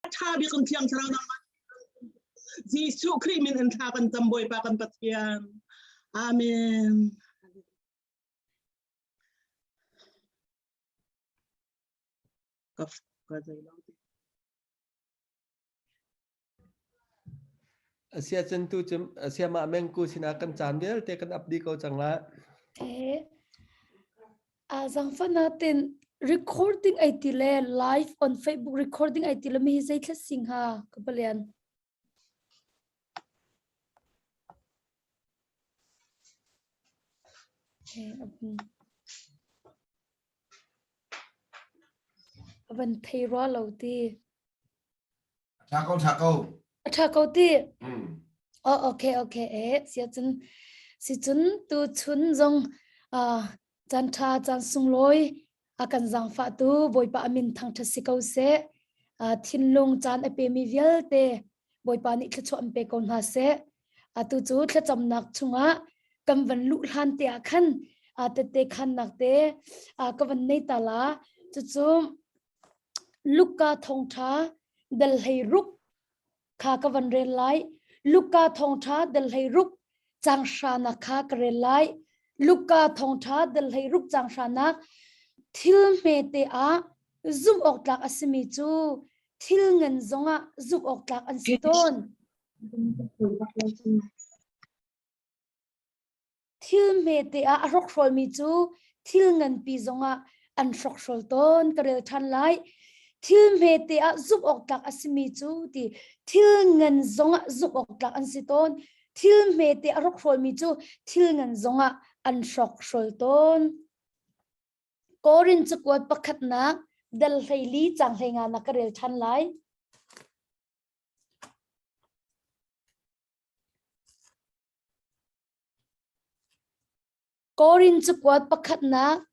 Ṭha bik in Thiang Thlarau nangmah Jesuh Khrih min in thla kan cam Bawipa kan Pathian. Amen. Ka ka zei lo ti. Asia cun tu cu asia mah mengku sinah kan caan vialte kan ap dih ko cang la. Eh, a zangfana ten recording ai ti le live on Facebook recording ai ti le mi hi zei thla sing ha ka palian. Eh, avan thei rua lo ti. Tha ko, tha ko. A tha ko ti. Oh, okay, okay. Eh, sia cun si cun tu chun zong uh, chan tha chan sunglawi a kan zangfah tu Bawipa amin thangthat si ko seh. Uh, thinlung caan a pemi vialte Bawipa nih thluachuah an pe ko hna seh. Atu cu thlacamnak chungah kan van luh hlan te ah khan tette khannak te ka van nei ta la. Cucu Luka thawngṭha dal 16 kha ka van rel lai. Luka thawngṭha dal 16 caang hranak kha ka rel lai. Luka thawngṭha dal 16 caang hranak thil hmete ah zumh awk tlak a simi cu thil ngan zongah zumh awk tlak an si tawn. Thil hmete ah a hrokhrawlmi cu thil nganpi zongah an hrokhrawl tawn. Ka rel ṭhan lai. Thil hmete ah zumh awk tlak a simi cu ti thil ngan zongah zumh awk tlak an si tawn. Thil hmete a hrokhrawlmi cu thil ngan zongah an hrokhrawl tawn. Korin cakuat pakhatnak dal 14 cang 15 na ka rel ṭhan lai. Korin cakuat pakhatnak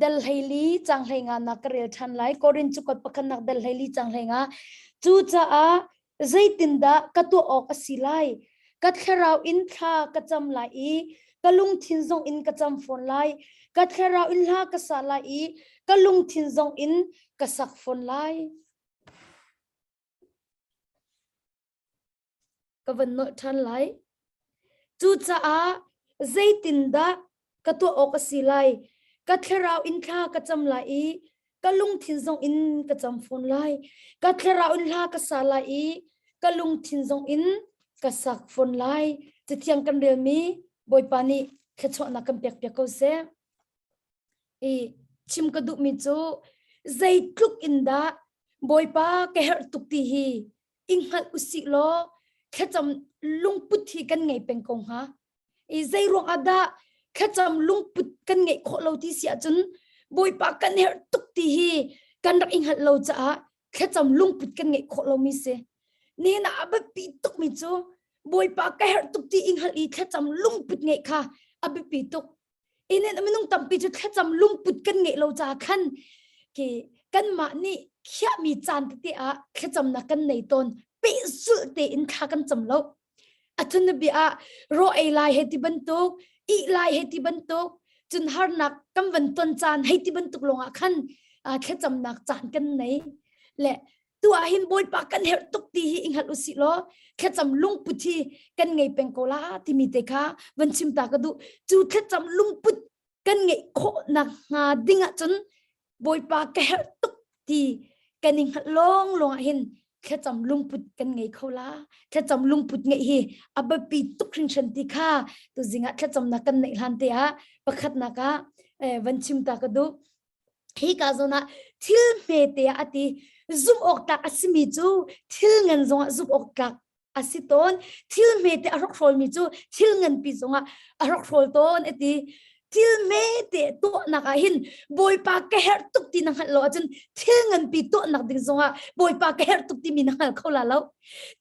dal 14 cang 15 nak ka rel ṭhan lai. Korin cakuat pakhatnak dal 14 cang 15. Cucaah zeitindah ka tuah awk a si lai? Ka thlarau in thla ka cam lai i ka lungthin zong in ka cam fawn lai. Ka thlarau in hla ka sa lai i ka lungthin zong in ka sak fawn lai. Ka van nolh ṭhan lai. Cucaah zeitindah ka tuah awk a si lai? Ka thlarau in thla ka cam lai i ka lungthin zong in ka cam fawn lai. Ka thlarau in hla ka sa lai i ka lungthin zong in ka sak fawn lai. Cathiang kan relmi Bawipa nih thluachuahnak kan pekpiak ko seh. I chim ka duhmi cu zeitluk in dah Bawipa ka herh tuk ti hi i hngalh usih law thlacam lungput hi kan ngei peng ko hnga. I zei ruang ah dah thlacam lungput kan ngeih khawh lo ti si ahcun Bawipa kan herh tuk ti hi kan rak i hngalh lo caah thlacam lungput kan ngeih khawh lomi si. Nihin ah a biapi tukmi cu Bawipa ka herh tuk ti i hngalh i thlacam lungput ngeih kha a biapi tuk. Inen minung tampi cu thlacam lungput kan ngeih lo caah khan ki kanmah nih khiahmi caan tete ah thlacamnak kan nei tawn pehzulh tein thla kan cam lo athun bia ah ro ei lai he ti bantuk ih lai he ti bantuk cun harnak kan van ton caan hei ti bantuk lawngah khan thlacamnak caan kan nei le tu ah hin bawipa kan herh tuk ti hi i hngalh usih law thlacam lungput hi kan ngei peng ko la timi te kha van chim ta ka duh cu thlacam lungput kan ngeih khawh nak hnga ding ah cun bawipa ka herh tuk ti kan i hngalh lawng lawng ah hin thlacam lungput kan ngei kho la thlacam lungput ngeih hi a biapi tuk hringhran ti kha tu zing ah thlacamnak kan neih hlan te ah pakhatnak ah van chim ta ka duh Hi ka zawn ah thil hmete ah a ti zumh awk tlak a simi cu thil ngan zongah zumh awk tlak a si tawn thil hmete a hrokhrawlmi cu thil nganpi zongah a hrokhrawl tawn a ti thil hmete tuahnak ah hin bawipa ka herh tuk ti na hngalh lo ahcun thil nganpi tuahnak ding zongah bawipa ka herh tuk timi na hngal kho la lo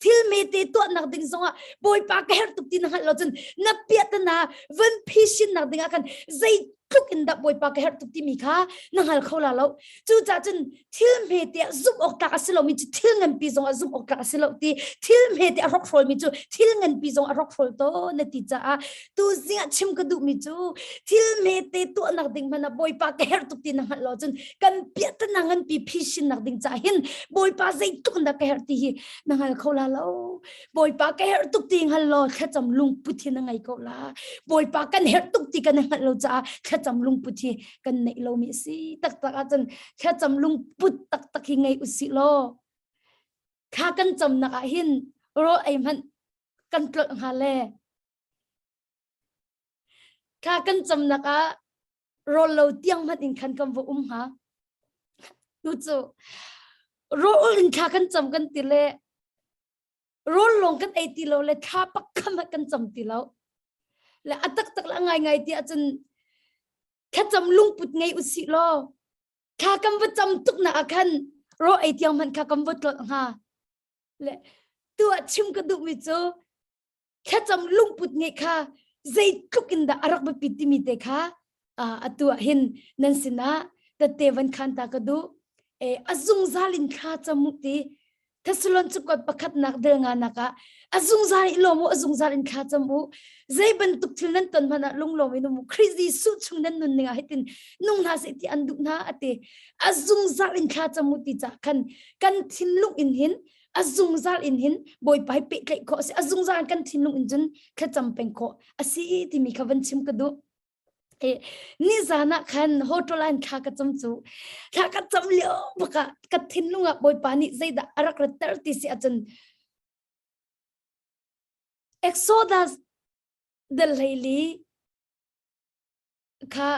thil hmete tuahnak ding zongah bawipa ka herh tuk ti na hngalh lo cun na piahtana van phishinnak ding ah khan zei. tluk in dah Bawipa ka herh tuk timi kha na hngal kho la lo. Cucaah cun thil hmete ah zumh awk tlak a si lomi cu thil nganpi zong ah zumh awk tlak a si lo ti thil hmete a hrokhrawl mi cu thil nganpi zong a hrokhrawl to na ti caah tu zing ah chim ka duhmi cu thil hmete tuahnak ding hmanh ah Bawipa ka herh tuk ti na hngalh lo cun kan piahtana nganpi phishinnak ding caah hin Bawipa zeitluk in dah ka herh ti hi na hngal kho la lo. Bawipa ka herh tuk ti hngal law thlacam lungput hi na ngei ko la. Bawipa kan herh tuk ti kan hngalh lo caah thlacam lungput hi kan neih lomi a si taktak ahcun thlacam lungput taktak hi ngei usih law thla kan camnak ah hin rawl ei hmanh kan tlolh hnga le thla kan camnak ah rawl lo tiang hmanh in khan kan va um hnga tu cu rawl in thla kan cam kan ti le rawl lawng kan ei ti lo le thla pakkam kan cam ti lo le a taktak le a ngaingai ti ahcun thlacam lungput ngei usih law thla kan va cam tuk nak ah khan rawl ei tiang hmanh kha kan va tlolh hnga le tu ah chim ka duhmi cu thlacam lungput ngeih kha zeitluk in dah a rak biapit timi te kha atu ah hin nan sinah tette van khan ta ka duh e a zungzal in thla cam u ti Thessalon cukot pakhatnak del nga nak ah a zungzal i lawm u a zungzal in thla cam u zei bantuk thil nan ton hmanh ah lunglawm in um u Khrih Jesuh chung nan nun ning ah hitin nung hna seh ti an duh hna ati a zungzal in thla cam u ti ca khan kan thinlung in hin a zungzal in hin Bawipa hi pehtlaih khawh a si a zungzal in kan thinlung in cun thlacam peng khawh a si timi kha van chim ka duh e nizan ah khan hotel an thla ka cam cu thla ka cam lio baka ka thinlung ah Bawipa nih zeidah a rak ratter ti si ahcun Exodus del hleili kha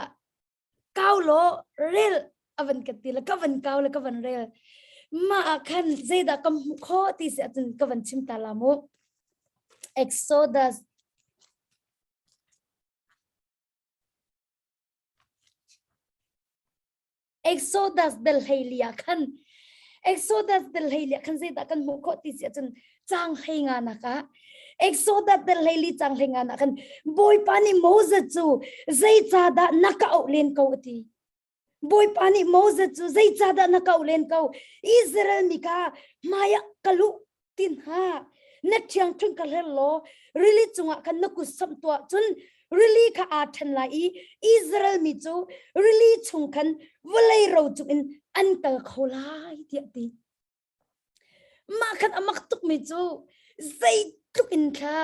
kau law rel a van ka ti le ka van kau le ka van rel mah ah khan zeidah ka hmuh khawh ti si ahcun ka van chim ta la mu Exodus Exodus del hleili ah khan Exodus del hleili ah khan zeidah kan hmuh khawh ti si ahcun cang hlei nga nak ah Exodus del hleili cang hlei nga nak khan Bawipa nih Moses cu zeicahdah na ka auh len ko a ti Bawipa nih Moses cu zeicahdah na ka auh len ko Israel mi kha hmaiah ka luh tin ha na ṭhiangṭhunh ka hler law rili cungah khan na kut samh tuah cun rili kha aa ṭhen lai i Israel mi cu rili chung khan vawlei ro cungin an kal kho lai tiah ti. Mah khan a mak tukmi cu zeitluk in kha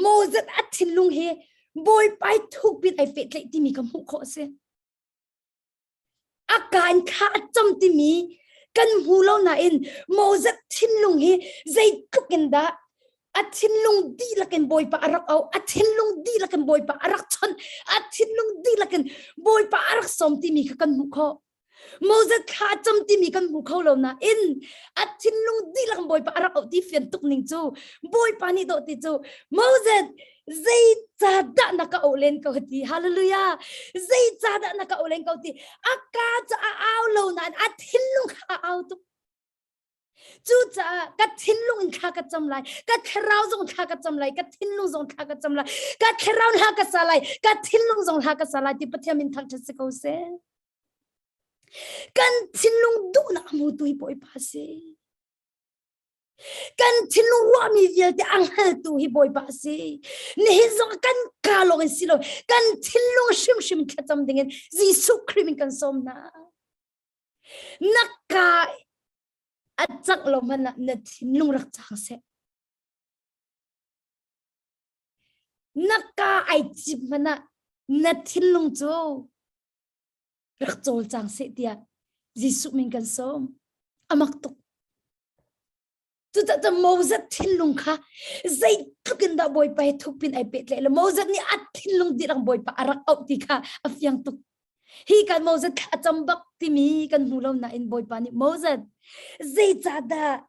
Moses a thinlung hi Bawipa thuk pin ai pehtlaih timi ka hmuh khawh a si. A ka in thla a cam timi kan hmu lo nain Moses thinlung hi zeitluk in dah a thinlung dihlak in Bawipa a rak auh a thinlung dihlak in Bawipa a rak chawnh a thinlung dihlak in Bawipa a rak sawm timi kha kan hmuh khawh Moses thla a cam timi kan hmu kho lo nain a thinlung dihlak in Bawipa a rak auh ti fian tuk ning cu Bawipa nih dawh ti cu Moses zeicahdah na ka auh len ko ti hallelujah zeicahdah na ka auh len ko ti a ka cu a au lo nain a thinlung kha a au tuk cucaah ka thinlung in thla ka cam lai ka thlarau zong thla ka cam lai ka thinlung zong thla ka cam lai ka thlarau hla ka sa lai ka thinlung zong hla ka sa lai ti Pathian min thangṭhat si ko seh kan thinlung duhnak hmutu hi Bawipa si Kan thinlung ruahmi vialte a hngaltu hi Bawipa a si. Nihin zong kan ka lawng in si lo, kan thinlung hrimhrim thlacam dingin Jesuh Khrih min kan sawm hna. Na ka a cangh lo hmanh ah na thinlung rak cang seh. Na ka ai cip hmanh ah na thinlung cu rak cawlcang seh tiah Jesuh min kan sawm. Amak tuk. Cucaah Moses thinlung kha zeitluk in dah Bawipa he thukpin ai pehtlaih le Moses nih a thinlung dihlak Bawipa a rak auh ti kha a fiang tuk. Hi kan Moses thla a cam bak timi kan hmu lo nain Bawipa nih Moses zeicahdah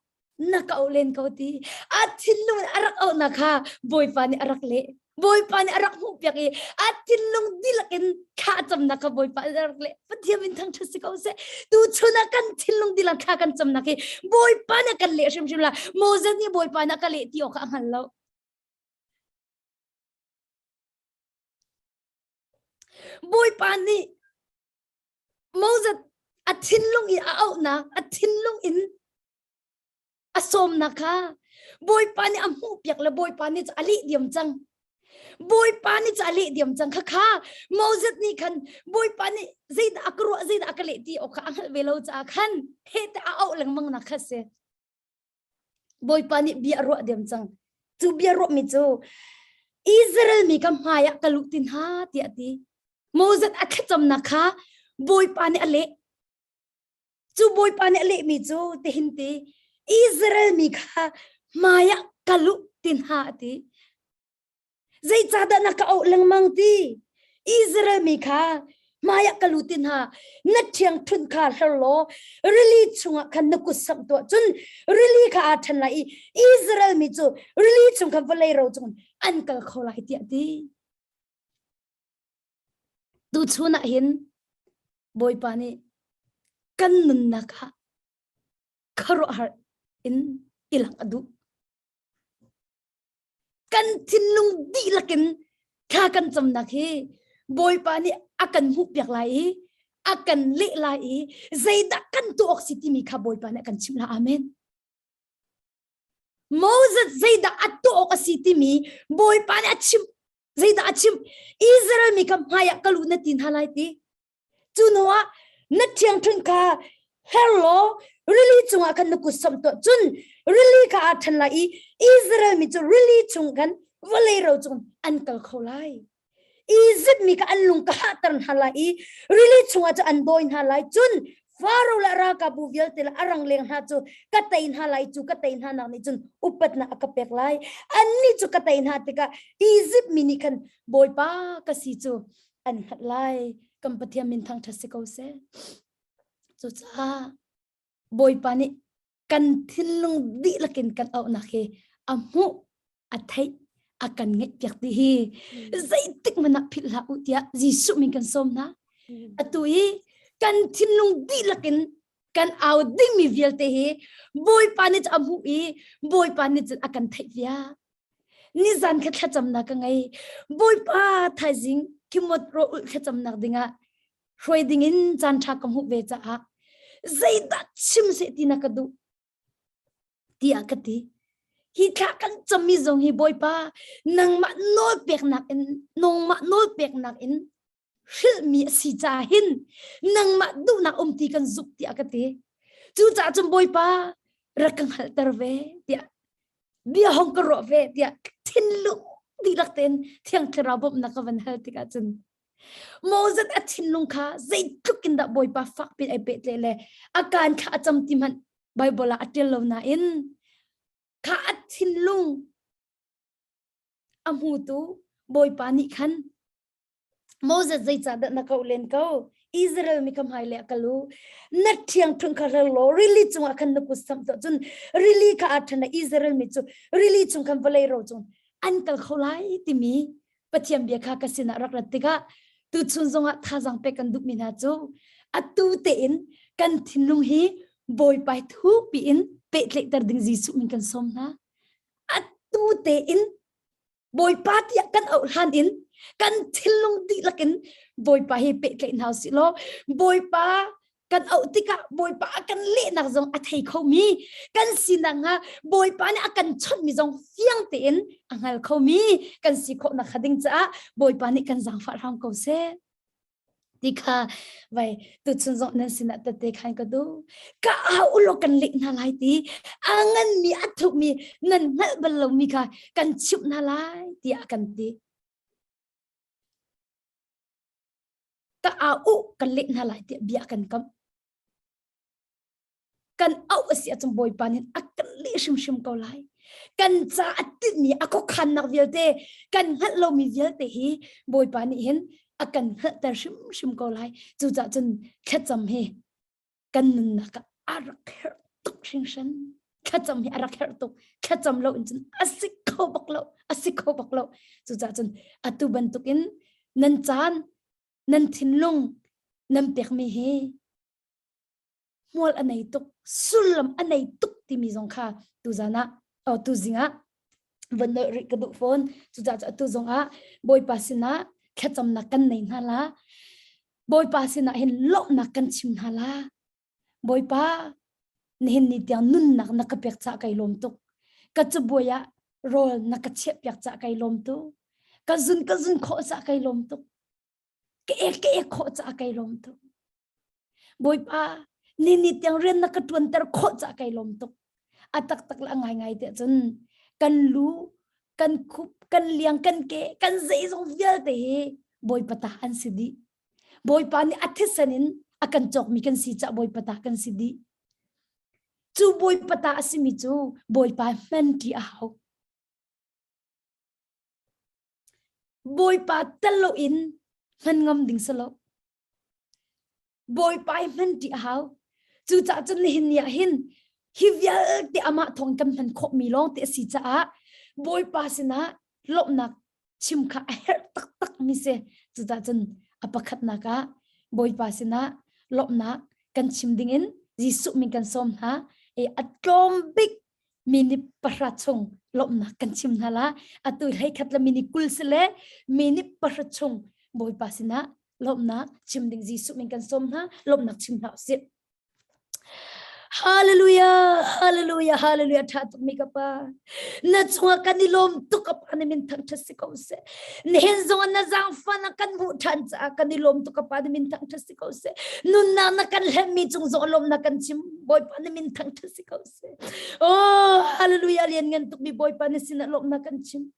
na ka auh len ko ti a thinlung in a rak auhnak kha Bawipa nih a rak leh. Bawipa nih a rak hmuhpiak i a thinlung dihlak in thla a camnak kha Bawipa nih a rak leh. Pathian min thangṭhat si ko seh. Tuchun ah kan thinlung dihlak thla kan camnak hi Bawipa nih a kan leh hrimhrim la. Moses nih Bawipa nih a ka leh ti awk kha a hngal lo. Bawipa nih Moses a thinlung i a auhnak, a thinlung in a sawmnak kha Bawipa nih a hmuhpiak le Bawipa nih a leh diam cang. Bawipa nih cu a leh diam cang kha kha Moses nih khan Bawipa nih zeidah a ka ruah zeidah a ka leh ti awk kha a hngalh ve lo caah khan heh te a auh lengmang nak kha si. Bawipa nih bia a ruah diam cang. Cu bia ruahmi cu Israel mi ka hmai ah ka luh ti hna tiah a ti. Moses a thlacamnak kha Bawipa nih a leh. Cu Bawipa nih a lehmi cu tihin ti Israel mi kha hmai ah ka luh ti hna a ti. Zeicahdah na ka auh lengmang ti? Israel mi kha hmaiah ka lut in hna na ṭhiangṭhunh kha hler law rili chungah khan na kut samh tuah cun rili kha aa ṭhen lai i Israel mi cu rili chung khan vawlei ro cung an kal kho lai tiah ti. Tuchun ah hin Bawipa nih kan nunnak ah khuaruahhar in i langh a duh. Kan thinlung dihlak in thla kan camnak hi Bawipa nih a kan hmuhpiak lai i a kan leh lai i zeidah kan tuah awk si timi kha Bawipa nih a kan chimh lai. Amen. Moses zeidah a tuah awk a si timi Bawipa nih a chimh. Zeidah a chimh? Israel mi kha hmaiah ka lu na ti hna lai ti. Cu hnuah na ṭhiangṭhunh kha her law rili cungah khan na kut samh tuah. Cun rili kha aa ṭhen lai i Israel mi cu rili chung khan vawlei ro cung an kal kho lai. Izipt mi kha an lung ka hahter hna lai i rili chungah cu an dawi hna lai. Cun Faro le ralkapbu vialte le a rangleng hna cu ka tei hna lai cu ka tei hna nak nih cun upatnak a ka pek lai. Annih cu ka tei hna tikah Izipt mi nih khan Bawipa ka si cu an hngalh lai kan Pathian min thangṭhat si ko seh cucaah Bawipa nih kan thinlung dihlak in kan auhnak hi a hmuh a theih a kan ngeihpiak ti hi zeitik hmanh ah philh hlah u tiah Jesuh min kan sawm hna atu hi kan thinlung dihlak in kan au dingmi vialte hi Bawipa nih a hmuh i Bawipa nih cun a kan theih piak Nizan kha thlacamnak ka ngei. Bawipa thaizing khimot ro ulh thlacamnak dingah hruai dingin caan ṭha ka hmuh ve caah zeidah chim seh ti na ka duh tiah ka ti. Hi thla kan cammi zong hi Bawipa nangmah nawl peknak in nangmah nawl peknak in hrilhmi a si caah hin nangmah duhnak um ti kan zumh tiah ka ti. Cucaah cun Bawipa rak ka hngalhter ve tiah bia hong ka ruah ve tiah thinlung dihlak tein Thiang Thlarau bawmhnak ka van hal tikah cun Moses a thinlung kha zeitluk in dah Bawipa fakpi ai pehtlaih le a kaan kha a cam ti hmanh Bible ah a ṭial lo nain kha a thinlung a hmutu Bawipa nih khan Moses zeicahdah na koh len ko? Israel mi ka hmai le ka lu. Na ṭhiangṭhunh kha hler law rili cungah khan na kut samh tuah. Cun rili kha aa ṭhen Israel mi cu rili chung khan vawlei ro cung an kal kho lai timi Pathian bia kha ka sinah rak rat tikah tuchun zongah thazaang pek kan duhmi hna cu atu tein kan thinlung hi Bawipa thukpi in pehtlaihter ding Jesuh min kan sawm hna. Atu tein Bawipa tiah kan auh hlan in kan thinlung dihlak in Bawipa hi pehtlaih hna usih law Bawipa kan auh tikah Bawipa a kan lehnak zong a thei khomi kan sinak hnga Bawipa nih a kan chawnhmi zong fiang tein a hngal khomi kan si khawhnak kha ding caah Bawipa nih kan zaangfah hram ko seh. Ti kha vai tuchun zong nan sinah tette khan ka duh. Ka au ulaw kan leh hna lai ti a nganmi a thukmi nan hngalh bal lomi kha kan chimh hna lai tiah a kan ti. Ka au u kan leh hna lai tiah bia kan kamh. Kan auh a si ahcun Bawipa nih a kan leh hrimhrim ko lai. Kan ca a tinhmi a khuakhannak vialte kan hngalh lomi vialte hi Bawipa nih hin a kan hngalhter hrimhrim ko lai. Cucaah cun thlacam hi kan nunnak ah a rak herh tuk hringhran. Thlacam hi a rak herh tuk. Thlacam lo in cun a si kho bak lo. A si kho bak lo. Cucaah cun atu bantukin nan caan, nan thinlung nan pekmi hi hmual a nei tuk sullam a nei tuk timi zong kha tuzan ah oh tuzing ah van nolh rih ka duh fawn cucaah cu atu zong ah bawipa sinah thlacamnak kan nei hna la. Bawipa sinah hin lawmhnak kan chim hna la. Bawipa, nihin ni tiang nunnak na ka pek cah kai lawm tuk. Ka cabuai ah rawl na ka chiah piak cah kai lawm tuk. Ka zun ka zun khawh cah kai lawm tuk. Ka ek ka ek khawh cah kai lawm tuk. Bawipa, ni ni tiang rian na ka ṭuanter khawh cah kai lawm tuk. A taktak le a ngaingai tiah cun kan lu, kan khup, kan liang, kan ke, kan zeizong vialte hi Bawipa ta an si dih. Bawipa nih a thisen in a kan cawkmi kan si cah Bawipa ta kan si dih. Cu Bawipa ta a simi cu Bawipa hman ṭi a hau. Bawipa tel loin hman ngam ding si lo. Bawipa i hman ṭi a hau. Cucaah cun nihin ni ah hin hi vialte amah thawng kan hman khawhmi lawng te a si caah Bawipa sinah lawmhnak chim kha a herh taktak mi si. Cucaah cun a pakhatnak ah Bawipa sinah lawmhnak kan chim dingin Jesuh min kan sawm hna. E a tlawm bik minute pahra chung lawmhnak kan chim hna la. Atu hlei khat le minute 20 si le minute pahra chung Bawipa sinah lawmhnak chim ding Jesuh min kan sawm hna lawmhnak chim hna usih Hallelujah hallelujah hallelujah tha tuk mi ka pa na chungah kan i lawm tuk ka pa na min thangthat si ko seh nihin zong na zaangfa na kan hmuh than caah kan i lawm tuk ka pa na min thangthat si ko seh nunnak na kan hlen mi cung zong lawmnak kan chim Bawipa na min thangthat si ko seh oh hallelujah lian ngan tuk mi Bawipa na sinah lawmnak kan chim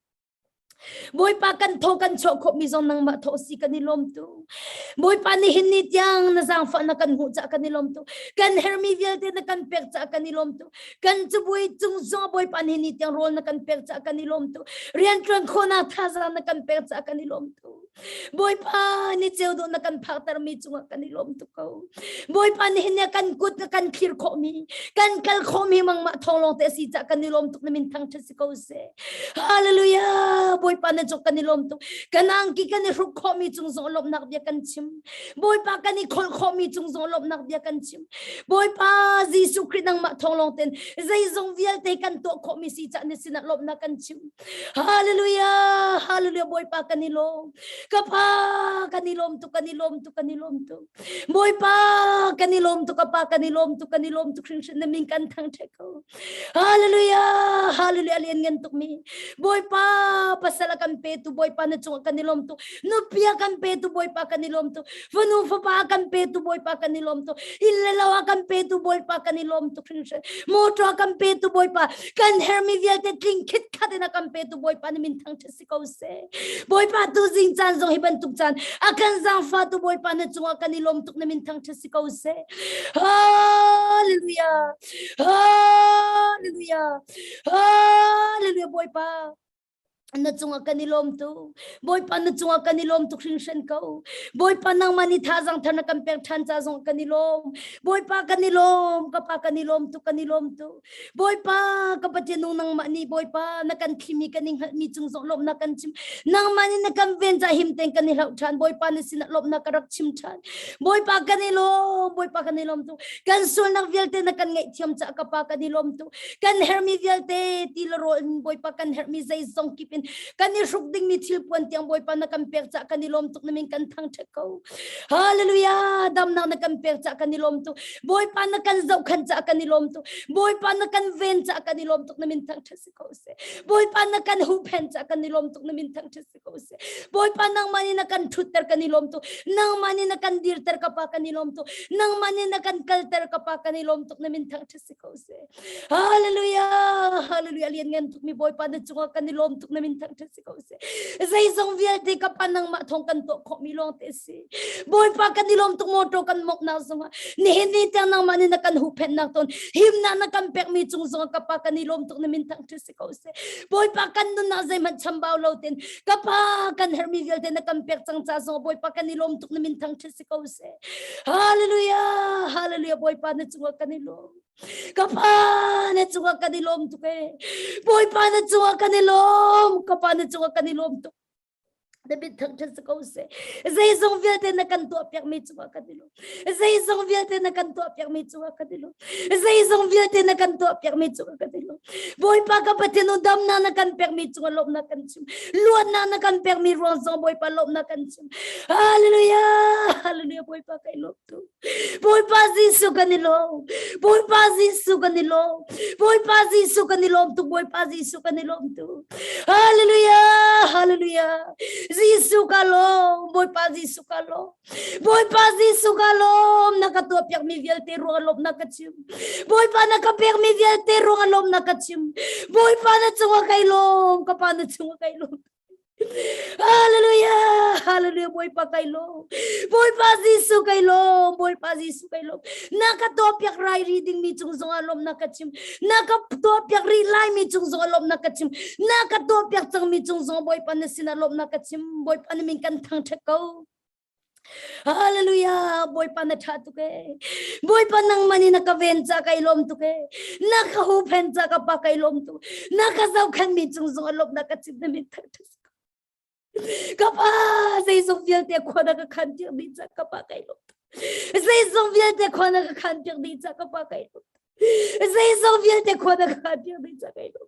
Bawipa kan thaw kan chuah khawhmi zong nangmah thaw si kan i lawm tu. Bawipa nihin ni tiang na zaangfah na kan hmuh caah kan i lawm tu. Kan hermi vialte na kan pek caah kan i lawm tu. Kan cabuai cung zong Bawipa nihin ni tiang rawl na kan pek caah kan i lawm tu. Rianṭuan khawhnak thazaang na kan pek caah kan i lawm tu. Bawipa ni ceu dawh na kan phaktermi cungah kan i lawm tuk ko. Bawipa nihin ni kan kut na kan thlir khawhmi, kan kal khawhmi mangmah thawng lawng te a si cah kan i lawm tuk na min thangṭhat si ko seh. Hallelujah! Bawipa na cuk kan i lawm tuk. Kan angki kan i hruk khawhmi cung zong lawmhnak bia kan chim. Bawipa kan i kholh khawhmi cung zong lawmhnak bia kan chim. Bawipa Jesuh Khrih nangmah thawng lawng ten zeizong vialte kan tuah khawhmi si cah na sinah lawmhnak kan chim. Hallelujah! Hallelujah! Bawipa kan i lawm. Ka pa kan i lawm tuk, kan i lawm tuk, kan i lawm tuk. Bawipa kan i lawm tuk, ka pa kan i lawm tuk, kan i lawm tuk hringhran na min kan thangṭhat ko. Hallelujah! Hallelujah! Lian ngan tuk mi. Bawipa pasal a kan petu Bawipa na cungah kan i lawm tuk. Nupi a kan petu Bawipa kan i lawm tuk. Fanu fapa a kan petu Bawipa kan i lawm tuk. Inn le lo a kan petu Bawipa kan i lawm tuk hringhran. Motor a kan petu Bawipa kan hermi vialte tling khit khat in a kan petu Bawipa na min thangṭhat si ko seh. Bawipa tu zing caan zong hi bantuk caan a kan zaangfa tu Bawipa na cungah kan i lawm tuk na min thangṭhat si ko seh. Hallelujah. Hallelujah. Hallelujah Bawipa. Na cungah kan i lawm tu. Bawipa na cungah kan i lawm tuk hringhran ko. Bawipa nangmah nih thazaang thar na kan pek ṭhan ca zong kan i lawm. Bawipa kan i lawm, ka pa kan i lawm tuk, kan i lawm tuk. Bawipa ka Pathian nung nangmah nih Bawipa na kan thlimi kan i hngalhmi cung zong lawmhnak kan chim. Nangmah nih na kan ven ca him tein kan i hlauh ṭhan. Bawipa na sinah lawmhnak ka rak chim ṭhan. Bawipa kan i lawm, Bawipa kan i lawm tuk. Kan sualnak vialte na kan ngaihthiam caah ka pa kan i lawm tuk. Kan hermi vialte ti le rawl in Bawipa kan hermi zeizong kip in kan i hruk dingmi thil puan tiang Bawipa na kan pek caah kan i lawm tuk na min kan thangṭhat ko. Hallelujah! Damnak na kan pek caah kan i lawm tuk. Bawipa na kan zohkhan caah kan i lawm tuk. Bawipa na kan ven caah kan i lawm tuk na min thangṭhat si ko seh. Bawipa na kan huhphenh caah kan i lawm tuk na min thangṭhat si ko seh. Bawipa nangmah nih na kan ṭhutter kan i lawm tuk. Nangmah nih na kan dirter ka pa kan i lawm tuk. Nangmah nih na kan kalter ka pa kan i lawm tuk na min thangṭhat si ko seh. Hallelujah! Hallelujah! Lian ngan tuk mi Bawipa na cungah kan i lawm tuk na min thangṭhat si ko seh. Zeizong vialte ka pa nangmah thawng kan tuah khawh mi lawng te si. Bawipa kan i lawm tuk motor kan moknak zongah nihin ni tiang nangmah nih na kan huhphenhnak tawn himnak na kan pekmi cung zongah ka pa kan i lawm tuk na min thangṭhat si ko seh. Bawipa kan nunnak zeihmanh chambau lo ten ka pa kan herhmi vialte na kan pek cang ca zongah Bawipa kan i lawm tuk na min thangṭhat si ko seh. Hallelujah! Hallelujah! Bawipa na cungah kan i lawm. Ka pa na cungah kan i lawm tuk e. Bawipa na cungah kan i lawm. Ka pa na cungah kan i lawm tuk. Na min thangṭhat si ko seh. Zeizong vialte na kan tuahpiakmi cungah kan i lawm. Zeizong vialte na kan tuahpiakmi cungah kan i lawm. Zeizong vialte na kan tuahpiakmi cungah kan i lawm. Bawipa ka Pathian u damnak na kan pekmi cungah lawmhnak kan chim. Luatnak na kan pekmi ruang zong Bawipa lawmhnak kan chim. Hallelujah. Hallelujah Bawipa kai lawm tu. Bawipa Jesuh kan i lawm. Bawipa Jesuh kan i lawm. Bawipa Jesuh kan i lawm tu. Bawipa Jesuh kan i lawm tu. Hallelujah, hallelujah. Jesuh ka lawm, Bawipa Jesuh ka lawm. Bawipa Jesuh ka lawm, na ka tuahpiakmi vialte ruang lawm na ka chim. Bawipa na ka pekmi vialte ruang lawm na ka chim. Bawipa na cungah kai lawm, ka pa na cungah kai lawm. Hallelujah, hallelujah, Bawipa kai lawm. Bawipa Jesuh kai lawm, Bawipa Jesuh kai lawm. Na ka tuahpiak rai ri dingmi cung zongah lawm na ka chim. Na ka tuahpiak rih laimi cung zongah lawmhnak ka chim. Na ka tuahpiak cangmi cung zongah Bawipa na sinah lawmhnak ka chim. Bawipa na min kan thangṭhat ko. Hallelujah Bawipa na ṭha tuk ee. Bawipa nangmah nih na ka ven ca kai lawm tuk ee. Na ka huhphenh ca ka pa kai lawm tuk. Na ka zohkhenhmi cung zongah lawmhnak ka chim na min thangṭhat ko. Ka pa zeizong vialte khua na ka khan piak dih ca ka pa kai lawm. Zeizong vialte khua na ka khan piak dih ca ka pa kai lawm. Zeizong vialte khua na ka khan piak dih ca kai lawm.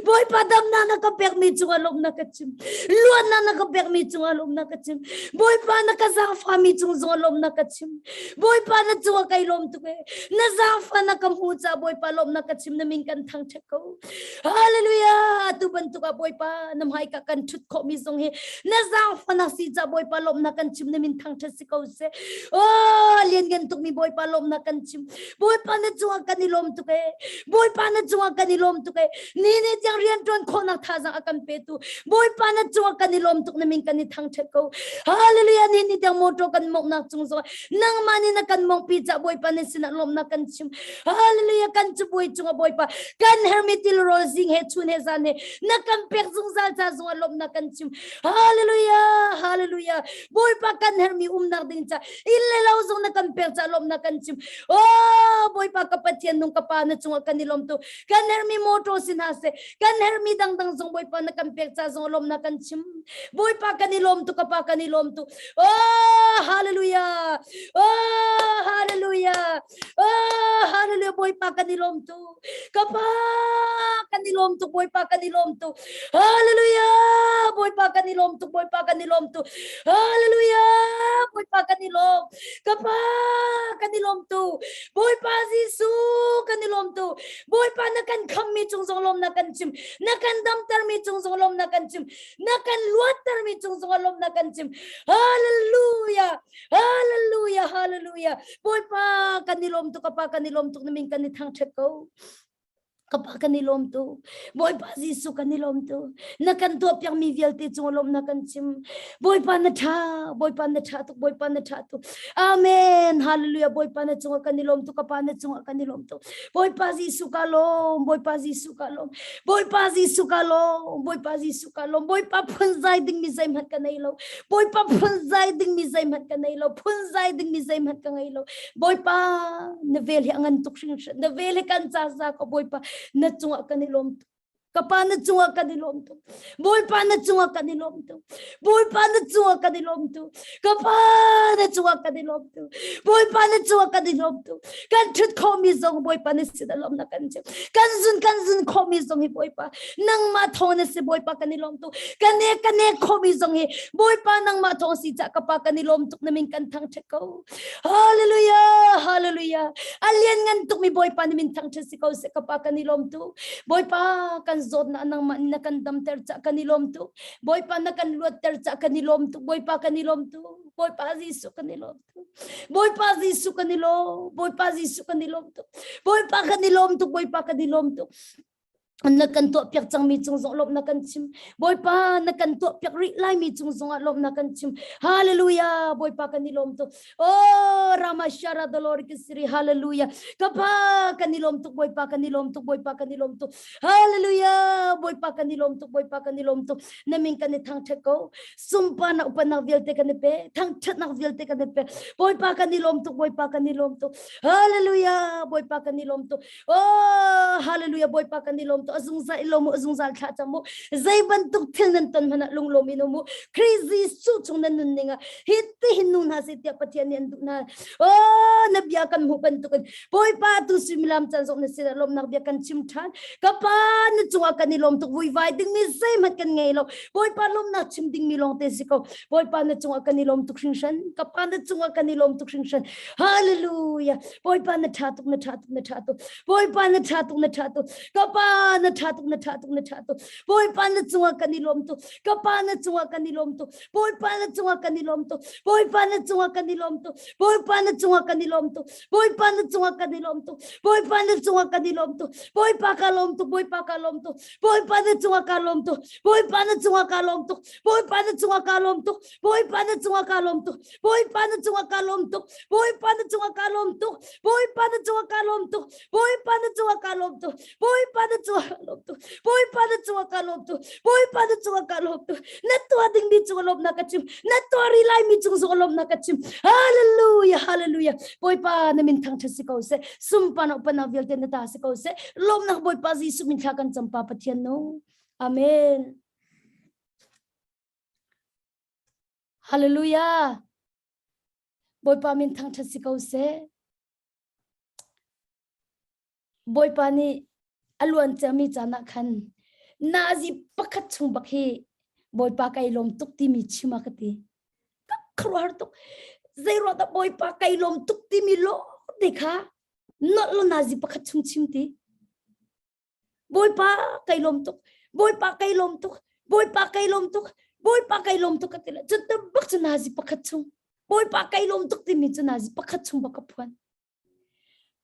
Bawipa damnak na ka pekmi cungah lawmnak ka chim. Luatnak na ka pekmi cungah lawmnak ka chim. Bawipa na ka zaangfahmi cung zongah lawmnak ka chim. Bawipa na cungah kai lawm tuk ee. Na zaangfah na ka hmu ca Bawipa lawmnak ka chim na min kan thangṭhat ko. Hallelujah! Tu bantuk ah Bawipa na hmai ka kan ṭhut khawhmi zong hi na zaangfahnak si ca Bawipa lawmhnak kan chim na min thangṭhat si ko seh. Oh, lianngan tukmi Bawipa lawmhnak kan chim. Bawipa na cungah kan i lawm tuk ee. Bawipa na cungah kan i lawm tuk ee. Ni ni tiang rian ṭuan khawhnak thazaang a kan petu. Bawipa na cungah kan i lawm tuk na min kan i thangṭhat ko. Hallelujah! Ni ni tiang motor kan mawknak cung zongah nangmah nih na kan mawngpi ca Bawipa na sinah lawmhnak kan chim. Hallelujah kan cabuai cungah Bawipa kan hermi tilrawl zing he chun he zan he na kan pek zungzal ca zungah lawmhnak kan chim. Hallelujah hallelujah Bawipa kan hermi umnak ding ca inn le lo zong na kan pek ca lawmhnak kan chim. Oh Bawipa ka Pathian nung ka pa na cungah kan i lawm tu. Kan hermi motor sin ha se kan hermi dangdang zong Bawipa na kan pek ca zong lawmhnak kan chim. Bawipa kan i lawm tu ka pa kan i lawm tu. Oh hallelujah Oh hallelujah Oh, hallelujah, Bawipa kan i lawm tu. Ka pa kan i lawm tuk, Bawipa kan i lawm tu. Hallelujah, Bawipa kan i lawm tuk, Bawipa kan i lawm tu. Hallelujah, Bawipa kan i lawm. Ka pa kan i lawm tu. Bawipa Jesuh kan i lawm tu. Bawipa na kan khammi cung zong lawm na kan chim. Na kan damtermi cung zong lawm na kan chim. Na kan luattermi cung zong lawm na kan chim. Hallelujah. Hallelujah, hallelujah. Bawipa kan i lawm tuk, ka pa kan i lawm tuk, na min kan i thangṭhat ko. Ka pa kan i lawm tu. Bawipa Jesuh kan i lawm tu. Na kan tuahpiakmi vialte cung lawm na kan chim. Bawipa na ṭha, Bawipa na ṭha tuk, Bawipa na ṭha tuk. Amen. Hallelujah. Bawipa na cungah kan i lawm tuk, ka pa na cungah kan i lawm tuk. Bawipa Jesuh ka lawm, Bawipa Jesuh ka lawm. Bawipa Jesuh ka lawm, Bawipa Jesuh ka lawm. Bawipa phunzai dingmi zeihmanh ka nei lo. Bawipa phunzai dingmi zeihmanh ka nei lo phunzai dingmi zeihmanh ka ngei lo Bawipa na vel hi a ngan tuk hringhran na vel hi kan ca za ko Bawipa na cungah kan i lawm tuk ka pa na cungah kan i lawm tuk Bawipa na cungah kan i lawm tuk Bawipa na cungah kan i lawm tuk ka pa na cungah kan i lawm tuk Bawipa na cungah kan i lawm tuk kan ṭhut khawhmi zong Bawipa na sin a lawmnak kan chim kan zun kan zun khawhmi zong hi Bawipa nangmah thawng na si Bawipa kan i lawm tuk kan e kan e khawhmi zong hi Bawipa nangmah thawng si ca ka pa kan i lawm tuk na min kan thangṭhat ko Hallelujah Hallelujah a lian ngan tuk mi Bawipa na min thangṭhat si ko seh ka pa kan i lawm tuk Bawipa kan zawtnak nangmah na kan damter ca kan i lawm tuk Bawipa na kan luatter ca kan i lawm tuk Bawipa kan i lawm tuk Bawipa Jesuh kan i lawm tuk Bawipa Jesuh kan i lawm Bawipa Jesuh kan i lawm tuk Bawipa kan i lawm tuk Bawipa kan i lawm tuk na kan tuah piak cangmi cung zong lawmhnak kan chim Bawipa na kan tuah piak rih laimi cung zongah lawmhnak kan chim Hallelujah Bawipa kan i lawm tuk Oh Rama Shara Dolor Kisiri Hallelujah ka pa kan i lawm tuk Bawipa kan i lawm tuk Bawipa kan i lawm tuk Hallelujah Bawipa kan i lawm tuk Bawipa kan i lawm tuk na min kan i thangṭhat ko sumpa upanak vialte kan i pe thangṭhatnak vialte kan i pe Bawipa kan i lawm tuk Bawipa kan i lawm tuk Hallelujah Bawipa kan i lawm tuk Oh hallelujah Bawipa kan i lawm tuk. to zungzal i lawm u zungzal thla cam u zei bantuk thil nan ton hmanh ah lunglawm in um u Khrih Jesuh chung nan nun ning ah hi ti hin nu hna seh tiah Pathian nih an duh hna. Oh, na bia kan hmuh bantukin Bawipa tu suimilam caan zong na sinah lawmhnak bia kan chim ṭhan. Ka pa na cungah kan i lawm tuk vuivai dingmi zeihmanh kan ngei lo. Bawipa lawmhnak chim dingmi lawngte si ko. Bawipa na cungah kan i lawm tuk hringhran. Ka pa na cungah kan i lawm tuk hringhran. Hallelujah. Bawipa na ṭha tuk na ṭha tuk na ṭha tuk. Bawipa na ṭha tuk na ṭha tuk. Ka pa na ṭha tuk na ṭha tuk na ṭha tuk. Bawipa na cungah kan i lawm tuk. Ka pa na cungah kan i lawm tuk. Bawipa na cungah kan i lawm tuk. Bawipa na cungah kan i lawm tuk. Bawipa na cungah kan i lawm tuk. Bawipa na cungah kan i lawm tuk. Bawipa na cungah kan i lawm tuk. Bawipa ka lawm tuk. Bawipa ka lawm tuk. Bawipa na cungah ka lawm tuk. Bawipa na cungah ka lawm tuk. Bawipa na cungah ka lawm tuk. Bawipa na cungah ka lawm tuk. Bawipa na cungah ka lawm tuk. Bawipa na cungah ka lawm tuk. Bawipa na cungah ka lawm tuk. Bawipa na cungah ka lawm tuk. Bawipa na cungah ka lawm tuk. Bawipa na cungah ka lawm tuk. Bawipa na cungah ka lawm tuk. Na tuah dingmi cungah lawmhnak ka chim. Na tuah rih laimi cung zong lawmhnak ka chim. Hallelujah, hallelujah. Bawipa na min thangṭhat si ko seh. Sunparnak upatnak vialte na ta si ko seh. Lawmhnak Bawipa Jesuh min thla kan cam pa Pathian nung. Amen. Hallelujah. Bawipa min thangṭhat si ko seh. Bawipa nih a luan ciami caan ah khan nazi pakhat chung bak hi Bawipa kai lawm tuk timi chim a ka ti. Ka khuaruahhar tuk. Zei ruah dah Bawipa kai lawm tuk timi lawng te kha nolh lo nazi pakhat chung chim ti. Bawipa kai lawm tuk. Bawipa kai lawm tuk. Bawipa kai lawm tuk. Bawipa kai lawm tuk ka ti le cu bak cu nazi pakhat chung. Bawipa kai lawm tuk timi cu nazi pakhat chung bak ka phuan.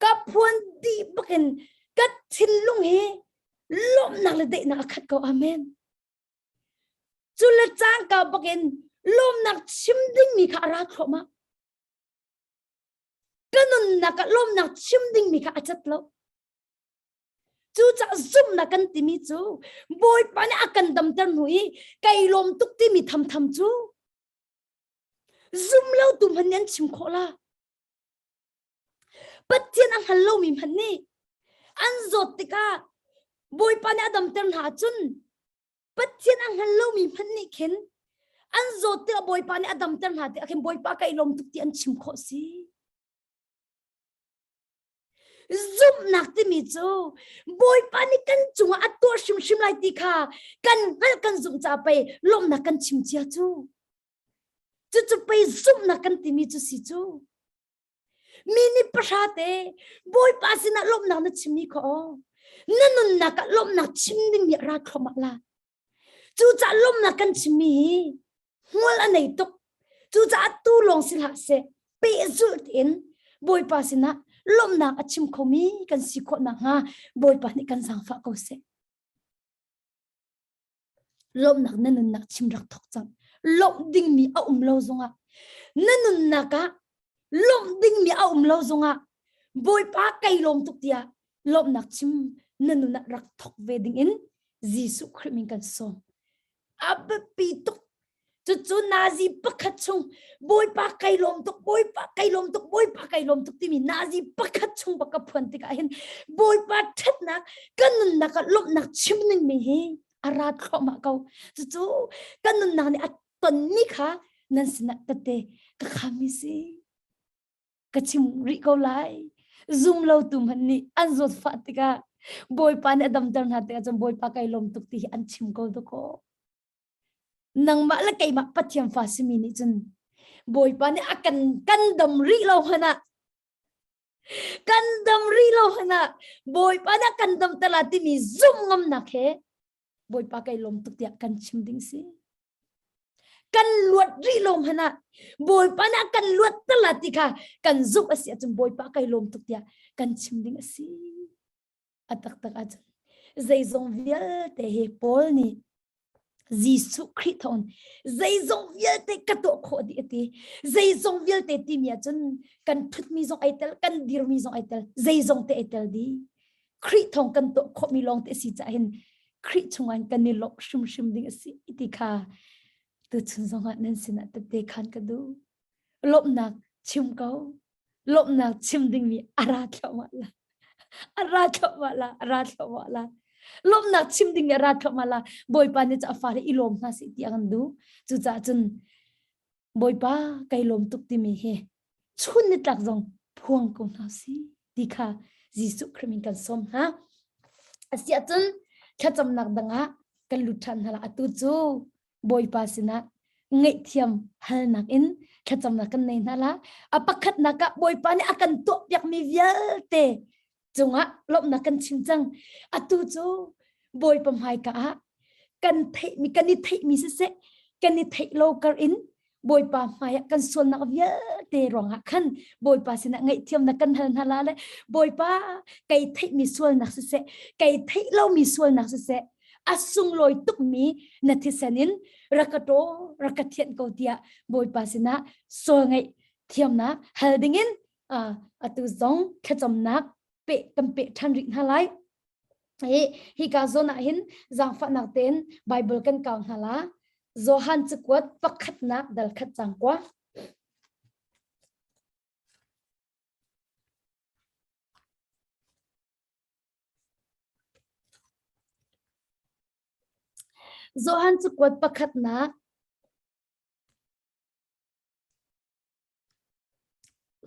Ka phuan dih bakin ka thinlung hi lawmhnak le daihnak a khat ko. Amen. Cu le cangka bakin lawmnak chim dingmi kha a ra thluahmah. Ka nunnak ah lawmnak chim dingmi kha a cat lo. Cucaah zumhnak kan timi cu Bawipa nih a kan damter hnu i kai lawm tuk timi thamtham cu zum lo tu hmanh nih an chim khawh la. Pathian a hngal lomi hmanh nih an zawt tikah Bawipa nih a damter hna ahcun Pathian a hngal lomi hmanh nih khin an zawt tikah Bawipa nih a damter hna tikah khin Bawipa ka i lawm tuk ti an chim khawh si. Zumhnak timi cu Bawipa nih kan cungah a tuah hrimhrim lai ti kha kan hngalh kan zumh caah pei lawmhnak kan chim cia cu. Cucu pei zumhnak kan timi cu si cu. Mi nih pahra te Bawipa sinah lawmhnak na chimmi kha aw. Na nunnak ah lawmhnak chim dingmi a ra thluahmah la. Cucaah lawmhnak kan chimmi hi hmual a nei tuk. Cucaah tu lawng si hlah seh pehzulh tein Bawipa sinah lawmhnak a chim khomi kan si khawh nakhnga Bawipa nih kan zaangfah ko seh. Lawmhnak na nunnak chim rak thawk cang. Lawmh dingmi a um lo zongah na nunnak ah lawmh dingmi a um lo zongah Bawipa kai lawm tuk tiah lawmhnak chim na nun ah rak thawk ve dingin Jesuh Khrih min kan sawm. A biapi tuk Cucu nazi pakhat chung Bawipa kai lawm tuk, Bawipa kai lawm tuk, Bawipa kai lawm tuk timi nazi pakhat chung bak ka phuan tikah hin Bawipa ṭhatnak kan nunnak ah lawmhnak chim ningmi hi a ra thluahmah ko. Cucu kan nunnak nih a tonmi kha nan sinah tette ka khami si. Ka chim rih ko lai. Zum lo tu hmanh nih an zawtfah tikah Bawipa nih a damter hna tikah cun Bawipa kai lawm tuk ti hi an chim ko dakaw. Nangmah le keimah Pathian fa simi nih cun Bawipa nih a kan kan dam rih lo hmanh ah kan dam rih lo hmanh ah Bawipa nih a kan dam te la timi zumh ngamnak he Bawipa kai lawm tuk tiah kan chim ding si. Kan luat rih lo hmanh ah Bawipa nih a kan luat te la ti kha kan zumh a si ahcun Bawipa kai lawm tuk tiah kan chim ding a si. A taktak ahcun zeizong vialte hi Paul nih Jesuh Khrih thawng zeizong vialte ka tuah khawh dih a ti. Zeizong vialte timi ahcun kan ṭhutmi zong ai tel, kan dirmi zong ai tel, zeizong te ai tel dih. Khrih thawng kan tuah khawhmi lawng te a si caah hin Khrih chungah kan i lawmh hrimhrim ding a si ti kha tuchun zongah nan sinah tette khan ka duh. Lawmhnak chim ko. Lawmhnak chim dingmi a ra thluahmah la. A ra thluahmah la, a ra thluahmah la. Lawmhnak chim ding nih ra thluahmah la Bawipa nih cu a fale i lawm hna seh ti a kan duh. Cucaah cun Bawipa kai lawm tuk timi hi chun nitlak zong phuang ko hna si ti kha Jesuh Khrih min kan sawm hna. Asiah cun thlacamnak dangah kan lut ṭhan hna la atu cu Bawipa sinah ngaihthiam halnak in thlacamnak kan nei hna la. A pakhatnak ah Bawipa nih a kan tuahpiakmi vialte cungah lawmhnak kan chim cang. Atu cu Bawipa hmaika ah kan theihmi kan i theihmi siseh kan i theih lo kar in Bawipa hmaiah kan sualnak vialte ruangah khan Bawipa sinah ngaihthiamnak kan hal hna la le Bawipa kei theihmi sualnak siseh kei theih lomi sualnak siseh a sunglawi tukmi na thisen in rak ka taw rak ka thianh ko tiah Bawipa sinah sual ngaih thiamnak hal dingin atu zong thlacamnak pe kan pe ṭhan rih hna lai. Hi hika zawn ah hin zaangfahnak tein Bible kan kau hna la. Johan cakuat pakhatnak dal khat cang kwa. Johan cakuat pakhatnak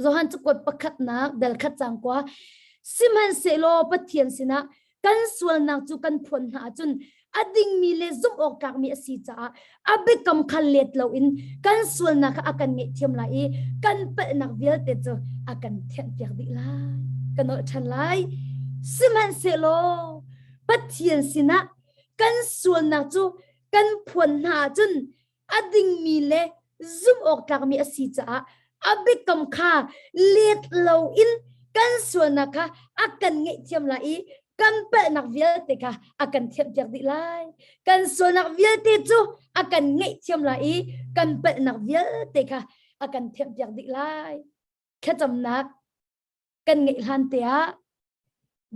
Johan cakuat pakhatnak dal khat cang kwa sihmanhsehlaw Pathian sinah kan sualnak cu kan phuan hna ahcun a dingmi le zumh awk tlakmi a si caah a biakam kha let loin kan sualnak kha a kan ngaihthiam lai i kan palhnak vialte cu a kan thianhpiak dih lai. Ka nolh ṭhan lai. Sihmanhsehlaw Pathian sinah kan sualnak cu kan phuan hna ahcun a dingmi le zumh awk tlakmi a si caah a biakam kha let loin kan sualnak kha a kan ngaihthiam lai i kan palhnak vialte kha a kan thianhpiak dih lai. Kan sualnak vialte cu a kan ngaihthiam lai i kan palhnak vialte kha a kan thianhpiak dih lai. Thlacamnak kan ngeih hlan te ah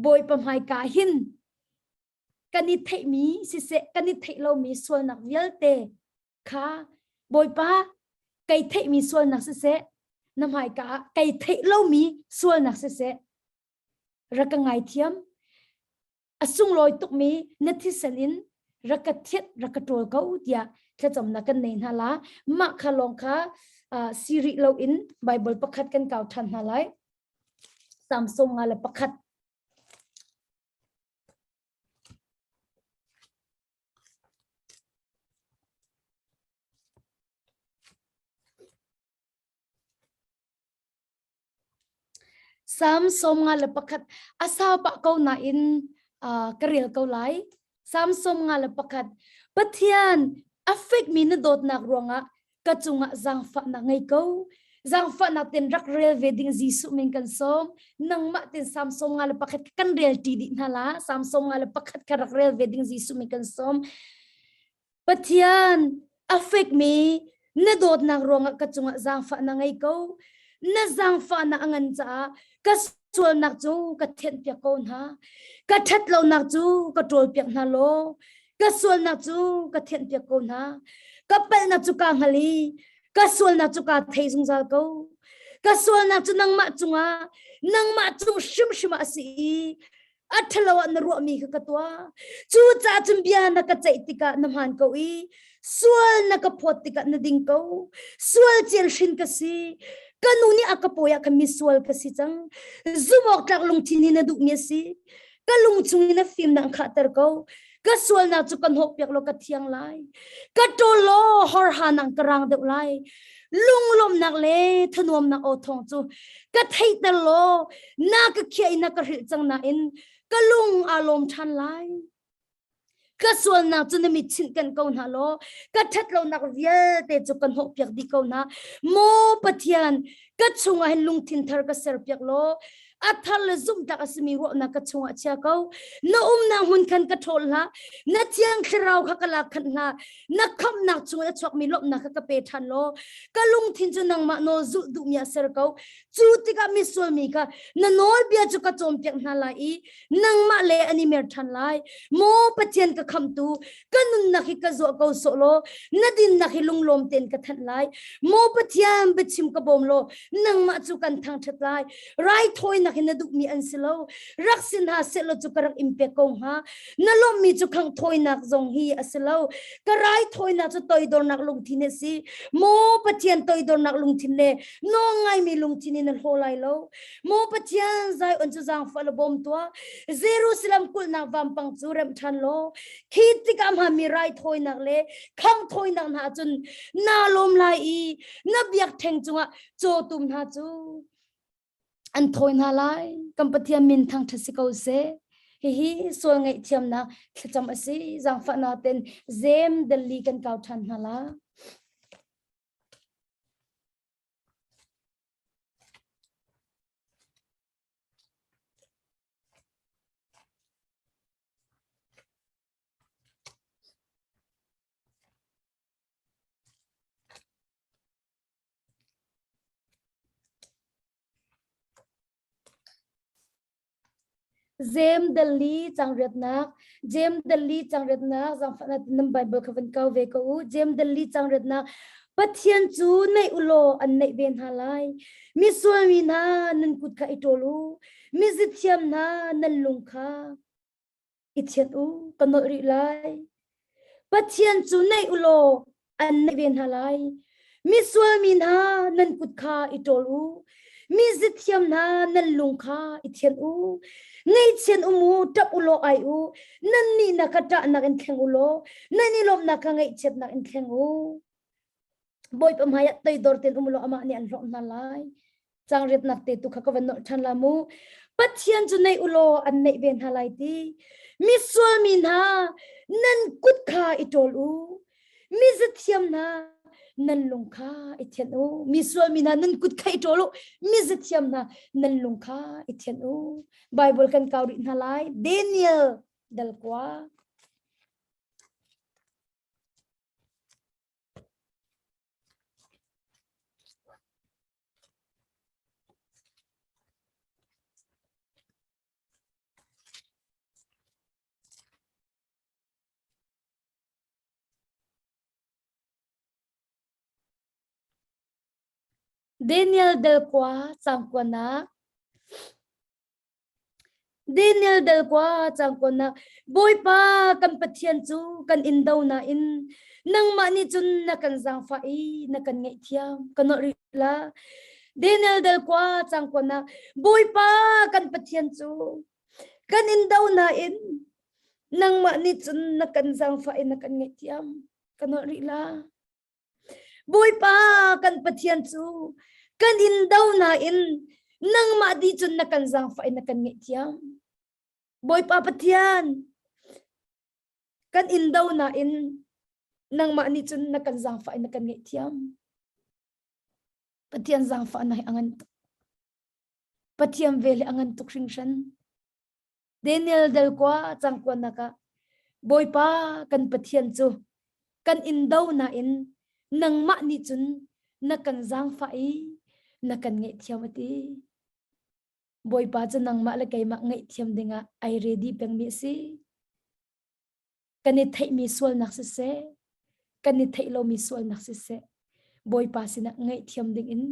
Bawipa hmaika hin kan i theihmi siseh kan i theih lomi sualnak vialte kha Bawipa kei theihmi sualnak siseh na hmaika ah kei theih lomi sualnak siseh rak ka ngaithiam a sunglawi tukmi na thisen in rak ka thiat rak ka ṭawl ko tiah thlacamnak kan nei hna la mah kha lawng kha si rih loin Bible pakhat kan kau ṭhan hna lai Samsung nga le pakhat Salm 51 a sau pah ko nain uh, ka rel ko lai. Salm 51 Pathian a fekmi na dawtnak ruangah ka cungah zaangfahnak ngei ko. Zaangfahnak ten rak rel ve ding Jesuh min kan sawm. Nangmah ten Salm 51 kan rel ṭi dih hna la. Salm 51 kha rak rel ve ding Jesuh min kan sawm. Pathian a fekmi na dawtnak ruangah ka cungah zaangfahnak ngei ko. Na zaangfahnak a ngan caah ka sualnak cu ka thianhpiak ko hna. Ka ṭhatlonak cu ka ṭawlpiak hna law ka sualnak cu ka thianhpiak ko hna. Ka palhnak cu kaa hngal i ka sualnak cu kaa thei zungzal ko. Ka sualnak cu nangmah cungah nangmah cung hrimhrim ah a si i a ṭhalo ah na ruahmi kha ka tuah. Cucaah cun bia na ka ceih tikah na hmaan ko i sual na ka phawt tikah na ding ko. Sual cian hrin ka si. Ka nu nih a ka pawi ah khan misual ka si cang. Zumh awk tlak lungthin hi na duhmi a si. Ka lung chung in na fimnak khahter ko. Ka sualnak cu ka hnawhpiak law ka thiang lai. Ka ṭawl law horha nang ka rang deuh lai. Lunglawmhnak le thanuamnak aw thawng cu ka theihter law na ka khiah i na ka hrilh cang nain ka lung aa lawm ṭhan lai. Ka sualnak cu na mit chinh kan ko hna law ka ṭhatlonak vialte cu ka hnawhpiak dih ko hna. Maw Pathian, ka chungah hin lungthin thar ka serpiak law a thar le zumhtlak a simi ruahnak ka chungah chia ko. Na umnak hmun khan ka ṭhawl hlah. Na thiang thlarau kha ka lak khanh hlah. Na khamhnak chungin a chuakmi lawmhnak kha ka pe ṭhan law ka lungthin cu nangmah nawl zulh duhmi ah ser ko. Cu tikah misual mi kha na nawlbia cu ka cawnpiak hna lai i nangmah le an i mer ṭhan lai. Maw Pathian ka khamhtu, ka nunnak hi ka zuah ko sawh law na dinnak hi lunglawm tein ka thanh lai. Maw Pathian, biachim ka bawm law nangmah cu kan thangṭhat lai. Raithawinak. raithawinak in na duhmi an si lo. Rak si hna sehlaw cu ka rak in pek ko hnga. Na lawmhmi cu khangh thawinak zong hi a si lo. Ka raithawinak cu toidornak lungthin a si. Maw Pathian toidornak lungthin le nawl ngaimi lungthin in na hlaw lai lo. Maw Pathian Zion cu zaangfah la bawm tuah. Jerusalem kulhnak vampang cu remh ṭhan law khi tikah hmami raithawinak le khangh thawinak hna cun naa lawm lai i na biakṭheng cungah cawtum hna cu an thawi hna lai. Kan Pathian min thangṭhat si ko seh. Hihi sual ngaihthiamnak thlacam a si. Zaangfahnak ten zem Delhi kan kau ṭhan hna la. Jem Delhi cangriatnak Jem Delhi cangriatnak zaangfahnak nan Bible kha van kau ve ko u. Jem Delhi cangriatnak Pathian cu neih u law an neih ve hna lai. Misual mi hna nan kut kha i ṭawl u. Mizithiam hna nan lung kha i thianh u. Ka nolh rih lai. Pathian cu neih u law an neih ve hna lai. Misual mi hna nan kut kha i ṭawl u. Mi zithiam hna nan lung kha i thianh u. Ngaihchian um u, ṭap u law ai u. Nan nihnak kha ṭahnak in thleng u law nan i lawmhnak kha ngaihchiatnak in thleng u. Bawipa hmaiah toidor tein um u law amah nih an hlawh hna lai. Cangriatnak te tu kha ka van nolh ṭhan la mu. Pathian cu neih u law an neih ve hna lai ti. Misual mi hna nan kut kha i ṭawl u. Mi zathiam hna nan lung kha i thianh u. Mi sual mi hna nan kut kha i ṭawl u. Mi zathiam hna nan lung kha i thianh u. Bible kan kau rih hna lai. Daniel dal kua. Daniel del kua cang kuanak Daniel del kua cang kuanak Bawipa kan Pathian cu kan in do nain nangmah nih cun na kan zaangfah i na kan ngaihthiam ka nolh rih la Daniel del kua cang kuanak Bawipa kan Pathian cu kan in do nain nangmah nih cun na kan zaangfah i na kan ngaihthiam ka nolh rih la Bawipa kan Pathian cu kan in do nain nangmah di cun na kan zaangfah i na kan ngaihthiam Bawipa Pathian kan in do nain nangmah nih cun na kan zaangfah i na kan ngaihthiam Pathian zaangfah na hi a ngan tuk Pathian vel hi a ngan tuk hringhran Daniel del kwa cang kuanak ah Bawipa kan Pathian cu kan in do nain nangmah nih cun na kan zaangfah i na kan ngaihthiam a ti. Bawipa cu nangmah le keimah ngaihthiam dingah ai ready pengmi a si. Kan i theihmi sualnak siseh, kan i theih lomi sualnak siseh, Bawipa sinah ngaihthiam dingin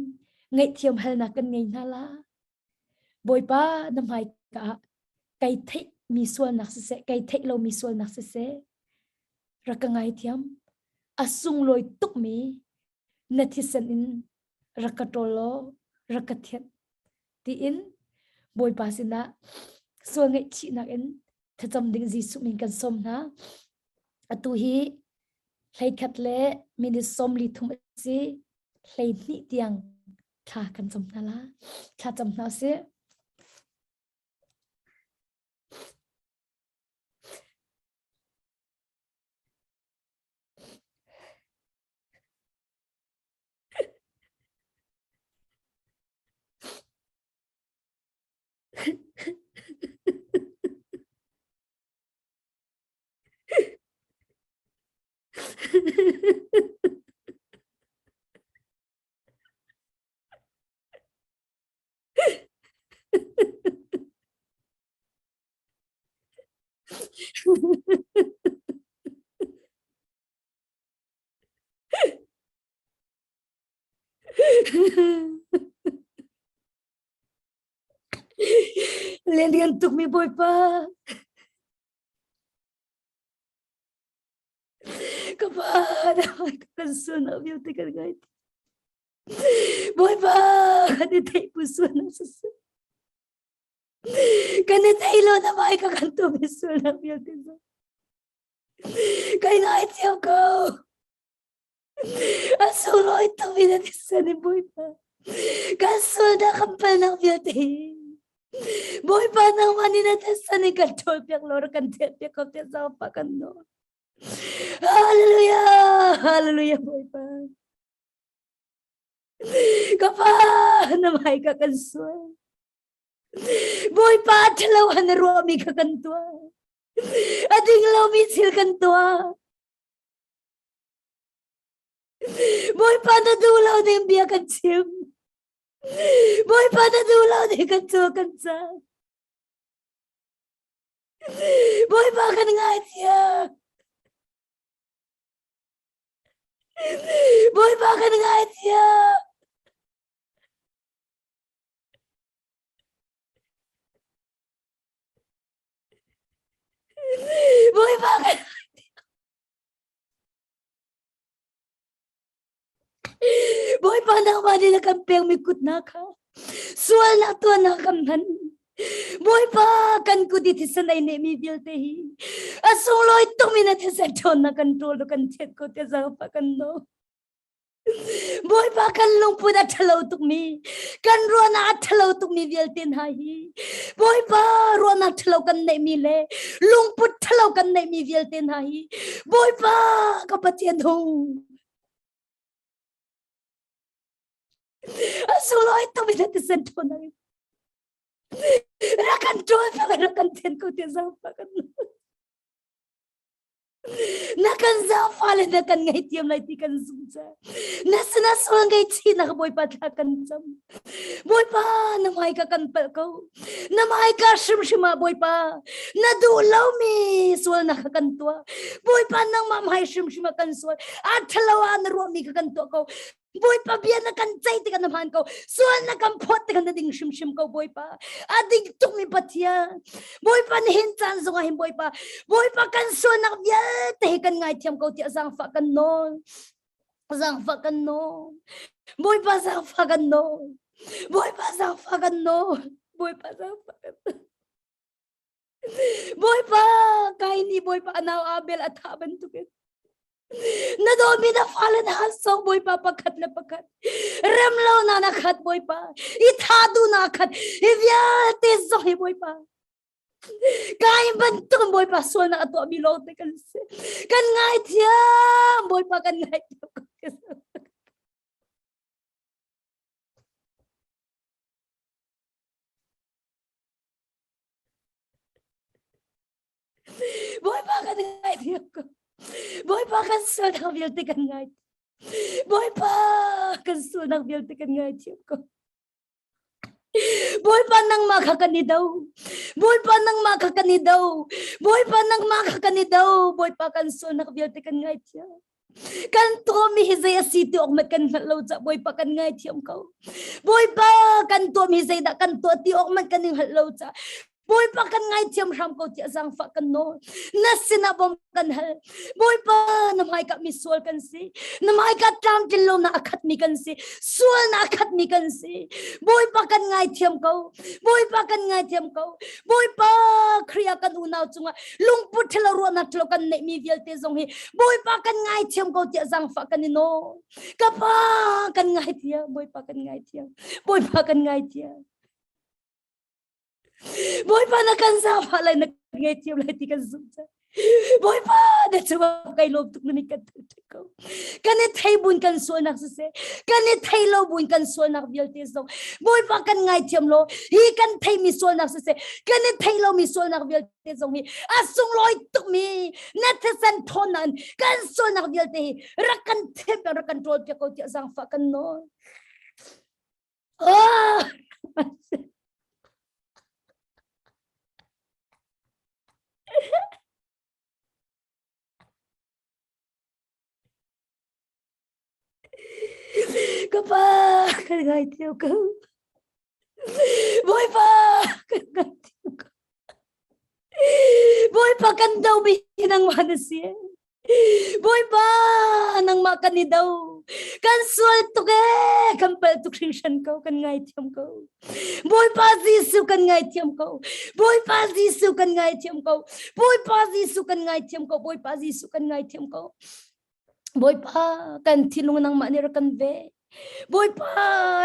ngaihthiam halnak kan ngei hna la. Bawipa na hmaika ah kai theihmi sualnak siseh, kai theih lomi sualnak siseh, rak ka ngaithiam. A sunglawi tukmi na thisen in rak ka ṭawl law rak ka thianh tiin Bawipa sinah sual ngaihchihnak in thlacam ding Jesuh min kan sawm hna. Atu hi 11 le minute 43 a si. 12 tiang thla kan cam hna la. Thla cam hna usih. Lian tuk mi Bawipa. Ka pa, kan sualnak vialte kan ngai. Bawipa, kan i theih pu sualnak siseh. Kan i thei lo na mai ka kan tu mi sualnak vialte zong. Kai ngai thiam ko. A sunglawi tuk mi na thisen in Bawipa. Kan sualnak kan palnak vialte hi. Bawipa nangmah nih na thisen in kan ṭhawl piak law rak kan thianh piak ko tiah zaangfah kan nawl. Hallelujah! Hallelujah Bawipa. Ka pa na mai ka kan sual. Bawipa ṭhalo han na ruahmi kha kan tuah. A ding lomi thil kan tuah. Bawipa na duh lo ding bia kan chim. Bawipa na duh lo ding kan tuah kan cang. Bawipa kan ngaithiam. Bawipa kan ngaithiam. Bawipa kan Bawipa nangmah nih na kan pekmi kutnak kha sualnak tuahnak kan hman. Bawipa kan kut i thisen ei nehmi vialte hi a sunglawi tukmi na thisen ṭhawnnak kan ṭawl kan thiat ko tiah zaangfah kan nawl. Bawipa kan lungput a ṭhalo tukmi, kan ruahnak a ṭhalo tukmi vialte hna hi Bawipa ruahnak ṭhalo kan neihmi le lungput ṭhalo kan neihmi vialte hna hi Bawipa ka Pathian hung a sunglawi tukmi na thisen ṭhawnnak rak kan ṭawl rak kan then ko tiah zaangfah kan Na kan zaangfah le na kan ngaihthiam lai ti kan zumh ca. Na sinah sual ngaihchihnak Bawipa thla kan cam. Bawipa na hmaika kan palh ko. Na hmaika hrimhrim ah Bawipa na duh lomi sualnak kha kan tuah. Bawipa nangmah hmai hrimhrim ah kan sual. A ṭhalo ah na ruahmi kha kan tuah ko. Bawipa bia na kan ceih tikah na hmaan ko. Sual na kan phawt tikah na ding hrimhrim ko Bawipa. A ding tukmi Pathian. Bawipa nihin caan zongah hin Bawipa, Bawipa kan sualnak vialte hi kan ngaithiam ko tiah zaangfah kan nawl. Zaangfah kan nawl. Bawipa zaangfah kan nawl. Bawipa zaangfah kan nawl. Bawipa zaangfah kan nawl. Bawipa kai nih Bawipa a nau Abel a thah bantukin na dawmi na fale na song Bawipa pakhat le pakhat rem lo na na khat Bawipa i tha du na khat hi vialte zong hi Bawipa kai bantuk Bawipa sual na tuah mi lawng te kan si kan ngai thiam Bawipa kan ngai thiam Bawipa kan ngaithiam ko. Bawipa kan sualnak vialte kan ngai. Bawipa kan sualnak vialte kan ngaithiam ko. Bawipa nangmah kha kan i do. Bawipa nangmah kha kan i do. Bawipa nangmah kha kan i do. Bawipa kan sualnak vialte kan ngaithiam. Kan tuahmi hi zei a si ti awk mat kan hngalh lo ca Bawipa kan ngaithiam ko. Bawipa kan tuahmi zeidah kan tuah ti awk mat kan i hngalh lo ca Bawipa kan ngaithiam hram ko tiah zaangfah kan nawl. Na sinah bawm kan hal. Bawipa na hmaika mi sual kan si. Na hmaika tlamtlin lo na a khatmi kan si. Sual na a khatmi kan si. Bawipa kan ngaithiam ko. Bawipa kan ngaithiam ko. Bawipa Khrih kan unau cungah lungput ṭhalo ruahnak ṭhalo kan neihmi vialte zong hi Bawipa kan ngaithiam ko tiah zaangfah kan i nawl. Ka pa kan ngaithiam, Bawipa kan ngaithiam, Bawipa kan ngaithiam. Bawipa na kan zaangfah lai na kan ngaithiam lai ti kan zumh cang. Bawipa na cungah kai lawm tuk na mi kan thangṭhat ko. Kan i thei buin kan sualnak siseh, kan i thei lo buin kan sualnak vialte zong Bawipa kan ngaithiam law hi kan theimi sualnak siseh, kan i thei lomi sualnak vialte zong hi a sunglawi tukmi na thisen ṭhawnnak in kan sualnak vialte hi rak kan thep rak kan ṭawl piak ko tiah zaangfah kan nawl. Oh! Ka pa kan ngaithiam ko. Bawipa kan ngaithiam. Bawipa kan do mi hi nangmah na si. Bawipa nangmah kan i do. Kan sual tuk ee, kan palh tuk hringhran ko, kan ngaithiam ko. Bawipa Jesuh kan ngaithiam ko. Bawipa Jesuh kan ngaithiam ko. Bawipa Jesuh kan ngaithiam ko. Bawipa Jesuh kan ngaithiam ko. Bawipa kan thinlung nangmah nih rak kan ve. Bawipa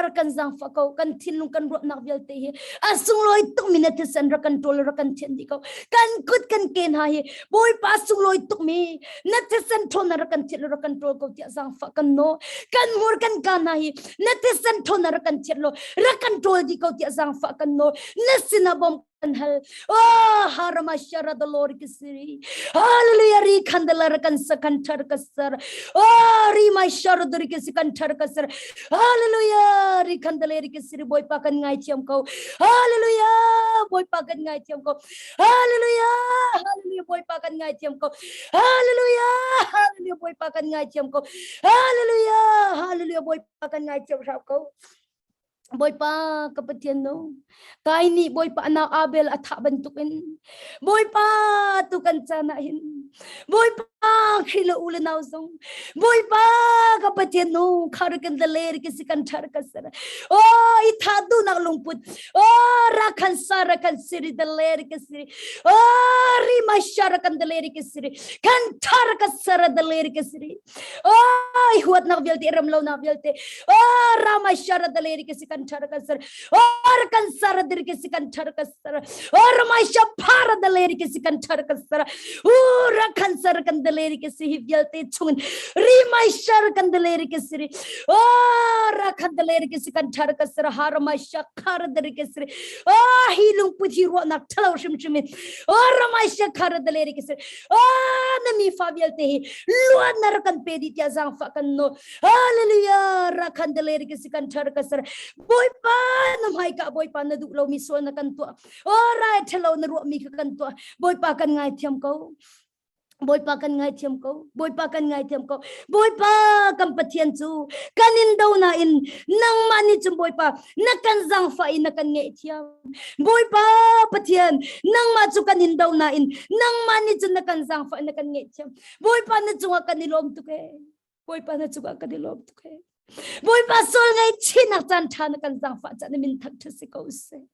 rak kan zaangfah ko. Kan thinlung kan ruahnak vialte hi a sunglawi tuk mi na thisen rak kan ṭawl rak kan thianh dih ko. Kan kut kan ke hna hi Bawipa sunglawi tuk mi na thisen ṭhawn rak kan thianh rak kan ṭawl ko tiah zaangfah kan nawl. Kan hmur kan ka hna hi na thisen ṭhawn rak kan thianh law rak kan ṭawl dih ko tiah zaangfah kan nawl. Na sinah bawm kan hal. Oh, harama shara the Lord kisiri. Hallelujah ri khandala kan sakan thar kasar. Oh, ri mai shara duri kisikan thar kasar. Hallelujah ri khandala ri kisiri boy pa kan ngai thiam ko. Hallelujah boy pa kan ngai thiam ko. Hallelujah hallelujah boy pa kan ngai thiam ko. Hallelujah hallelujah boy pa kan ngai thiam ko. Hallelujah hallelujah boy pa kan ngai thiam ko. Bawipa ka Pathian no kai nih Bawipa nau Abel a thah bantukin Bawipa tu kan caan ah hin Bawipa Khrih le u le nau zong Bawipa ka Pathian no khar kan da le ke si kan thar ka ser o i tha du nak lungput o ra khan sa ra khan siri da le ke siri o ri ma sha ra kan da le ke siri kan thar ka sara da le ke siri Oi huatnak vialte ramlonak vialte oh rama shara daleri ke sikan thar ka sar or kan sar dir ke sikan thar ka sar or rama shapara daleri ke sikan thar ka sar ura kan sar kan daleri ke si vialte chungin rima shar kan daleri ke siri oh rakhan daleri ke sikan thar ka sar harama shakhar dir ke siri oh hilung puthi ro nak thalo shim shim oh rama shakhar daleri ke siri Oh, na mi fa vialte hi luan na rakan pe di tia zangfa kan no. Hallelujah. Rakhan de leri ki kan thar ka sar. Boipa na mai ka boipa na du lo mi so na kan tua. Oh, rai thelo na ru mi ka kan tua. Boipa kan ngai thiam ko. Bawipa kan ngaithiam ko. Bawipa kan ngaithiam ko. Bawipa kan Pathian cu kan in do na in nangmah nih cun Bawipa na kan zangfah i na kan ngaihthiam. Bawipa Pathian nangmah cu kan in do nain nangmah nih cun na kan zaangfah na kan ngaihthiam Bawipa na cungah kan i lawm tuk ee Bawipa na cungah kan i lawm tuk ee Bawipa sual ngaihchihnak caan ṭha na kan zaangfah caan na min thangṭhat si ko seh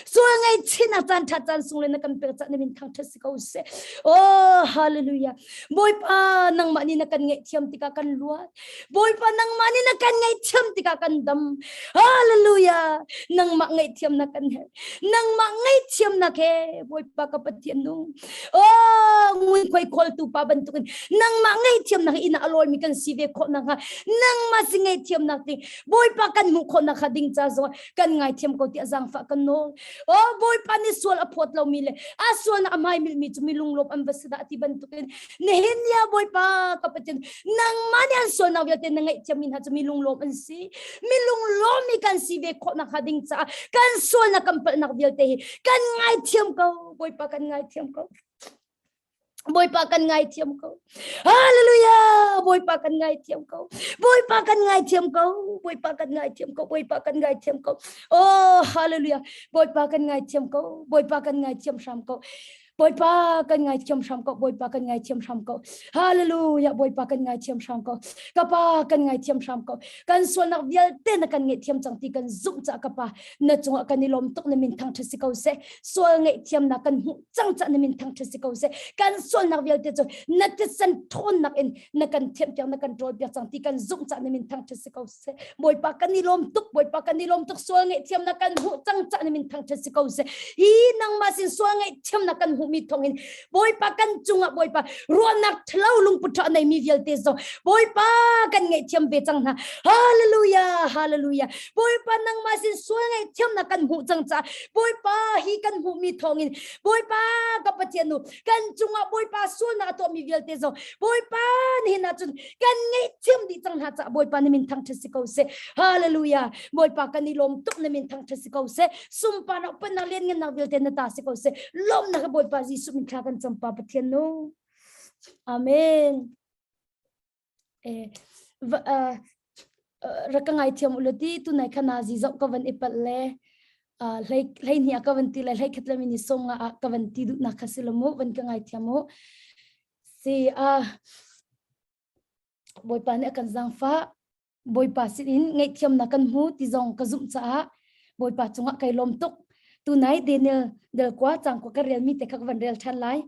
sual ngaihchihnak caan ṭha caan sung le na kan pek caan na min thangṭhat si ko seh oh hallelujah Bawipa nangmah nih na kan ngaihthiam tikah kan luat Bawipa nangmah nih na kan ngaihthiam tikah kan dam. Hallelujah. Nangmah ngaihthiam na kan herh. Nangmah ngaihthiam nak he Bawipa ka Pathian nung. Oh, ngun khoi kholtu pa bantukin nangmah ngaihthiam nak ina aloi mi kan si ve khawh nak hnga. Nangmah si ngaihthiam nak ding Bawipa kan hmuh khawh nak kha ding ca zong kan ngaithiam ko tiah zaangfah kan nawl. Oh, Bawipa nih sual a phawt lomi le a sual na a hmai milmi cu mi lunglawm an va si dah ti bantukin nihin ni ah Bawipa ka Pathian nangmah nih an sualnak vialte na ngaihthiam mi hna cu mi lunglawm an si mi lunglawm mi kan si ve khawh nakhnga ding caah kan sualnak kan palhnak vialte hi kan ngaithiam ko Bawipa kan ngaithiam ko Bawipa kan ngaithiam ko. Hallelujah! Bawipa kan ngaithiam ko. Bawipa kan ngaithiam ko. Bawipa kan ngaithiam ko. Bawipa kan ngaithiam ko. Oh, hallelujah! Bawipa kan ngaithiam ko. Bawipa kan ngaithiam hram ko. Bawipa kan ngaithiam hram ko Bawipa kan ngaithiam hram ko Hallelujah Bawipa kan ngaithiam hram ko ka pa kan ngaithiam hram ko kan sualnak vialte na kan ngaihthiam cang ti kan zumh ca ka pa na cungah kan i lawm tuk na min thangṭhat si ko seh sual ngaihthiamnak kan hmuh cang ca na min thangṭhat si ko seh kan sualnak vialte cu na thisen ṭhawnnak in na kan thiampiak na kan ṭawlpiak cang ti kan zumh ca na min thangṭhat si ko seh Bawipa kan i lawm tuk Bawipa kan i lawm tuk sual ngaihthiamnak kan hmuh cang ca na min thangṭhat si ko seh hi nangmah sin sual ngaihthiamnak kan hmuhmi thawngin Bawipa kan cungah Bawipa ruahnak ṭhalo lungput ṭha neimi vialte zong Bawipa kan ngaihthiam ve cang hna hallelujah hallelujah Bawipa nangmah sin sual ngaihthiamnak kan hmuh cang caah Bawipa hi kan hmuhmi thawngin Bawipa ka Pathian nu kan cungah Bawipa sualnak a tuahmi vialte zong Bawipa nihin ahcun kan ngaihthiam dih cang hna caah Bawipa na min thangṭhat si ko seh hallelujah Bawipa kan i lawm tuk na min thangṭhat si ko seh sunparnak upatnak lianngannak vialte na ta si ko seh lawmnak Bawipa Jesuh min thla kan cam pa Pathian nu amen eh rak ka ngaithiam u ti tu nai khana zi zoh ka van i palh le. Hlei hlei ni ka van ti lai hlei khat le mi ni som nga ah ka van ti duh nak kha si lo mu van ka ngai thiam mu si a Bawipa nih a kan zaangfah Bawipa sinin ngaihthiamnak kan hmu ti zong ka zumh caah Bawipa cungah kai lawm tuk. Tunai Daniel del kwa cang kwa ka relmi te kha ka van rel ṭhan lai.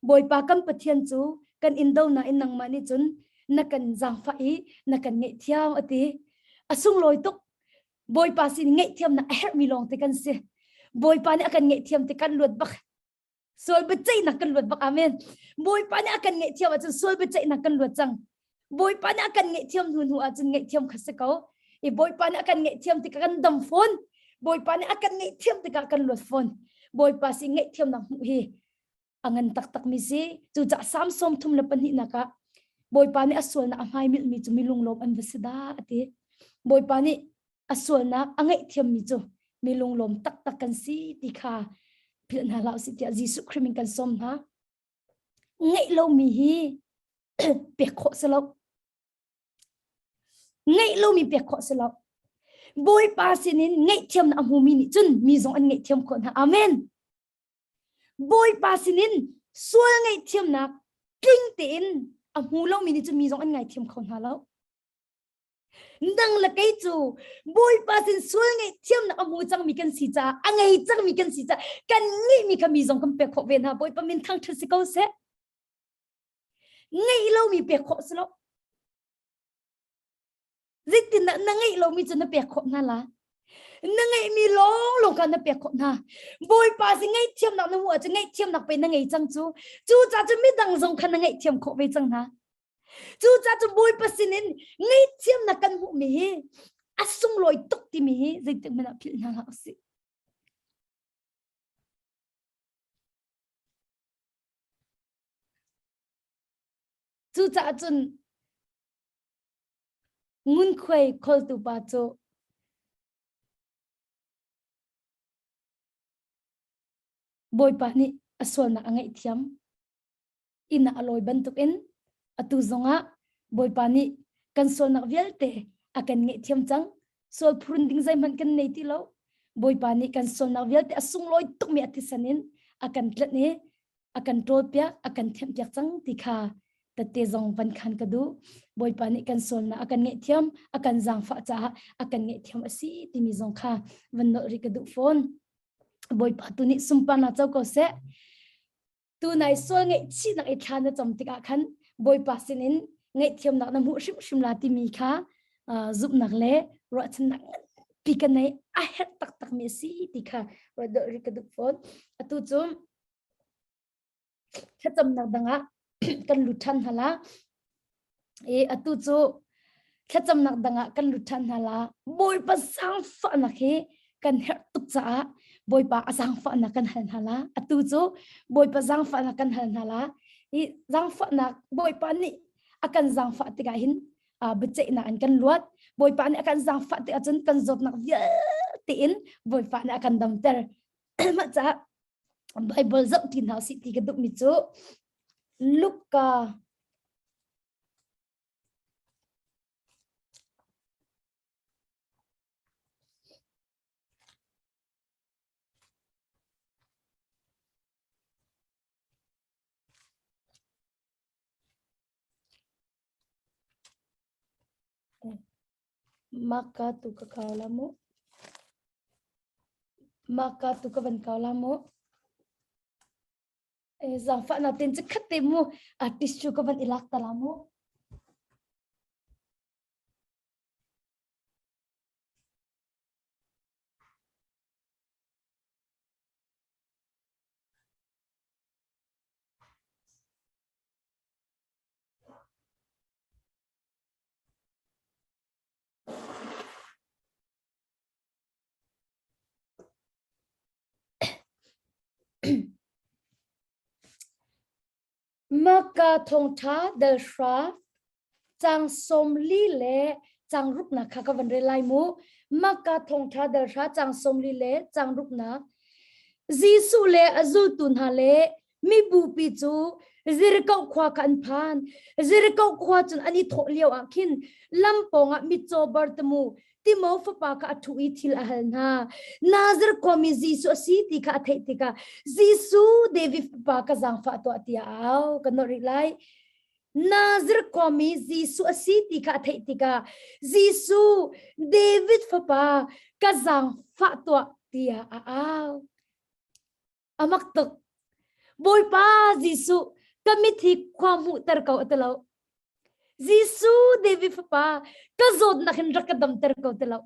Bawipa kan Pathian cu kan in do nain nangmah nih cun na kan zaangfah i na kan ngaihthiam a ti. A sunglawi tuk. Bawipa sin ngaihthiamnak a herhmi lawng te kan si. Bawipa nih a kan ngaihthiam te kan luat bak. Sual biaceihnak kan luat bak amen. Bawipa nih a kan ngaihthiam ahcun sual biaceihnak kan luat cang. Bawipa nih a kan ngaihthiam hnu hnu ahcun ngaihthiam kha si ko. I Bawipa nih a kan ngaihthiam tikah kan dam fawn. Bawipa nih a kan ngaihthiam tikah kan luat fawn. Bawipa si ngaihthiamnak hmuh hi a ngan taktak mi si. Cucaah Salm 32 nak ah Bawipa nih a sualnak a hmaimilhmi cu mi lunglawm an va si dah a ti. Bawipa nih a sualnak a ngaihthiammi cu mi lunglawm taktak kan si ti kha philh hna hlah usih tiah Jesuh Khrih min kan sawm hna. Ngeih lomi hi pek khawh si lo. Ngeih lomi pek khawh si lo. Bawipa sinin ngaihthiamnak a hmumi nih cun mi zong an ngaihthiam khawh hna. Amen. Bawipa sinin sual ngaihthiamnak tling tein a hmu lomi nih cun mi zong an ngaithiam kho hna lo. Nang le kei cu Bawipa sin sual ngaihthiamnak a hmu cangmi kan si caah a ngei cangmi kan si caah kan ngeihmi kha mi zong kan pek khawh ve hna. Bawipa min thangṭhat si ko seh. Ngeih lomi pek khawh si lo. Zeitindah na ngeih lomi cu na pek khawh hna la? Na ngeihmi lawnglawng kha na pek khawh hna. Bawipa sin ngaihthiamnak na hmuh ahcun ngaihthiamnak pe na ngei cang cu. Cucaah cu midang zong kha na ngaihthiam khawh ve cang hna. Cucaah cu Bawipa sinin ngaihthiamnak kan hmuhmi hi a sunglawi tuk timi hi zeitik hmanh ah philh hna hlah usih. Cucaah cun ngunkhuai kholtu pa cu Bawipa nih a sualnak a ngaihthiam. Inn ah a lawi bantukin atu zongah Bawipa nih kan sualnak vialte a kan ngaihthiam cang. Sual phurun ding zeihmanh kan nei ti lo. Bawipa nih kan sualnak vialte a sunglawi tukmi a thisen in a kan tlanh i a kan ṭawlpiak, a kan thianhpiak cang ti kha tette zong van khan ka duh. Bawipa nih kan sualnak a kan ngaihthiam, a kan zaangfah caah a kan ngaihthiam a si timi zong kha van nolh rih ka duh fawn. Bawipa tu nih sunparnak co ko seh. Tunai sual ngaihchihnak i thla na cam tikah khan Bawipa sinin ngaihthiamnak na hmuh hrimhrim la timi kha zumhnak le ruahchannak nganpi ka nei a herh taktakmi a si ti kha ruah deuh rih ka duh fawn. Atu cu thlacamnak dangah kan lut ṭhan hna la. I atu cu thlacamnak dangah kan lut ṭhan hna la. Bawipa zaangfahnak hi kan herh tuk caah Bawipa a zaangfahnak kan hal hna la. Atu cu Bawipa zaangfahnak kan hal hna la. I zaangfahnak Bawipa nih a kan zaangfah tikah hin biaceihnak in kan luat. Bawipa nih a kan zaangfah tikah cun kan zawtnak vialte in Bawipa nih a kan damter. Mah caah Bible zoh ti hna usih ti ka duhmi cu Luka Maka tu ka kau la mu. Maka tu ka van kau la mu. E zangfah na ten khat te mu artist chu ka van ilak ta la mu. Maka thawngṭha dal hra cang 40 le cang ruknak kha ka van rel lai mu. Maka thawngṭha dal hra cang 40 le cang ruknak. Jesuh le a zultu hna le mibupi cu Jericho khua kha an phan. Jericho khua cun an i thawh lio ah khin lam pawngah mitcaw Bartimu Timo fapa kha a ṭhu i thil a hal hna. Nazareth khuami Jesuh a si ti kha a theih tikah Jesuh David fapa ka zaangfah tuah tiah a au. Ka nolh rih lai. Nazareth khuami Jesuh a si ti kha a theih tikah Jesuh David fapa ka zaangfah tuah tiah a au. A mak tuk. Bawipa Jesuh ka mit hi khua hmuhter ko a ti lo. Jesuh David fapa ka zawtnak in rak ka damter ko ti lo.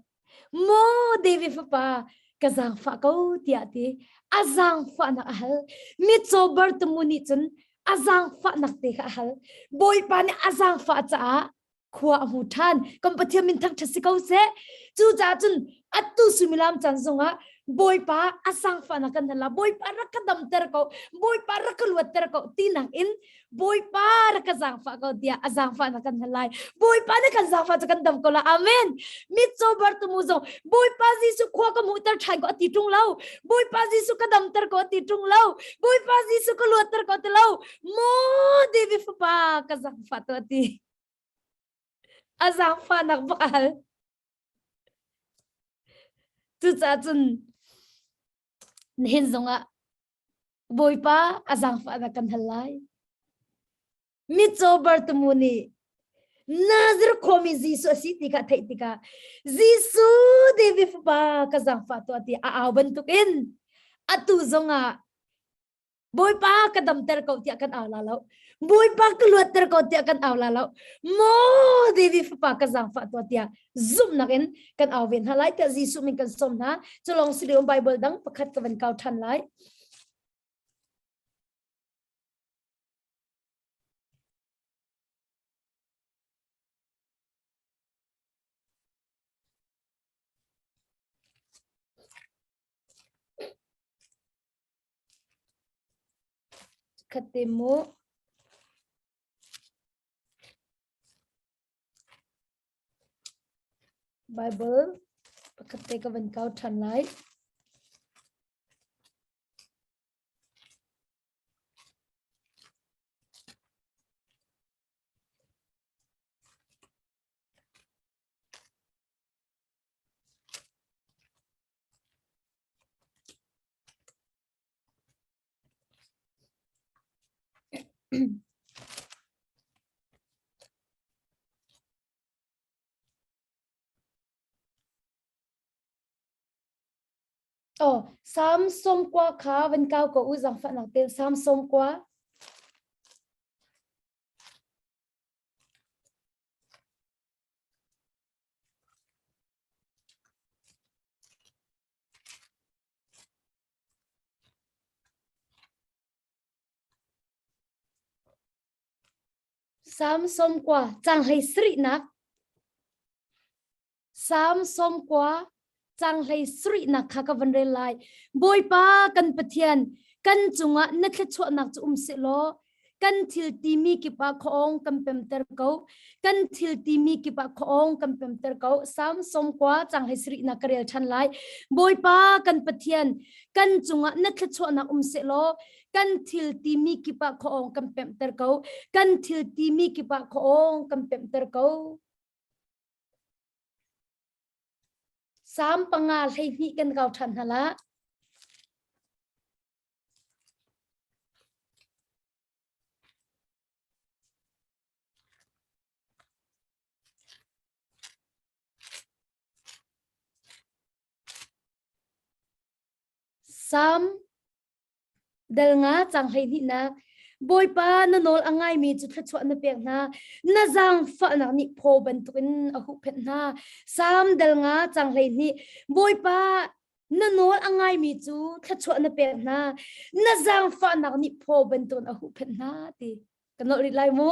Maw David fapa ka zaangfah ko tiah ti. A zaangfahnak a hal. Mitcaw Bartimu nih cun a zaangfahnak te kha a hal. Bawipa nih a zaangfah caah khua a hmu ṭhan. Kan Pathian min thangṭhat si ko seh. Cucaah cun atu suimilam caan zongah Bawipa a zaangfahnak kan hal la. Bawipa rak ka damter ko. Bawipa rak ka luatter ko tinak in Bawipa rak ka zaangfah ko tiah a zaangfahnak kan hal lai. Bawipa na kan zaangfah cu kan dam ko la. Amen. Mitcaw Bartimu zong Bawipa Jesuh khua ka hmuhter ṭhan ko a ti ṭung lo. Bawipa Jesuh ka damter ko a ti ṭung lo. Bawipa Jesuh ka luatter ko a ti lo. Maw David fapa ka zaangfah tu a ti. A zaangfahnak bak a hal. Cucaah cun nihin zongah Bawipa a zaangfahnak kan hal lai. Mitcaw Bartimu nih Nazareth khuami Jesuh a si ti kha theih tikah Jesuh David fapa ka zaangfah tuah ti a au bantukin atu zongah Bawipa ka damter ko tiah kan au la lo. Bawipa ka luatter ko tiah kan au la lo. Maw David fapa ka zaangfah tuah tiah zumhnak in kan au ve hna lai tiah Jesuh min kan sawm hna. Culong si lio Bible dang pakhat ka van kau ṭhan lai. Khat te mu. Bible pakhat te ka van kau ṭhan lai. Oh, Sam sawmkua kha van kau ko u zaangfahnak tein Sam sawmkua. Salm 90 caang hlei sarihnak Salm 90 caang hlei sarihnak kha ka van rel lai. Bawipa kan Pathian kan cungah na thluachuahnak cu um seh law kan thil timi kip ah khuaawng kan pemter ko kan thil timi kip ah khuaawng kan pemter ko Salm 90 caang hlei sarihnak ka rel ṭhan lai. Bawipa kan Pathian kan cungah na thluachuahnak um seh law kan thil timi kip ah khuaawng kan pemhter ko kan thil timi kip ah khuaawng kan pemhter ko Salm 5 12 kan kau ṭhan hna la. Salm Dal nga cang 12 nak Bawipa na nawl a ngaimi cu thluachuah na pek hna na zaangfahnak nih phaw bantukin a huhphenh hna Salm dal nga cang 12 Bawipa na nawl a ngaimi cu thluachuah na pek hna na zaangfahnak nih phaw bantukin a huhphenh hna ti ka nolh rih lai mu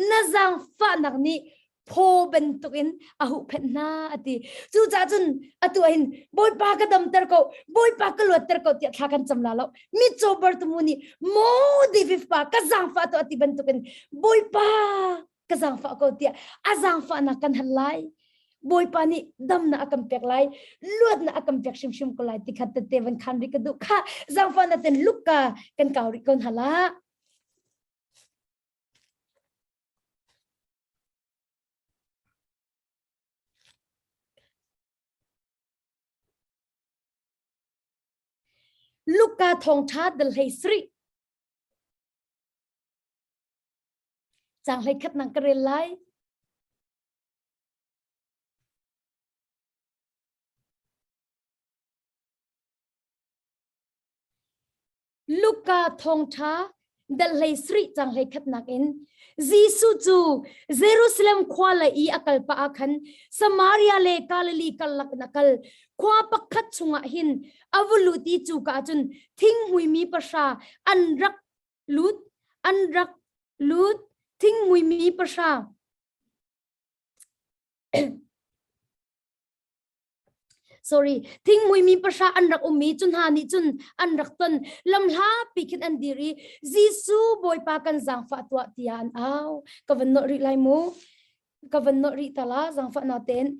na zaangfahnak nih phaw bantukin a huhphenh hna a ti cucaah cun atu ah hin bawipa ka damter ko bawipa ka luatter ko tiah thla kan cam la lo mitcaw bartumu nih maw David pa ka zaangfah to ati bantukin bawipa ka zaangfah ko tiah a zaangfahnak kan hal lai Bawipa nih damnak a kan pek lai luatnak a kan pek hrimhrim ko lai ti kha tete van khan rih ka duh kha zaangfahnak ten lukka kan kau rih ko hna la. Luka thawngṭha dal hlei sarih. Cang hlei khat nang ka rel lai. Luka thawngṭha dal hlei sarih cang hlei khatnak in Jesuh cu Jerusalem khua lei i a kal pah ah khan Samaria le Galilee karlak in a kal. Khua pakhat chungah hin a va lut i cuka ah cun thinghmuimi pahra an rak lut an rak lut thinghmuimi pahra sorry thingmui mi pahra an rak um i cu hna nih cun an rak ton lamhlapi khin an dir i Jesuh Bawipa kan zaangfah tuah tiah an au ka van nolh rih lai mu ka van nolh rih ta la zaangfah na ten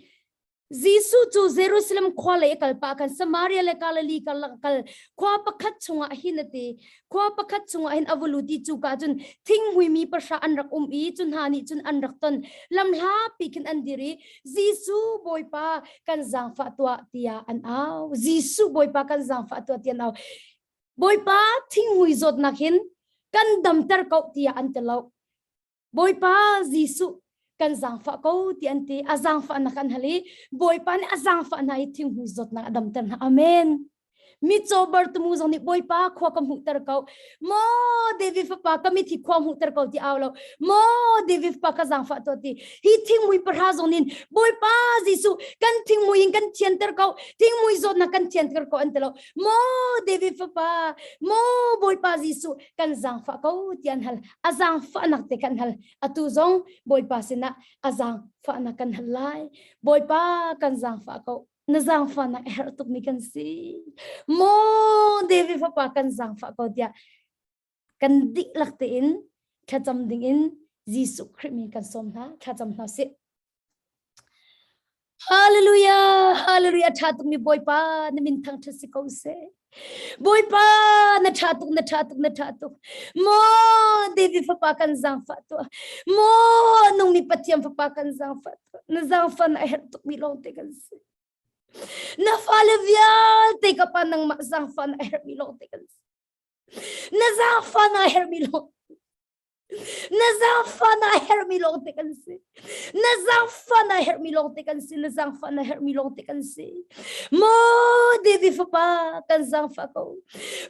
Jesuh cu Jerusalem khua lei a kal pah khan Samaria le Galilee karlak a kal khua pakhat chungah hin a ti Khua pakhat chungah hin a va lut i cuka cun thinghmui mi pahra an rak um i cu hna nih cun an rak ton. Lamhlapi khin an dir i Jesuh Bawipa kan zaangfah tuah tiah an au. Jesuh Bawipa kan zaangfah tuah tiah an au. Bawipa thinghmui zawtnak hin kan damter ko tiah an ti lo. Bawipa Jesuh kan zaangfah ko ti an ti. A zaangfahnak an hal i Bawipa nih a zaangfah hna i thinghmui zawtnak a damter hna. Amen. Mitcaw Bartimu zong nih Bawipa khua ka hmuhter ko. Maw David fapa ka mit hi khua hmuhter ko ti au lo. Maw David fapa ka zaangfah tuah ti. Hi thingmui pahra zong nin Bawipa Jesuh kan thingmui in kan thianter ko. Thingmui zawtnak kan thianter ko an ti lo. Maw David fapa, maw Bawipa Jesuh kan zaangfah ko ti an hal. A zaangfahnak te kan hal. Atu zong Bawipa sinah a zaangfahnak kan hal lai. Bawipa kan zaangfah ko. Na zaangfahnak a herh tukmi kan si. Maw David fapa kan zaangfah ko tiah kan dihlak tein thlacam dingin Jesuh Khrih min kan sawm hna. Thlacam hna sih. Hallelujah, hallelujah, ṭha tukmi Bawipa na min thangṭhat si ko seh. Bawipa na ṭha tuk, na ṭha tuk, na ṭha tuk. Maw David fapa kan zaangfah tuah. Maw nungmi Pathian fapa kan zaangfah tuah. Na zaangfah na herh tukmi lawngte kan si. Na fale vialte ka pa nangmah zaangfah na herhmi lawngte kan si. Na zaangfah na herhmi lawng Na zaangfah na herhmi lawngte kan si. Na zaangfah na herhmi lawngte kan si. Na zaangfah na herhmi lawngte kan si. Maw David fapa kan zaangfah ko.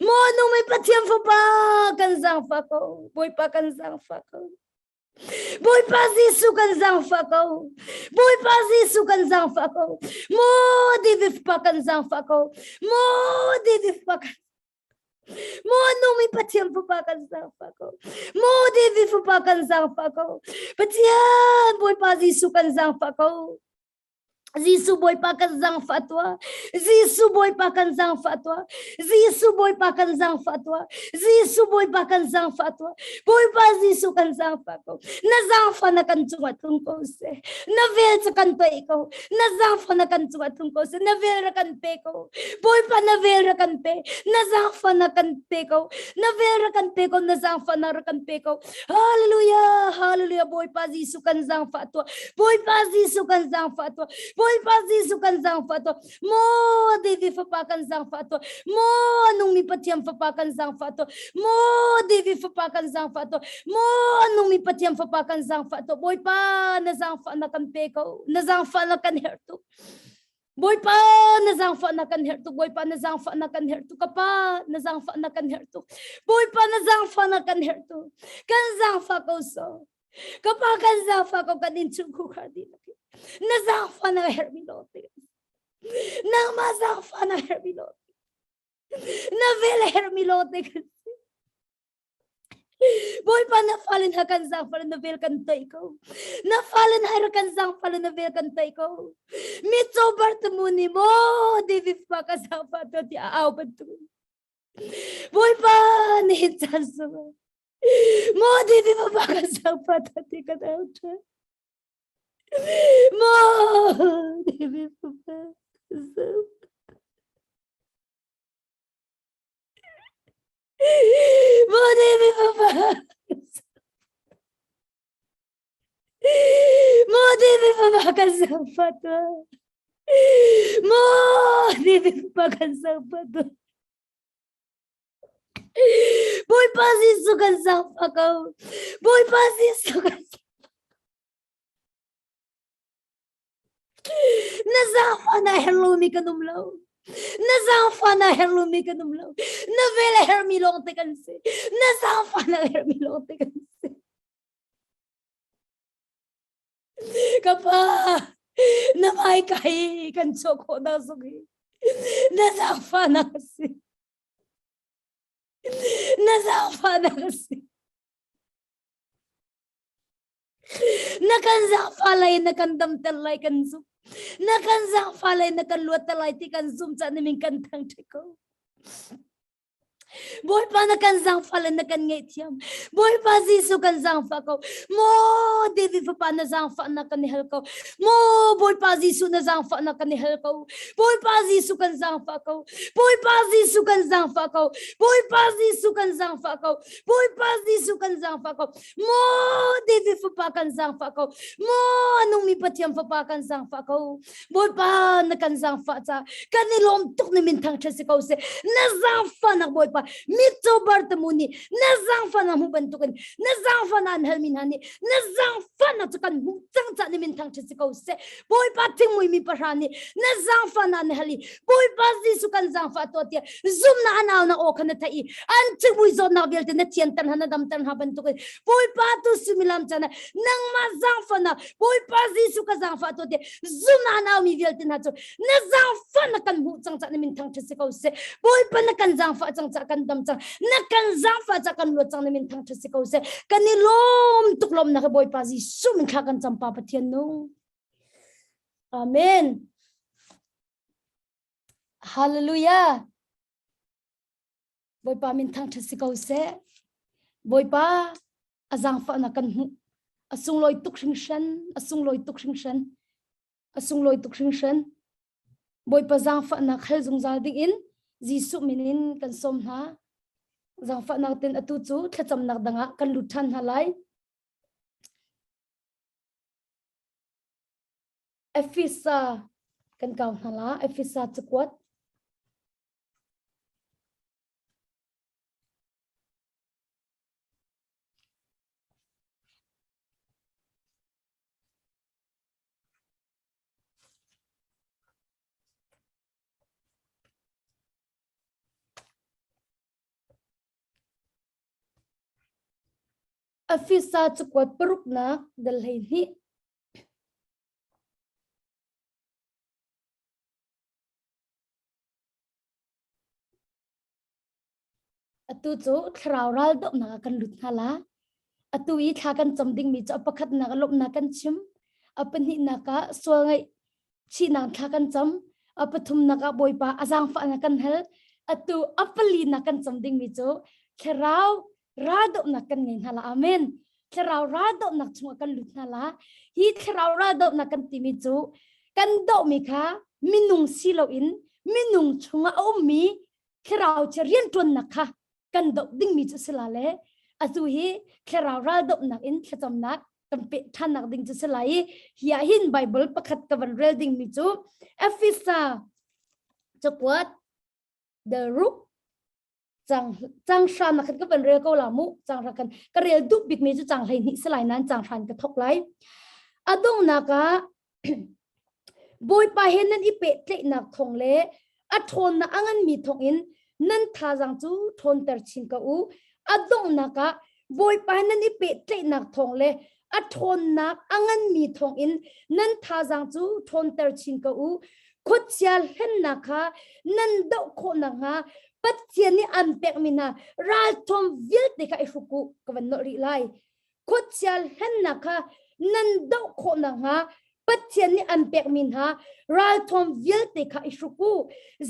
Maw nungmi Pathian fapa kan zaangfah ko. Bawipa kan zaangfah ko. Bawipa Jesuh kan zaangfah ko. Bawipa Jesuh kan zaangfah ko. Maw David fapa kan zaangfah ko. Maw David fapa kan Maw nungmi Pathian fapa kan zaangfah ko. Maw David fapa kan zaangfah ko. Pathian Bawipa Jesuh kan zaangfah ko. Jesuh Bawipa kan zaangfah tuah. Jesuh Bawipa kan zaangfah tuah. Jesuh Bawipa kan zaangfah tuah. Jesuh Bawipa kan zaangfah tuah. Bawipa Jesuh kan zaangfah ko. Na zaangfah na kan cungah tlung ko seh. Na vel cu kan toih ko. Na zaangfah na kan cungah tlung ko seh. Na vel ra kan pe ko. Bawipa na vel ra kan pe. Na zaangfah na kan pe ko. Na vel ra kan pe ko. Na zaangfah na ra kan pe ko. Hallelujah. Hallelujah. Bawipa Jesuh kan zaangfah tuah. Bawipa Jesuh kan zaangfah tuah. Bawipa Jesuh kan zaangfah tuah. Maw David fapa kan zaangfah tuah. Maw nungmi Pathian fapa kan zaangfah tuah. Maw David fapa kan zaangfah tuah. Maw nungmi Pathian fapa kan zaangfah tuah. Bawipa na zaangfah na kan pe ko. Na zaangfah na kan herh tuk. Bawipa na zaangfah na kan herh tuk. Bawipa na zaangfah na kan herh tuk. Ka pa na zaangfah na kan herh tuk. Bawipa na zaangfah na kan herh tuk. Kan zaangfah ko so. Ka pa kan zaangfah ko kan in chung khukhar dih Na zaangfah na herh mi lo te. Nangmah zaangfah na herh mi lo. Na vel herh mi lo te kan si. Bawipa na fale hna kan zaangfah na vel kan toih ko. Na fale hna ra kan zaangfah na vel kan toih ko. Mi cobar tumu ni maw David fa ka zaangfah to ti a au bantuk. Bawipa ni caan sung maw David fa ka zaangfah to ti kan au ṭhan. Maw David fa ka zaangfah. Maw David fapa. Maw David fapa kan zaangfah tuah. Maw David fapa kan zaangfah tuah. Bawipa Jesuh kan zaangfah ko. Bawipa Jesuh kan Na zaangfah na herh lomi kan um lo. Na zaangfah na herh lomi kan um lo. Na vel a herhmi lawng te kan si. Na zaangfah na herhmi lawng te kan si. Ka pa, na hmaika hi kan chuah khawh dah zong hi. Na zaangfahnak a si. Na zaangfahnak a si. Na kan zaangfah lai na kan damter lai kan zum. Na kan zaangfah lai na kan luatter lai ti kan zum cah nimin kan thangṭhat ko. Bawipa na kan zaangfah le na kan ngaihthiam. Bawipa Jesuh kan zaangfah ko. Maw David fapa na zaangfahnak kan i hal ko. Maw Bawipa Jesuh na zaangfahnak kan i hal ko. Bawipa Jesuh kan zaangfah ko. Bawipa Jesuh kan zaangfah ko. Bawipa Jesuh kan zaangfah ko. Bawipa Jesuh kan zaangfah ko. Maw David fapa kan zaangfah ko. Maw a nungmi Pathian fapa kan zaangfah ko. Bawipa na kan zaangfah ca kan i lawm tuk ni min thangṭhat si ko seh. Na zaangfahnak Bawipa mitcaw Bartimu nih na zaangfahnak hmuh bantukin na zaangfahnak an halmi hna nih na zaangfahnak cu kan hmuh cang ca ni min thangṭhat si ko seh. Bawipa thingmui mi pahra nih na zaangfahnak an hal i Bawipa Jesuh kan zaangfah tuah tiah zumnak an aunak aw kha na theih i an thingmui zawtnak vialte na thianter hna na damter hna bantukin Bawipa tu suimilam chan ah nangmah zaangfahnak Bawipa Jesuh ka zaangfah tuah tiah zumnak an aumi vialte hna cu na zaangfah na kan hmuh cang cah na min thangṭhat si ko seh. Bawipa na kan zaangfah cang cah kan dam cang na kan zaangfah cah kan luat cang na min thangṭhat si ko seh. Kan i lawm tuk lawmnak hi Bawipa Jesuh min thla kan cam pa Pathian nung. Amen. Hallelujah. Bawipa min thangṭhat si ko seh. Bawipa a zaangfahnak kan hmuh. A sunglawi tuk hringhran, a sunglawi tuk hringhran, a sunglawi tuk hringhran. Bawipa zaangfahnak hal zungzal dingin Jesuh min in kan sawm hna. Zaangfahnak ten atu cu thlacamnak dangah kan lut ṭhan hna lai. Efesa kan kau hna la, Efesa cakuat. Efesa cakuat paruknak dal 12. Atu cu thlarau raldohnak ah kan lut hna la. Atu i thla kan cam dingmi cu a pakhatnak ah lawmhnak kan chim. A pahnihnak ah sual ngaihchihnak thla kan cam. A pathumnak ah Bawipa a zaangfahnak kan hal. Atu a palinak kan cam dingmi cu thlarau raldohnak kan ngei hna la. Amen. Thlarau raldohnak chungah kan lut hna la. Hi thlarau raldohnak kan timi cu kan dohmi kha minung si loin minung chungah a ummi thlarau chia rianṭuannak kha kan doh dingmi cu si la le atu hi thlarau ral dohnak in thlacamnak kan peh ṭhannak ding cu si lai i hi ah hin Bible pakhat ka van rel dingmi cu Efesa cakuat the ruk cang cang hra na khan ka van rel ko la mu cang hra kan ka rel duh bik mi cu cang 12 si lai nan cang hran ka thok lai adongnak ah Bawipa he nan i pehtlaihnak thawng le a ṭhawnnak a nganmi thawngin nan thazaang cu ṭhawnter chin ko u. A donghnak ah Bawipa he nan i pehtlaihnak thawng le a ṭhawnnak a nganmi thawngin nan thazaang cu ṭhawnter chin ko u. Khuachia hlennak kha nan doh khawh nakhnga Pathian nih an pekmi hna ralthuam vialte kha i hruk u ka van nolh rih lai. Khuachia hlennak kha nan doh khawh nakhnga Pathian nih an pekmi hna ralthuam vialte kha i hruk u.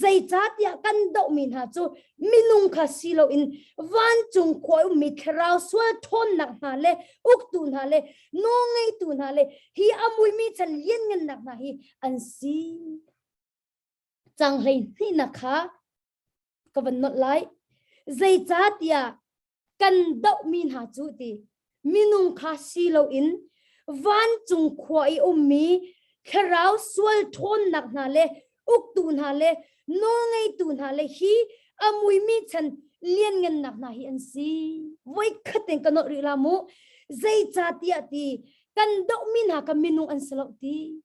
Zeicahtiah kan dohmi hna cu minung kha si loin vancung khua i ummi thlarau sual ṭhawnnak hna le uktu hna le nawlngeitu hna le hi a muimi chan lianngannak hna hi an si. Cang 12nak kha ka van nolh lai. Zeicahtiah kan dohmi hna cu ti minung kha si loin vancung khua i ummi thlarau sual ṭhawnnak hna le uktu hna le nawlngeitu hna le hi a muimi chan lianngannak hna hi an si. Voikhat in ka nolh rih la mu. Zeicahtiah ti kan dohmi hna kha minung an si lo ti.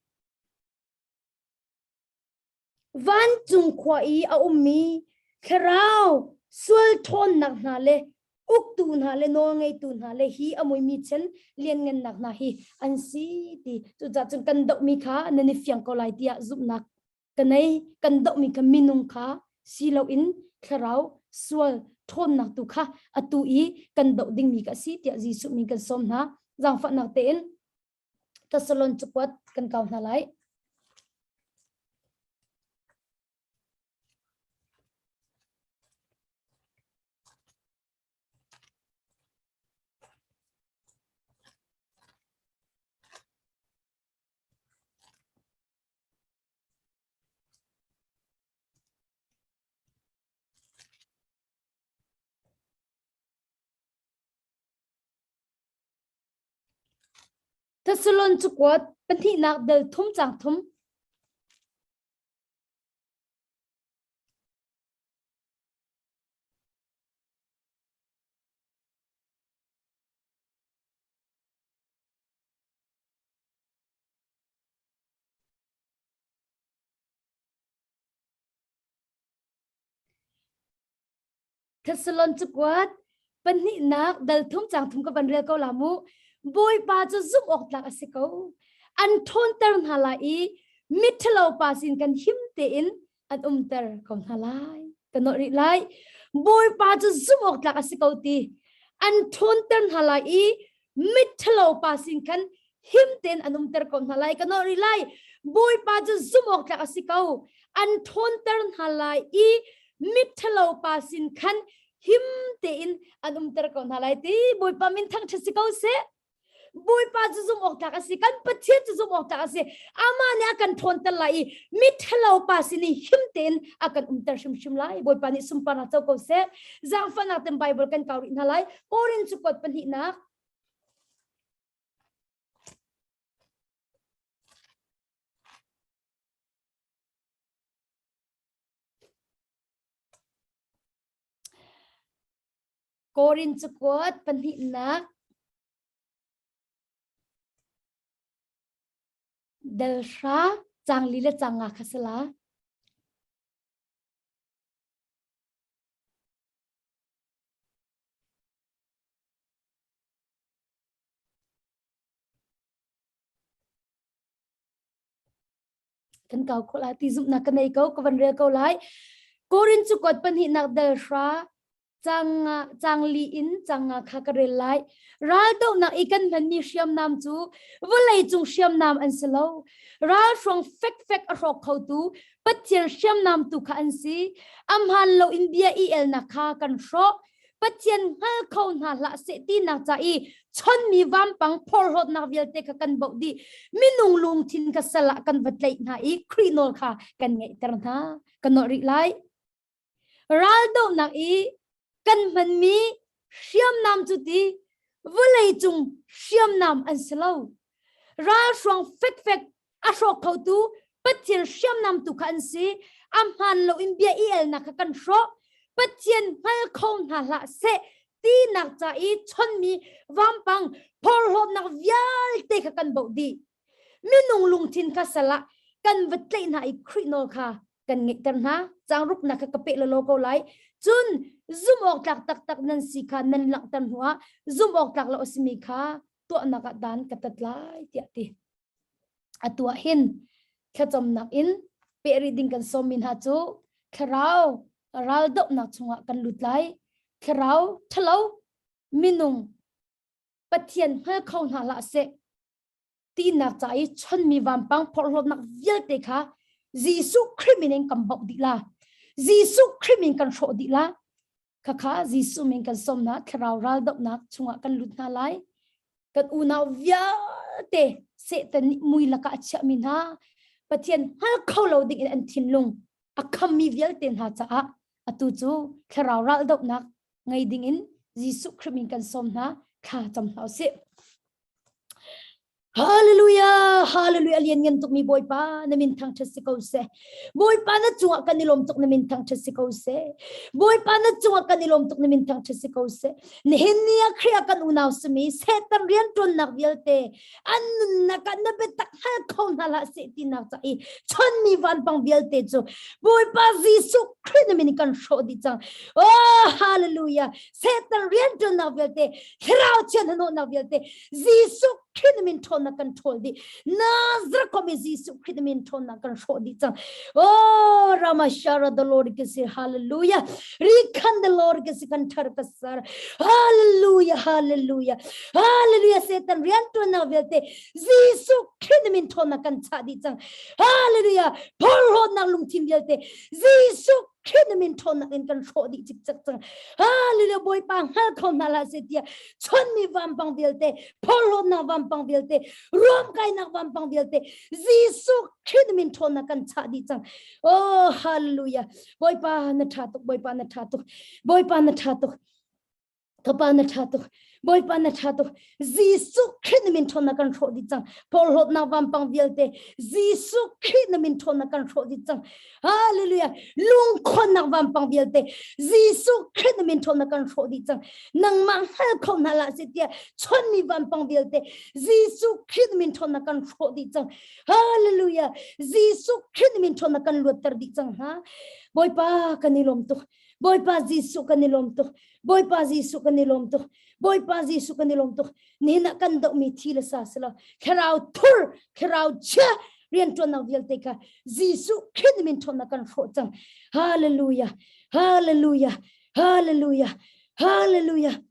Vancung khua i a ummi thlarau sual ṭhawnnak hna le uktu hna le nawlngeitu hna le hi a muimi chen lianngannak hna hi an si ti. Cucaah cun kan dohmi kha nan i fiang ko lai tiah zumhnak ka nei. Kan dohmi kha minung kha si loin thlarau sual ṭhawnnak tu kha atu i kan doh dingmi ka si tiah Jesuh min kan sawm hna. Zaangfahnak tein Thessalon cakuat kan kau hna lai. Thessalon cakuat pahnihnak dal thum cang thum. Thessalon cakuat pahnihnak dal thum cang thum ka van rel ko la mu. Bawipa cu zumh awk tlak a si ko. An ṭhawnter hna lai i miṭhalo pa sin kan him tein an umter ko hna lai. Ka nawh rih lai. Bawipa cu zumh awk tlak a si ko ti. An ṭhawnter hna lai i miṭhalo pa sin khan him tein an umter ko hna lai. Ka nawh rih lai. Bawipa cu zumh awk tlak a si ko. An ṭhawnter hna lai i miṭhalo pa sin khan him tein an umter ko hna lai ti Bawipa min thangṭhat si ko seh. Bawipa cu zumh awk tlak a si. Kan Pathian cu zumh awk tlak a si. Amah nih a kan ṭhawnter lai i miṭhalo pa sin i him tein a kan umter hrimhrim lai. Bawipa nih sunparnak co ko seh. Zaangfahnak ten Bible kan kau rih hna lai. Korin cu kuat pahnihnak Korin cakuat pahnihnak delhra cangli le canga kha si la. Kan kau khawh lai ti zumhnak ka nei ko ka van rel ko lai. Korin cu kuat pahnihnak dal hra cang cang li in cang nga kha ka rel lai. Raldohnak i kan hmanmi hriamnam cu vawlei cung hriamnam an si lo. Ralhruang fekfek a hrawk khotu Pathian hriamnam tu kha an si. A hmaan lo in bia i elnak kha kan hrawh. Pathian hngal kho hna hlah seh tinak ca i chonmi vampang phorhlawtnak vialte kha kan boh dih. Minung lungthin kha sal ah kan va tlaih hna i Khrih nawl kha kan ngeihter hna. Kan nawlh rih lai. Raldohnak i kan hmanmi hriamnam cu ti vawlei cung hriamnam an si lo. Ralhruang fekfek a hrawk khotu Pathian hriamnam tu kha an si. A hmaan loin bia i elnak kha kan hrawh. Pathian hngal kho hna hlah seh tinak ca i chonmi vampang phorhlawtnak vialte kha kan boh dih. Minung lungthin kha sal ah kan va tlaih hna i Khrih nawl kha kan ngeihter hna. Caang ruknak kha ka peh lawlaw ko lai. Cun zumh awk tlak taktak nan si kha nan langhter hnuah zumh awk tlak lo a simi kha tuahnak ah dan ka tat lai tiah ti. Atu ah hin thlacamnak in peh rih ding kan sawmmi hna cu thlarau raldohnak chungah kan lut lai. Thlarau ṭhalo minung Pathian hngal kho hna hlah seh tinak ca i chonmi vampang phorhlawtnak vialte kha Jesuh Khrih min in kan bauh dih la. Jesuh Khrih min kan hrawh dih la. Khakha Jesuh min kan sawm hna thlarau raldohnak chungah kan lut hna lai. Kan unau vialte Satan nih mui lakah a chiahmi hna Pathian hngal kho lo ding in an thinlung a khammi vialte hna caah atu cu thlarau raldohnak ngei ding in Jesuh Khrih min kan sawm hna thla cam hna usih. Hallelujah! Hallelujah lian ngan tuk mi Bawipa na min thangthat si ko seh. Bawipa na cungah kan i lawm tuk na min thangthat si ko seh. Bawipa na cungah kan i lawm tuk na min thangthat si ko seh. Nihin ni ah Khrih ah kan unau simi Satan riantuannak vialte an nunnak ah na biatak hngal kho hna hlah seh tinak ca i chonmi vanpang vialte cu Bawipa Jesuh Khrih na min kan hrawh dih cang. Oh hallelujah. Satan riantuannak vialte thlarau thian hnahnawhnak vialte Jesuh Khrih na min ṭhawnnak kan ṭhawl dih. Nazareth khuami Jesuh Khrih na min ṭhawnnak kan hrawh dih cang. Oh Ramashara the Lord kasi hallelujah. Rikhan the Lord kasi kan thar kasar. Hallelujah hallelujah. Hallelujah Satan rianṭuannak vialte Jesuh Khrih na min ṭhawnnak kan chah dih cang. Hallelujah. Phorhlawtnak lungthin vialte Jesuh Khrih na min ṭhawnnak in kan hrawh dih cikcek cang. Hallelujah Bawipa hngal kho hna hlah seh tiah chonmi vampang vialte, phorhlawtnak vampang vialte, ruamkainak vampang vialte Jesuh Khrih na min ṭhawnnak kan chah dih cang. Oh hallelujah. Bawipa na ṭha tuk, Bawipa na ṭha tuk, Bawipa na ṭha tuk. Ka pa na ṭha tuk. Bawipa na ṭha tuk. Jesuh Khrih na min ṭhawnnak kan hrawh dih cang. Porhlawtnak vampang vialte Jesuh Khrih na min ṭhawnnak kan hrawh dih cang. Hallelujah. Lungkhonnak vampang vialte Jesuh Khrih na min ṭhawnnak kan hrawh dih cang. Nangmah hngal kho hna hlah seh tiah chonmi vampang vialte Jesuh Khrih na min ṭhawnnak kan hrawh dih cang. Hallelujah. Jesuh Khrih na min ṭhawnnak kan luatter dih cang hna. Bawipa kan i lawm tuk. Bawipa Jesuh kan i lawm tuk. Bawipa Jesuh kan i lawm tuk. Bawipa Jesuh kan i lawm tuk. Nihin ah kan dohmi thi le sa si lo. Thlarau thur, thlarau chia rianṭuannak vialte kha Jesuh Khrih min ṭhawnnak kan hrawh cang. Hallelujah. Hallelujah. Hallelujah. Hallelujah.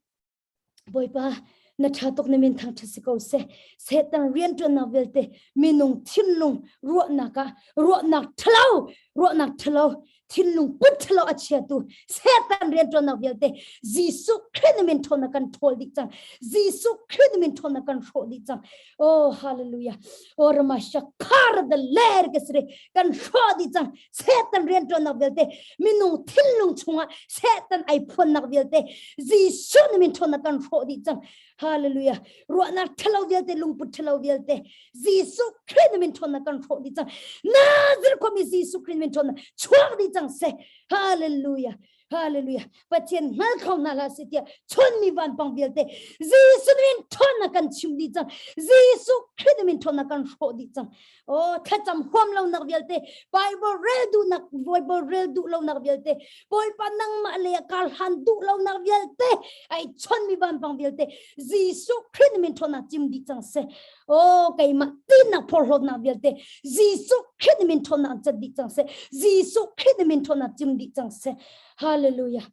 Bawipa, na ṭha tuk na min thangṭhat si ko seh. Satan rianṭuannak vialte minung thinlung ruahnak ah ruahnak ṭhalo, ruahnak ṭhalo, thinlung put ṭhalo a chiatu Satan rianṭuannak vialte Jesuh Khrih na min ṭhawnnak kan ṭhawl dih cang. Jesuh Khrih na min ṭhawnnak kan hrawh dih cang. Oh hallelujah. Oh Ramasha khar the ler ka sre kan hrawh dih cang. Satan rianṭuannak vialte minung thinlung chungah Satan ai phuannak vialte Jesuh nih min ṭhawnnak kan hrawh dih cang. Hallelujah. Ruahnak ṭhalo vialte lungput ṭhalo vialte Jesuh Khrih nih min ṭhawnnak kan hrawh dih cang. Nazir khuami Jesuh Khrih min ṭhawnnak chuak dih cang seh. Hallelujah. Hallelujah. Pathian hngal kho hna hlah seh tiah chonmi vanpang vialte Jesuh min ṭhawnnak kan chim dih cang. Jesuh Khrih min ṭhawnnak kan hrawh dih cang. Oh, thlacam huam lonak vialte, Bible rel duhnak, Bible rel duh lonak vialte, Bawipa nangmah le kar hlan duh lonak vialte, ai chonmi vanpang vialte, Jesuh Khrih min ṭhawnnak chim dih cang seh. Oh, keimah tinak phorhlawtnak vialte Jesuh Khrih min ṭhawnnak cat dih cang seh. Jesuh Khrih min ṭhawnnak cim dih cang seh. Hallelujah.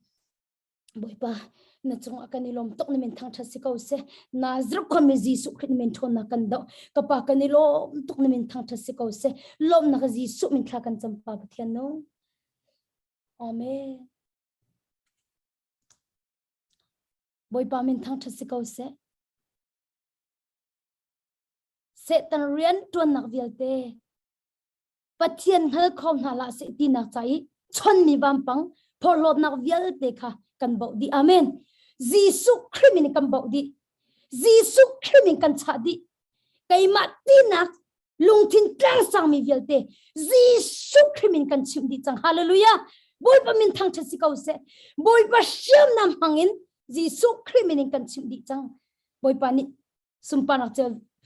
Bawipa, na cungah kan i lawm tuk na min thangṭhat si ko seh. Nazareth khuami Jesuh Khrih min ṭhawnnak kan doh. Ka pa kan i lawm tuk na min thangṭhat si ko seh. Lawmnak Jesuh min thla kan cam pa Pathian no. Amen. Bawipa min thangṭhat si ko seh. Satan rianṭuannak vialte Pathian hngal kho hna hlah seh tinak ca i chonmi vampang phorhlawtnak vialte kha kan bauh dih. Amen. Jesuh Khrih min kan bauh dih. Jesuh Khrih min kan chah dih. Keimah tinak lungthin tlangsangmi vialte Jesuh Khrih min kan chimh dih cang. Hallelujah. Bawipa min thangṭhat si ko seh. Bawipa hriamnam hmangin Jesuh Khrih min in kan chimh dih cang. Bawipa nih sunparnak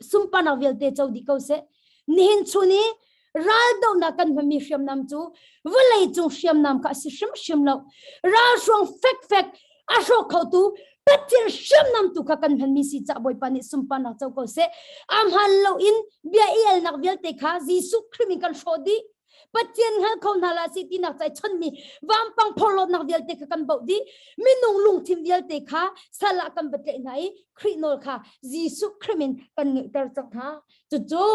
sunparnak vialte co dih ko seh nihin chun i raldohnak kan hmanmi hriamnam cu vawlei cung hriamnam kha a si hrimhrim lo ralhruang fekfek a hrawk khotu Pathian hriamnam tu kha kan hmanmi si cah Bawipa nih sunparnak co ko seh a hmaan lo in bia i alnak vialte kha Jesuh Khrih min kan hrawh dih Pathian hngal kho hna la si tinak cai chonmi vampang phorhlawtnak vialte kha kan boh dih minung lungthin vialte kha sal ah kan va tlaih hna i Khrih nawl kha Jesuh Khrih min kan ngeihter cang hna cucu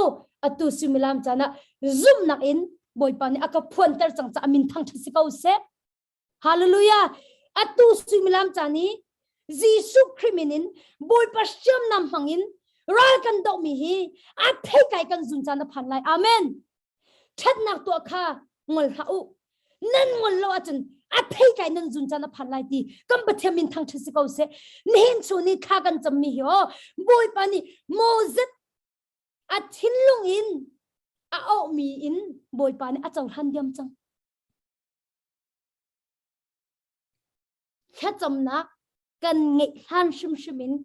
atu suimilam caan ah zumhnak in Bawipa nih a ka phuanter cang caah min thangṭhat si ko seh Hallelujah atu suimilam caan i Jesuh Khrih min in Bawipa hriamnam hmang in ral kan dohmi hi a theikai kan zun caan a phan lai amen ṭhatnak tuah kha ngol hlah u nan ngol lo ahcun a theitlai nan zun caan a phan lai ti kan Pathian min thangṭhat si ko seh nihin chu ni thla kan cammi hi aw Bawipa nih Moses a thinlung. Thinlung in a auhmi in Bawipa nih a cohlan diam cang. Thlacamnak kan ngeih hlan hrimhrim in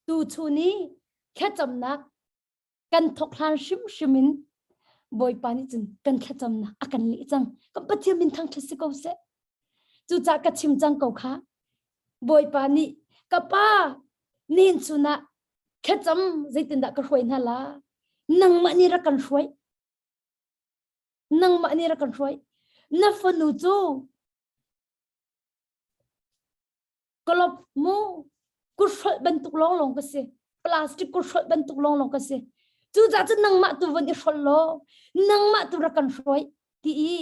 tuchun i thlacamnak kan thawk hlan hrimhrim in Bawipa nih cun kan thlacamnak a kan leh cang. Kan Pathian min thangṭhat si ko seh. Cucaah ka chim cang ko kha. Bawipa nih ka pa nihin chun ah thlacam zeitindah ka hruai hna la? Nangmah nih rak kan hruai. Nangmah nih rak kan hruai. Na fanu cu Kalop mu kuthrolh bantuk lawnglawng ka si. Plastic kuthrolh bantuk lawnglawng ka si. Cucaah cun nangmah tu von i hrolh law nangmah tu rak kan hruai ti i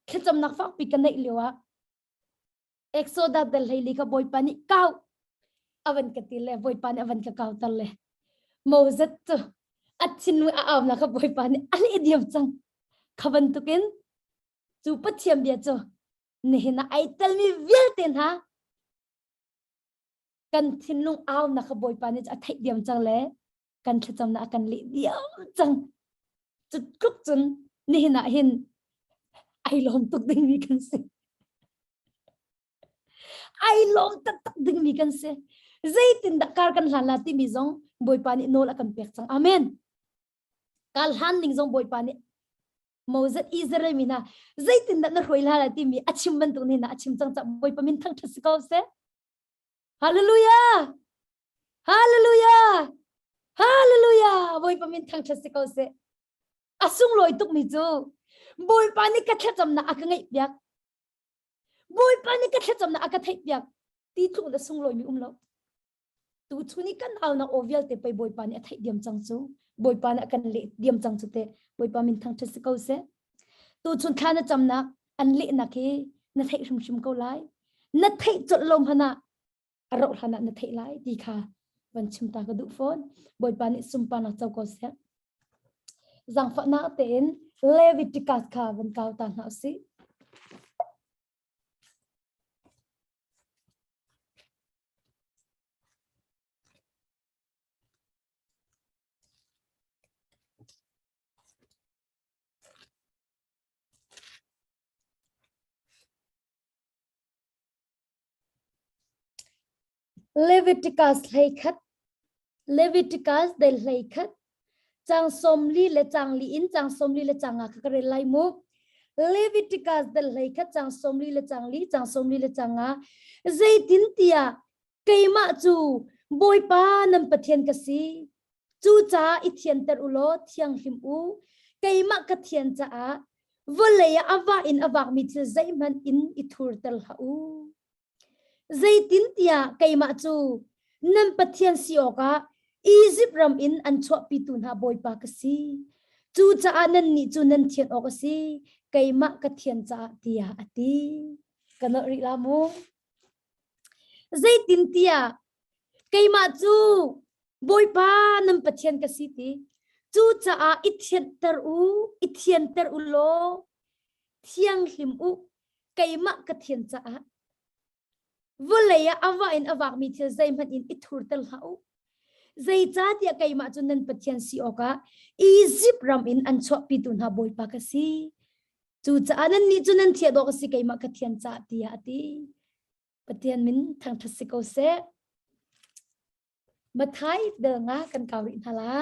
thlacamnak fakpi ka neih lio ah Exodus dal hleili kha Bawipa nih kau avan ka ti le Bawipa nih avan ka kau ter le Moses cu a thinlung a aunak kha Bawipa nih a leh diam cang. Kha bantukin cu Pathian bia cu nihin ah ai telmi vialte hna kan thinlung aunak kha Bawipa nih a theih diam cang le kan thlacamnak a kan leh diam cang. Cu tluk cun nihin ah hin ai lawm tuk dingmi kan si. Ai lawm taktak dingmi kan si. Zeitindah kar kan hlan la timi zong Bawipa nih nawl a kan pek cang. Amen. Kal hlan ning zong Bawipa nih Moses Israel mi hna zeitindah na hruai hla lai timi a chim bantuk ni na a chim cang cah Bawipa min thangṭhat si ko seh. Hallelujah! Hallelujah! Hallelujah! Bawipa min thangṭhat si ko seh. A sunglawi tukmi cu Bawipa nih ka thlacamnak a ka ngaih piak. Bawipa nih ka thlacamnak a ka theih piak. Ti tluk na sunglawi mi um lo. Tuchun i kan aunak aw vialte pei Bawipa nih a theih diam cang cu. Bawipa nih a kan leh diam cang cu teh. Bawipa min thangṭhat si ko seh. Tuchun thla na camnak an lehnak hi na theih hrimhrim ko lai. Na theih colh lo hmanh ah a rauh hlan ah na theih lai ti kha van chim ta ka duh fawn. Bawipa nih sunparnak co ko seh. Zaangfahnak tein Leviticus kha van kau ta hna usih. Leviticus 11 Leviticus del 11 Cang 40 le cang li in cang 40 le cang nga kha ka rel lai mu. Leviticus del 11 cang 40 le cang li cang 40 le cang nga zeitin tiah keimah cu Bawipa nan Pathian ka si. Cucaah i thianter u law thianghlim u. Keimah ka thian caah vawlei ah a vah in a vakmi thil zeihmanh in i thurter hlah u. Zeitintiah keimah cu nan Pathian si awkah Izipt ram in an chuahpitu hna Bawipa ka si. Cucaah nannih cu nan thian awk a si, keimah ka thian caah tiah a ti. Ka nolh rih la mu. Zeitintiah keimah cu Bawipa nan Pathian ka si ti. Cucaah i thianter u, i thianter u law thianghlim u, keimah ka thian caah. Vawlei ah a vah in a vakmi thil zeihmanh in i thurter hlah u. Zeicahtiah keimah cu nan Pathian si awkah Izipt ram in an chuahpitu hna Bawipa ka si. Cucaah nannih cu nan thiah dawh ka si keimah ka thian caah tiah a ti. Pathian min thangṭhat si ko seh. Mathai del nga kan kau rih hna la.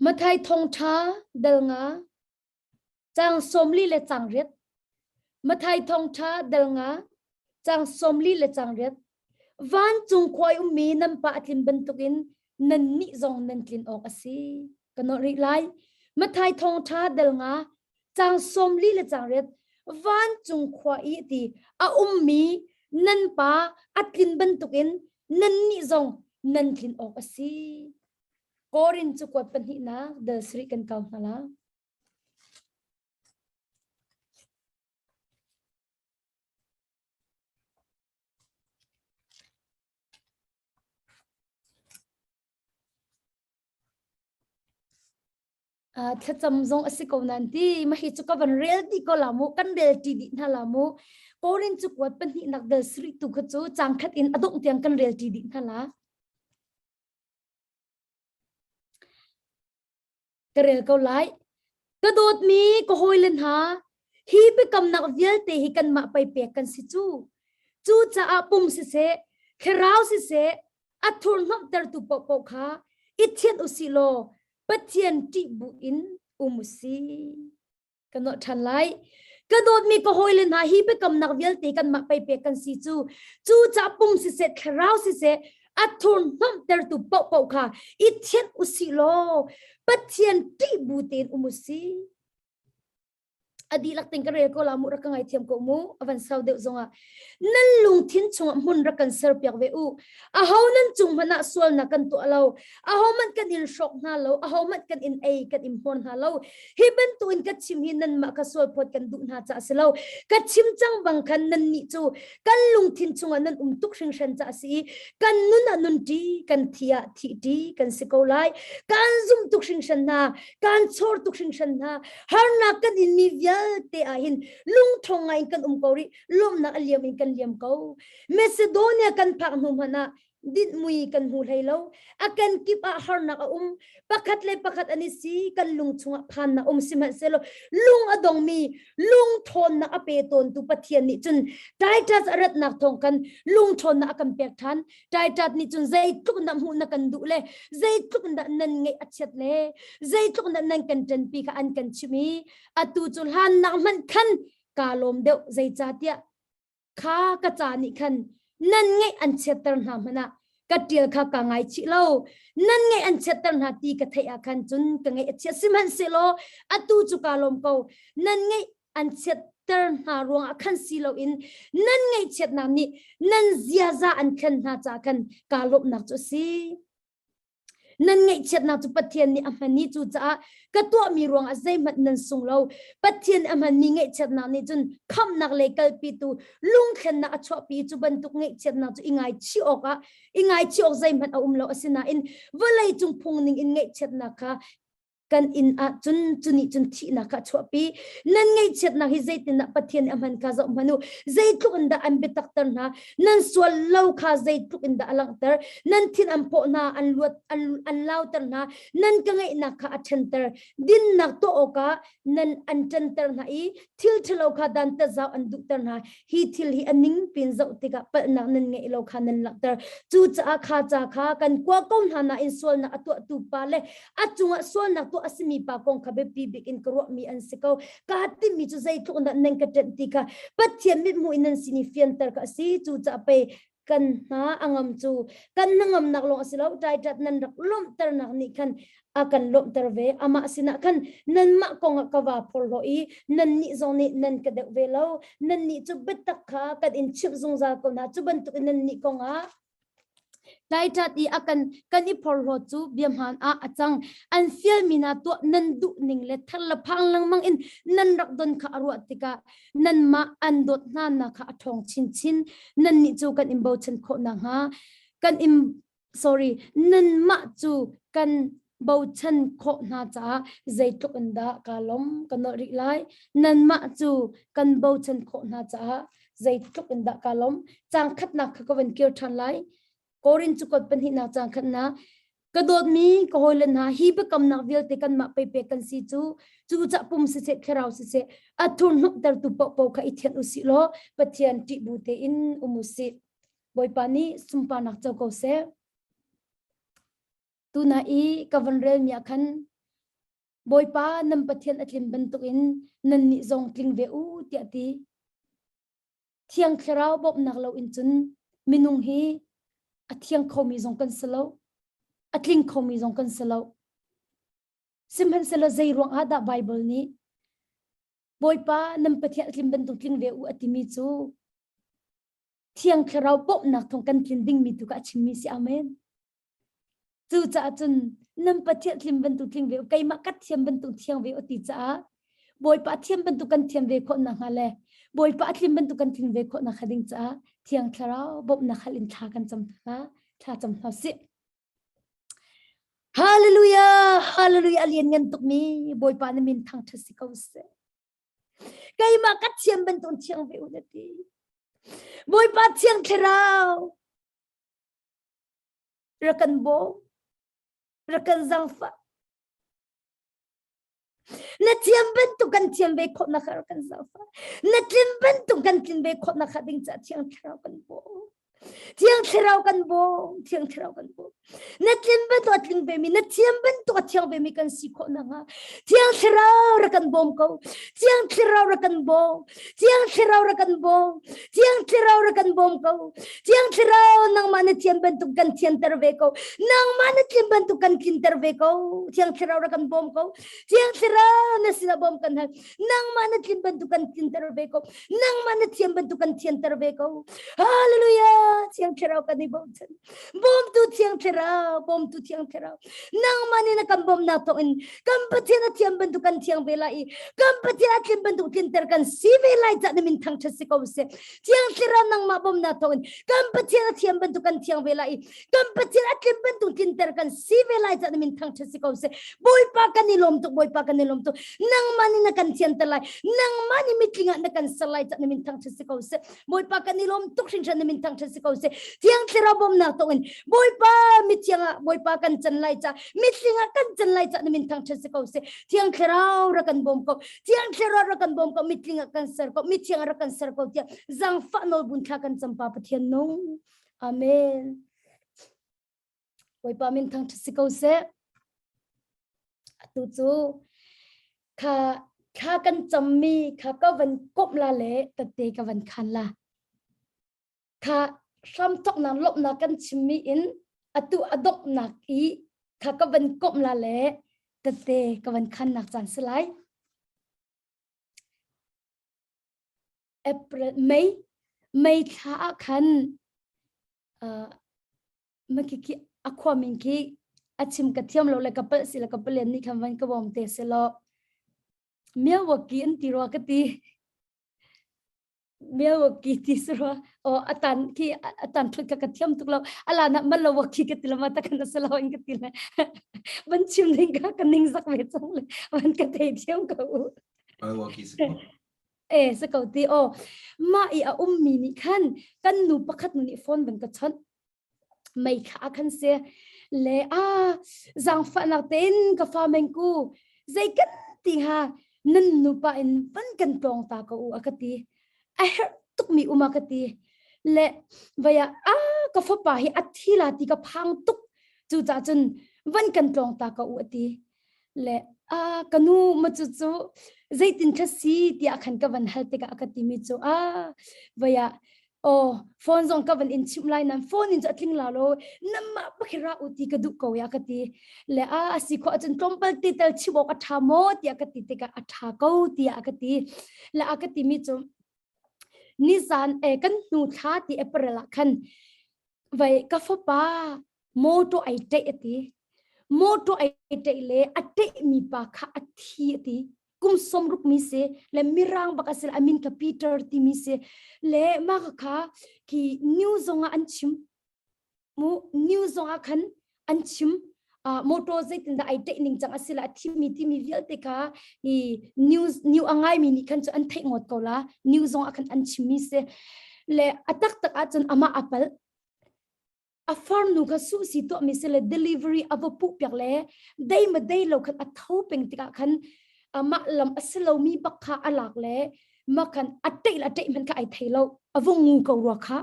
Mathai thawngṭha dal nga cang 40 le cang riat Mathai thawngṭha dal nga cang 40 le cang riat Vancung khua i ummi nan pa a tlin bantukin nannih zong nan tlin awk a si. Ka nolh rih lai. Mathai thawngṭha dal nga cang 40 le cang riat vancung khua i ti a ummi nan pa a tlin bantukin nannih zong nan tlin awk a si. Korin cu kuat pahnihnak dal sarih kan kau hna la. Thlacam zong a si ko nan ti mahi cu ka van rel dih ko la mu kan rel ṭi dih hna la mu Korin cu kuat pahnih nak del sri tu kha cu cang khat in a dongh tiang kan rel ṭi dih hna la ka rel ko lai ka dawtmi ka hawile hna hi biakamnak vialte hi kanmah pei pek kan si cu cucaah pum siseh thlarau siseh a thurhnawmhtertu paohpaoh kha i thianh usih law Pathian ṭih bu in um usih. Ka nawh ṭhan lai. Ka dawtmi ka hawile hna hi biakamnak vialte kanmah pei pek kan si cu. Cu ca pum siseh, thlarau siseh, a thurhnawmhtertu paohpaoh kha i thianh usih law Pathian ṭih bu tein um usih. A dihlak ting ka rel ko la mu rak ka ngaithiam ko mu avan sau deuh zongah nan lungthin chungah hmun rak kan ser piak ve u aho nan cung hmanh ah sualnak kan tuah lo aho hmanh kan in hrawk hna lo aho hmanh kan in ei kan in hmawr hna lo hi bantukin ka chim hi nanmah ka sual phawt kan duh hna caah si lo ka chim cang bang khan nannih cu kan lungthin chungah nan um tuk hringhran caah si i kan nun ah nun ṭi kan thi ah thi ṭi kan si ko lai kan zum tuk hringhran hna kan chawr tuk hringhran hna harnak kan in mi vialte ah hin lungṭhawng ngai in kan um ko rih lawmhnak a liam in kan liam ko Macedonia kan phak hnu hmanh ah dinhmui kan hmu hlei lo a kan kip ah harnak a um pakhat le pakhat an i si kan lung chungah phannak um sihmanhsehlaw lung a dongmi lung ṭhawnnak a pe tawntu Pathian nih cun Titus a ratnak thawng kan lung ṭhawnnak a kan pek ṭhan Titus nih cun zeitluk na hmuh na kan duh le zeitluk na nan ngeih a chiat le zeitluk na nan kan ṭanpi kha an kan chim i atu cu hlan nak hmanh khan kaa lawm deuh zeicahtiah kha ka ca nih khan nan ngeih an chiatter hna hmanh ah ka ṭial kha ka ngaichih lo nan ngeih an chiatter hna ti ka theih ah khan cun ka ngeih a chia sihmanhsehlaw atu cu kaa lawm ko nan ngeih an chiatter hna ruangah khan si loin nan ngaihchiatnak nih nan ziaza an thlen hna caah khan kaa lawmhnak cu a si. Nan ngaihchiatnak cu Pathian nih a hman i cucaah ka tuahmi ruangah zeihmanh nan sung lo. Pathian a hmanmi ngaihchiatnak nih cun khamhnak le kalpitu lungthlennak a chuahpi cu bantuk ngaihchiatnak cu i ngaichih awkah i ngaichih awk zeihmanh a um lo. Asinain vawlei cung phung ning in ngaihchiatnak kha kan inn ah cun cu nih cun thihnak kha a chuahpi nan ngaihchiatnak hi zeitindah Pathian nih a hman kha zoh hmanh u zeitluk in dah an biatakter hna nan sual lo kha zeitluk in dah a langhter nan thin an phawh hna an luat an, an lauter hna nan ka ngaihnak kha a ṭhenter dinnak tuah awkah nan an ṭanter hna i thil ṭhalo kha dantat zau an duhter hna hi thil hi a ning pin zoh tikah palhnak nan ngeih lo kha nan langhter cucaah kha ca kha kan kua ko hna nain sualnak a tuahtu pa le a cungah sualnak tuah a simi pa kong kha biapi bik in ka ruahmi an si ko kaa timmi cu zeitluk in dah nan ka ṭenh ti kha Pathian mithmuh in nan sin i fianter kha a si cucaah pei kan hna a ngam cu kan hnangamnak lawng a si lo ṭaiṭat nan rak lawmhternak nih khan a kan lawmhter ve amah sinah khan nanmah kongah ka vaa phorhlaw i nannih zong nih nan ka deuh ve lo nannih cu biatak kha kan in chimh zungzal ko hna cu bantukin nannih kongah Ṭaiṭat i a kan kan i phorhlawt cu bia hmaan ah a cang. An fialmi hna tuah nan duh ning le thar le phang lengmang in nan rak don kha a ruah tikah nanmah an dawt hna nak kha a ṭhawng chinchin. Nannih cu kan in bochan khawh nakhnga kan in sorry nanmah cu kan bochan khawh hna caah zeitluk in dah kaa lawm ka nolh rih lai. Nanmah cu kan bochan khawh hna caah zeitluk in dah kaa lawm. Caang khatnak kha ka van kir ṭhan lai. Korin cu kot pahnihnak caang khatnak ka dawtmi ka hawile hna hi biakamnak vialte kanmah pei pek kan si cu cu cah pum siseh thlarau siseh a thurhnawmhtertu paohpaoh kha i thianh usih law Pathian ṭih bu tein um usih. Bawipa nih sunparnak co ko seh. Tuna i ka van relmi ah khan Bawipa nan Pathian a tlin bantukin nannih zong tling ve u tiah ti. Thiang Thlarau bawmhnak loin cun minung hi a thiang khomi zong kan si lo, a tling khomi zong kan si lo. Sihmanhsehlaw zei ruang ah dah Baibal nih Bawipa nan Pathian a tlin bantuk tling ve u a timi cu Thiang Thlarau bawmhnak thawng kan tlin dingmi tu kha a chimmi si. Amen. Cucaah cun nan Pathian tlim bantuk tling ve u, keimah ka thiam bantuk thiang ve u ti caah Bawipa thiam bantuk kan thiam ve khawh nakhnga le Bawipa a tlim bantuk kan tlin ve khawh nakhnga ding caah Thiang Thlarau bawmhnak hal in thla kan cam hna, thla cam hna sih. Hallelujah! Hallelujah! A lian ngan tuk mi Bawipa na min thangṭhat si ko seh. Keimah ka thiam bantuk thiang ve u na ti. Bawipa thiang thlarau rak kan bawm, rak kan zangfah. Na thiam bantuk kan thiam ve khawh nak rak kan zangfah. Na tlin bantuk kan tlin ve khawh nak ding ca thiang thlarau kan bawm. Thiang thlarau kan bawm, thiang thlarau kan bawm. Na tlin bantuk a tling ve mi, na thiam bantuk a thiang ve mi kan si khawh nak hnga. Thiang thlarau rak kan bawm ko. Thiang thlarau rak kan bawm. Thiang thlarau rak kan bawm. Thiang thlarau rak kan bawm ko. Thiang thlarau nangmah na thiam bantuk kan thianter ve ko. Nangmah na tlin bantuk kan tlinter ve ko. Thiang thlarau rak kan bawm ko. Thiang thlarau na sinah bawm kan hal. Nangmah na tlin bantuk kan tlinter ve ko. Nangmah na thiam bantuk kan thianter ve ko. Hallelujah! Thiang Thlarau kan i bochan. Bawmtu Thiang Thlarau, bawmtu Thiang Thlarau. Nangmah nih na kan bawmnak thawng in kan Pathian a thiam bantuk kan thiang ve lai i kan Pathian a tlin bantuk tlinter kan si ve lai cah na min thangṭhat si ko seh. Thiang Thlarau nangmah bawmnak thawng in kan Pathian a thiam bantuk kan thiang ve lai i kan Pathian a tlin bantuk tlinter kan si ve lai cah na min thangṭhat si ko seh. Bawipa kan i lawm tuk, Bawipa kan i lawm tuk. Nangmah nih na kan thianter lai. Nangmah nih mitling ah na kan ser lai cah na min thangṭhat si ko seh. Bawipa kan i lawm tuk hringhran na min thangṭhat si ko seh. Thiang Thlarau bawmnak thawng in Bawipa mithiang ah Bawipa kan can lai cah mitling ah kan can lai cah na min thangṭhat si ko seh. Thiang Thlarau rak kan bawm ko. Thiang Thlarau rak kan bawm ko. Mitling ah kan ser ko. Mithiang ah rak kan ser ko tiah zangfah nawl bun thla kan cam pa Pathian nung. Amen. Bawipa min thangṭhat si ko seh. Atu cu kha thla kan cammi kha ka van komh la le tette ka van khan la. Kha hramthoknak lawmhnak kan chimmi in atu a donghnak i kha ka van komh la le tette ka van khannak caan si lai. April May May thla ah khan uh, Makiki a khua min khi a chim ka thiam lo le ka palh si le ka palen nih khan van ka bawm te se lo Milwaukee an ti rua ka ti Milwaukee ti si rua o atan khi atan thut ka ka thiam tuk lo ala na Milwaukee ka ti lo ma ta kan se lo in ka ti le van chim ding ka ka ning zak ve chang le van ka thei thiam ko Milwaukee si ko E sa ko ti o ma i a ummi nih khan kan nu pakhat nu nih phone van ka chawnh mei kha khan se le a zangfahnak tein ka fa meng ku zei kan ti ha nan nupa in van kan tlawng ta ko u a ka ti a herh tuk mi uma ka ti le vaya a ka fapa hi a thi la ti ka phang tuk cu ca cun van kan tlawng ta ko u a ti Le a ka nu ma cu cu zeitin thla si tiah khan ka van hal tikah a ka timi cu a vai ah oh phone zong ka van in chimh lai nan phone in cu a tling la lo namah pakhira u ti ka duh ko ya ka ti le a a si kho ahcun tlawmpal te tal chim awk a tha maw tiah ka ti tikah a tha ko tiah a ka ti le a ka timi cu nizan e kan hnu thla ti April ah khan vai ka fapa motor ai ṭeih a ti motor ai ṭeih le a ṭeihmi pa kha a thi a ti kum sawmruk mi si le mirang bak a si a min kha Peter timi si le mah kha khi news zong ah an chim mu news zong ah khan an chim motor zeitindah ai ṭeih ning cang a si la a thimi timi vialte kha i news new a ngaimi nih khan cu an theih ngawt ko la news zong ah khan an chimmi si le a taktak ahcun amah a palh a farnu kha suhsi tuahmi si le delivery a va puh piak le dei ma dei lo khan a tho peng tikah khan amah lam a si lomi bak kha a lak le ma khan a ṭeih le a ṭeih hmanh kha ai thei lo a va ngu ko rua kha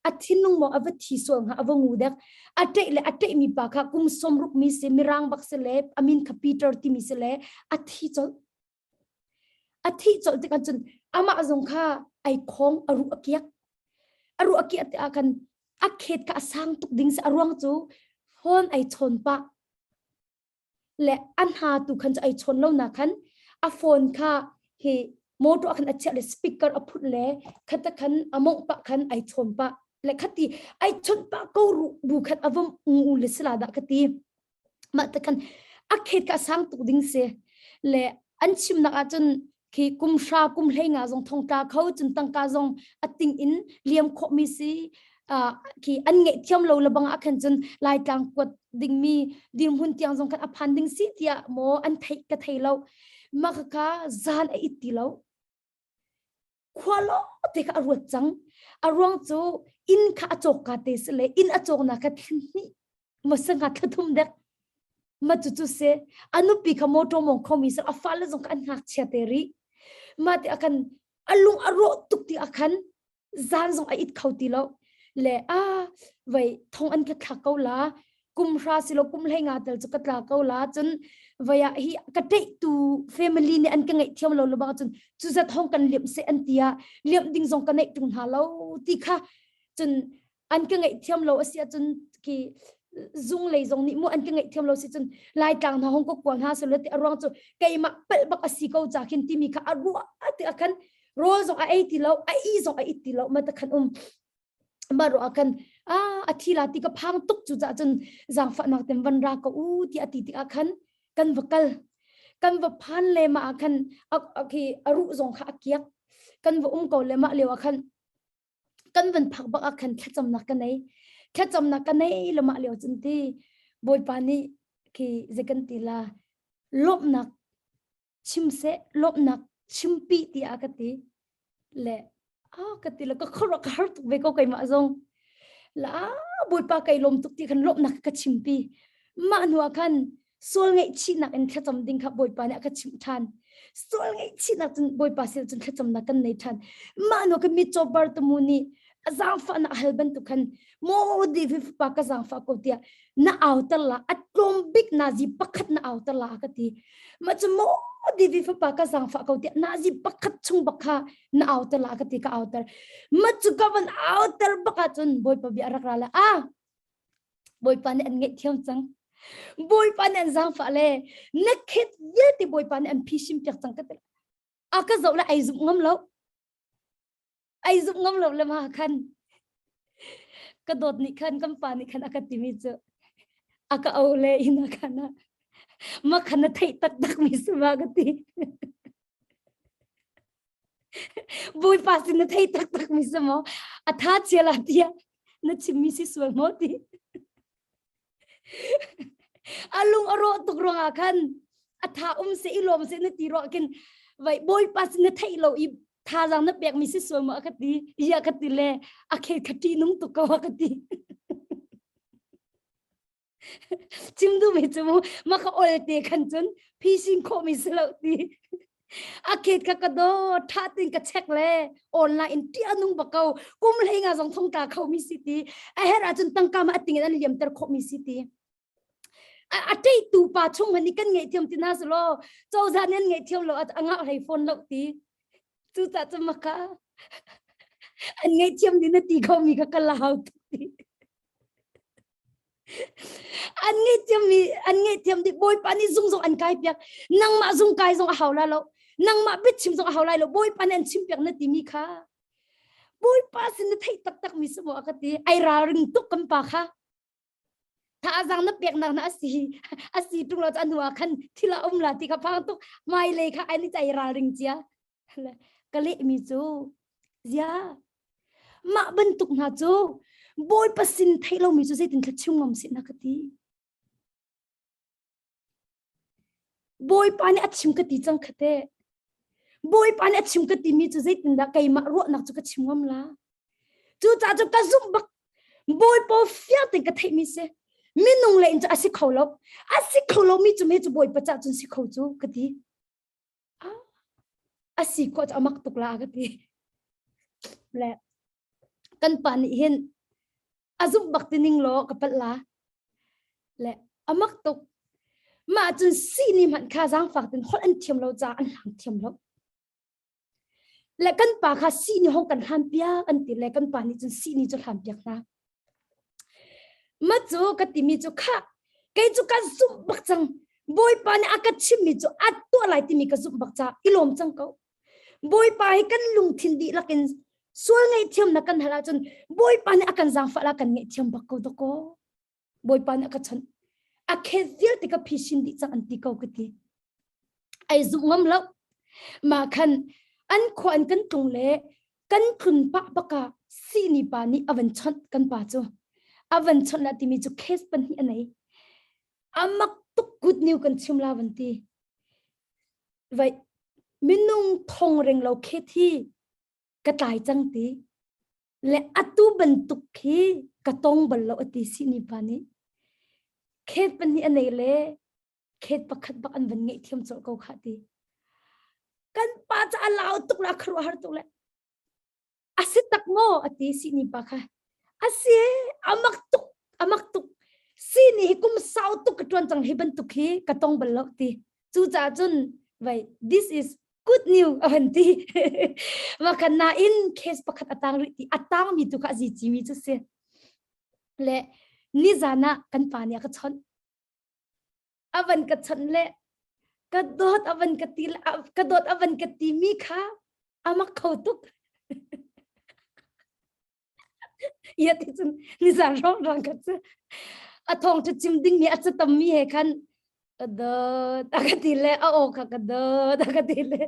a thinlung maw a va thi sual hnga a va ngu dek a ṭeih le a ṭeihmi pa kha kum sawmruk mi si mirang bak si le a min kha Peter timi si le a thi colh A thih colh tikah cun amah zong kha ai khawng a ruh a kiak. A ruh a kiah tikah khan a khet kha a sang tuk ding si a ruang cu phone ai chawn pah le a hna tu khan cu ai chawn lo na khan a phone kha hi motor khan a chiah le speaker a phut le khata khan a mongh pah khan ai chawn pah le khati ai chawnh pah ko ru bu khat a vom u le sila dah ka ti Mah te khan a khet ka sang tuk ding si le an chimnak ahcun khi kum hra kum hlei nga zong thong tla kho cun tangka zong a ting in liam khawh mi si. Khi an ngeih thiam lo le bang ah khan cun Laitlang kuat dingmi dirhmun tiang zong khan a phan ding si tiah maw an theih ka thei lo. Mah khakha zan a it ti lo. Khua lo te kha a ruat cang. A ruang cu inn kha a cawk ka te si le inn a cawk nak kha thil hnih masanga thlathum dek ma cu cu se a nupi kha motor mong khomi se a fale zong kha an ngakchia te ri ma ti akan alung a rawh tuk ti akhan zan zong a it kho ti lo le a vai thong an ka thlak ko la kum hra silo kum hlei nga tel chu ka tla ko la cun vaya hi ka teih tu family nih an ka ngeih thiam lo lo bang cun cu zat hong kan liam se an tia liam ding zong ka neih tung hna lo ti kha cun an ka ngeih thiam lo a si ahcun khi zung lei zong nih mu an ka ngeih thiam lo si cun laitlang hna hong ko kual hna selo ti a ruang cu keimah palh bak a si ko cha khin timi kha a ruah ti a khan rawl zong a ei ti lo a i zong a it ti lo ma ta khan um ma ro a kan a a thi la ti ka phang tuk chu cha cun zangfah nak tem van ra ko u ti a ti tik a khan kan va kal kan va phan le ma a khan a khi a ru zong kha a kiak kan va um ko le ma leo a khan kan van phak bak ah khan thlacamnak ka nei thlacamnak ka nei lamah lio cun ti bawipa nih khi zei kan ti la lawmhnak chim seh lawmhnak chimpi tiah ka ti le a ka ti le ka khuaruah ka har tuk ve ko keimah zong la bawipa kai lawm tuk ti khan lawmhnak ka chimpi mah hnu ah khan sual ngaihchihnak in thlacam ding kha Bawipa nih a ka chimh ṭhan. Sual ngaihchihnak cun Bawipa sin cun thlacamnak kan nei ṭhan. Mah hnu ka mitcaw Bartimu nih a zaangfahnak a hal bantuk khan maw David fapa ka zaangfah ko tiah na auter la a tlawm bik nazi pakhat na auter la a ka ti. Mah cu maw David fapa ka zaangfah ko tiah nazi pakhat chung bak kha na auter la a ka ti ka auter. Mah cu ka van auter bak ahcun Bawipa bia a rak ra le a Bawipa nih an ngaihthiam cang. Bawipa nih an zaangfah le na khet vialte Bawipa nih an phisim piak cang ka ti. A ka zoh le ai zumh ngam lo. Ai zumh ngam lo le ma khan ka dawt nih khan kan pa nih khan a ka timi cu a ka au le ina khan ma khan na theih taktak mi si ma ka ti. Bawipa sin na thei taktak mi si maw? A tha chia la tiah na chimmi si sual maw ti? A lung a rawh tuk ruangah khan a tha um se i lawm se na ti ruah khin vai Bawipa sin na theih lo i thazaang na pek mi si sual maw a ka ti ia ka ti le a khel kha ṭih nung tuk ko a ka ti. Chim duhmi cu mu ma ka ol te khan cun phisin khawhmi si lo ti. A khet kha ka do tha tin ka check le online in ti anung ba ko kum hlei nga zong thong ta kho mi si ti a her ahcun tangka ma ating in an liam ter khawh mi si ti a tei tu pa chung han kan ngei thiam ti na su lo cozah nih an ngei thiam lo a ngah hlei phone lo ti cu ta cu maka an ngei thiam ni na ti kho mi ka ka lau ti An ngaihthiam mi an ngaihthiam dih Bawipa nih zung zong an kai piak. Nangmah zung kai zong a hau lai lo. Nangmah biachim zong a hau lai lo. Bawipa nih an chim piak na timi kha. Bawipa sin na theih taktak mi si maw a ka ti. Ai ralring tuk kan pa kha. Thazaang na peknak na asi asi tung lo cu anu ah khan thil a um la ti kha phang tuk. Mai lei kha ai ni ai ralring cia. Ka leh mi cu zia Mah bantuk hna cu Bawipa sin theih lomi cu zeitin thla chim ngam seh na ka ti. Bawipa nih a chim ka ti cang kha teh. Bawipa nih a chim ka timi cu zeitindah keimah ruahnak cu ka chim ngam la. Cucaah cu ka zumh bak Bawipa fiang tein ka theihmi si. Minung le in cu a si kho lo. A si kho lomi cu me cu Bawipa cah cun si kho cu ka ti. A si khawh cu a mak tuk la ka ti. Le kan pa nih hin a zumh bak ti ning law ka palh la. Le a mak tuk. Mah cun si ni hmanh kha zaangfak tin holh an thiam lo caah an hlang thiam lo. Le kan pa kha si ni hong kan hlan piak an ti le kan pa nih cun si ni cu hlan piak hna. Ma cu ka timi cu kha kei cu ka zumh bak cang. Bawipa nih a ka chimmi cu a tuah lai timi ka zumh bak caah i lawm cang ko. Bawipa hi kan lungthin dihlak in sual ngaihthiamnak kan hal ahcun Bawipa nih a kan zaangfah la kan ngaihthiam bak ko dakaw. Bawipa nih a ka chawnh. A khet vialte ka phisin dih cang an ti ko ka ti. Ai zumh ngam lo. Mah khan an khua an kan tlung le. Kan tlun pah baka sihni pa nih a van chawnh kan pa cu. A van chawnh la timi cu case pahnih a nei. Amak tuk good news kan chim la van ti. Vai minung thong reng lo khe thi ka tlai cang ti. Le atu bantuk khi ka tong bal lo ati sihni pa nih. Khet pahnih a nei le khet pakhat bak an van ngeih thiam colh ko kha ti. Kan pa ca a lau tuk le a khuaruahhar tuk le a si tak maw a ti sihni pa kha. A si a mak tuk a mak tuk sihni hi kum sau tuk ka tuan cang hi bantuk hi ka tong bal lo ti. Cucaah cun vai this is good news a van ti. Maka nain case pakhat a tang rih ti a tang mi tu kha a zi ci mi cu si. Le nizan ah kan pa nih a ka chawnh. A van ka chawnh le ka dawt a van ka ti ka dawt a van ka ti mi kha a mak kho tuk. Ia ti cun nizan rong rong ka cu a thong cu chim ding mi a cu tam mi he khan ka dawt a ka ti le a aw kha ka dawt a ka ti le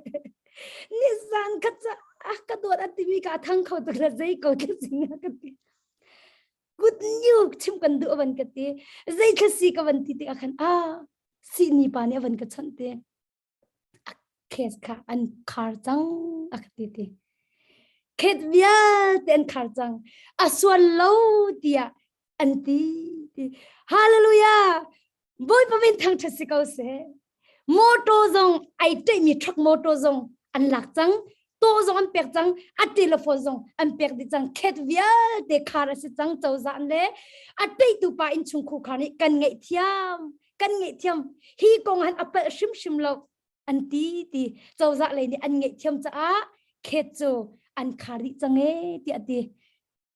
nizan ka ca a ka dawt a ti mi ka thang kho tuk le zei ko ka sing a ka ti good news chim kan duh van ka ti zei thla si ka van ti tik ah khan a si ni pa nih a van ka chawnh te a case kha an khar cang a ka ti ti khet vialte an khar cang a sual lo tiah an ti ti hallelujah bawipa min thangṭhat si ko seh motor zong ai ṭeihmi truck motor zong an lak cang to zong an pek cang a telephone zong an pek dih cang khet vialte khar a si cang cozah le a ṭeitu pa inn chung khar nih kan ngeih thiam kan ngaihthiam hi kong han a palh hrimhrim lo an ti ti cozah lei nih an ngaihthiam caah khet cu an khar dih cang e tiah ti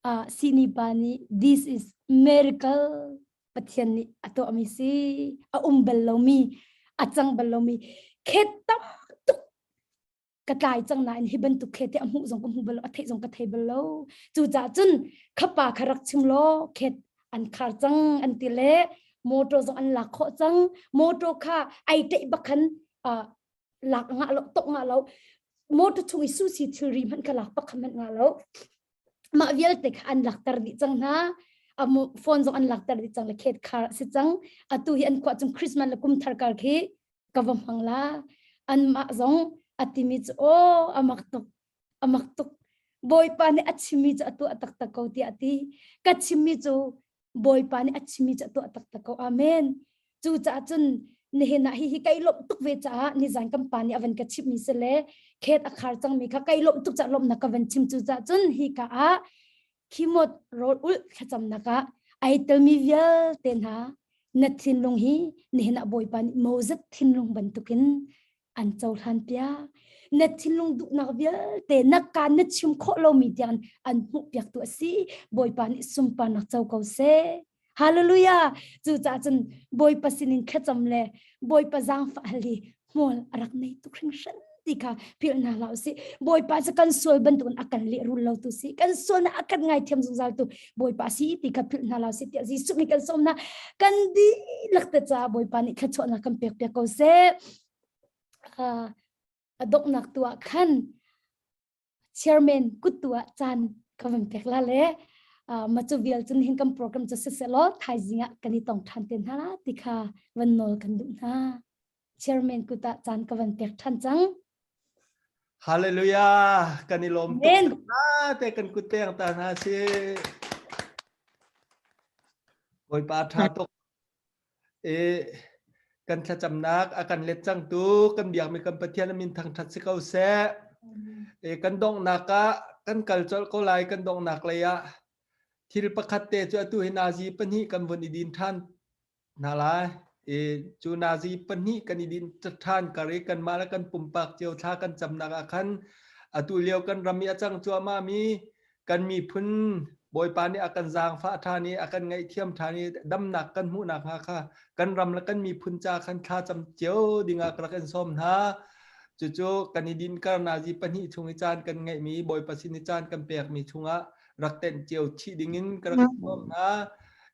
uh, sini pa nih this is miracle pathian nih a tuahmi si a um bal lomi a cang bal lomi khet tam tuk ka tlai cang nain hi bantuk khe te a hmuh zong ka hmu bal lo a theih zong ka thei bal lo cucaah cun khapa kha rak chim law khet an khar cang an ti le motor zong an lak khawh cang motor kha ai teih bak khan lak ngah lo tok ngah lo motor chung i susi thilri hmanh kha lak bak kha hmanh ngah lo mah vialte kha an lakter dih cang hna phone zong an lakter dih cang le khet khar si cang atu hi an khuah cung Christmas le kum thar kar khi ka va hmang la anmah zong a timi cu aw a mak tuk a mak tuk bawipa nih a chimmi cu a tuah taktak ko tiah a ti ka chimmi cu bawipa nih a chimmi cu a tuah taktak ko amen cu caah cun nihin ah hihi kai lawmh tuk ve caah nizan kan pa nih a van ka chimmi si le khet a khar cangmi kha kai lawmh tuk caah lawmhnak ka van chim cu caah cun hi ka ah khimot rawl ulh thlacamnak ah ai telmi vialte hna na thinlung hi nihin ah Bawipa nih Moses thinlung bantukin an cohlan piak na thinlung duhnak vialte na kaan na chim khawh lomi tiang an hmuh piaktu a si Bawipa nih sunparnak co ko seh Hallelujah! Cucaah cun Bawipa sinin thlacam le Bawipa zaangfah hal hi hmual a rak nei tuk hringhran ti kha philh hna hlah usih. Bawipa cu kan sual bantukin a kan lehrul lo tu si. Kan sualnak a kan ngaithiam zungzal tu Bawipa si ti kha philh hna hlah usih tiah Jesuh nih kan sawm hna. Kan dihlak te caah Bawipa nih thluachuahnak kan pek piak ko seh. A donghnak tu ah khan chairman kut tu ah caan ka van pek la le ma cu vial cun hin kan program cu siseh law thaizing ah kan i tong ṭhan te hna la ti kha van nawl kan duh hna chairman kut ah caan ka van pek ṭhan cang Hallelujah kan i lawm tuk na te kan kut peng ta hna si Bawipa ṭha tuk I kan thlacamnak a kan let cangtu kan biakmi kan Pathian a min thangṭhat si ko seh. I kan donghnak ah kan kal colh ko lai kan donghnak lei ah thil pakhat te cu atu hi nazi pahnih kan vun i din ṭhan hna lai. I cu nazi pahnih kan i din ṭhan kar i kanmah le kan pumpak cio thla kan camnak ah khan atu lio kan ram i a cang cuahmah mi kan miphun Bawipa nih a kan zaangfah ṭhan i a kan ngaihthiam ṭhan i damnak kan hmuhnak hnga kha kan ram le kan miphun ca khan thlacam cio dingah ka rak in sawm hna. Cucu kan i dinkar nazi pahnih chung i caan kan ngeihmi Bawipa sin i caan kan pekmi chungah rak tenh cio chih dingin ka rak in sawm hna.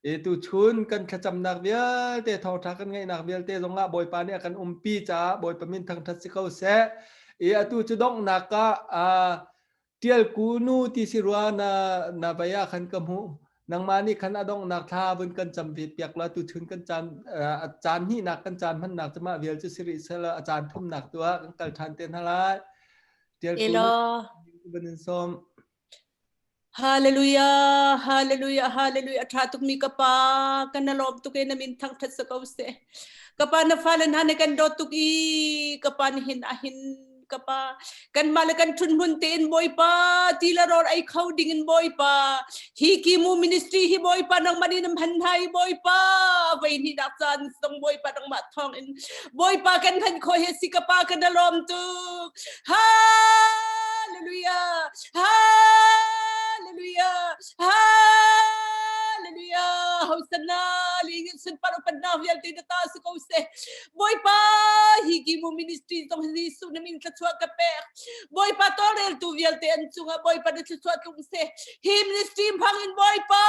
E tuchun kan thlacamnak vialte thawngṭha kan ngeihnak vialte zongah Bawipa nih a kan umpi caah Bawipa min thangṭhat si ko seh. E atu cu donghnak ah. Tial ku nu ti si rua na na vai ah khan ka hmuh. Nangmah nih khan a donghnak thla vun kan cam ve piak la tu chun kan caan a caan hnihnak kan caan hmannak cu mah vial cu si rih seh a caan thumnak tu ah kan kal ṭhan te hna lai. Tial ku nu vun in sawm. Hallelujah, hallelujah, hallelujah. Tha tuk mi ka pa, kan na lawm tuk e na min thang that sa ko se. Ka pa na fale hna ne kan dawt tuk i ka pa ni hin ahin ka pa kan mah le kan thun hmun tein Bawipa ti le rawl ei kho ding in Bawipa hi kimu ministry hi Bawipa nangmah nih na hman hna i Bawipa vei ni dak caan song Bawipa nangmah thawng in Bawipa kan hman kho hi si ka pa kan na lawm tuk Hallelujah Hallelujah Hallelujah Hosanna ling sunpar upannak vialte na ta si ko seh Bawipa hi kimu ministry zong hi Jesuh na min thluachuah ka pek Bawipa tawlreltu vialte an cungah Bawipa na thluachuah tlung seh hi ministry hmang in Bawipa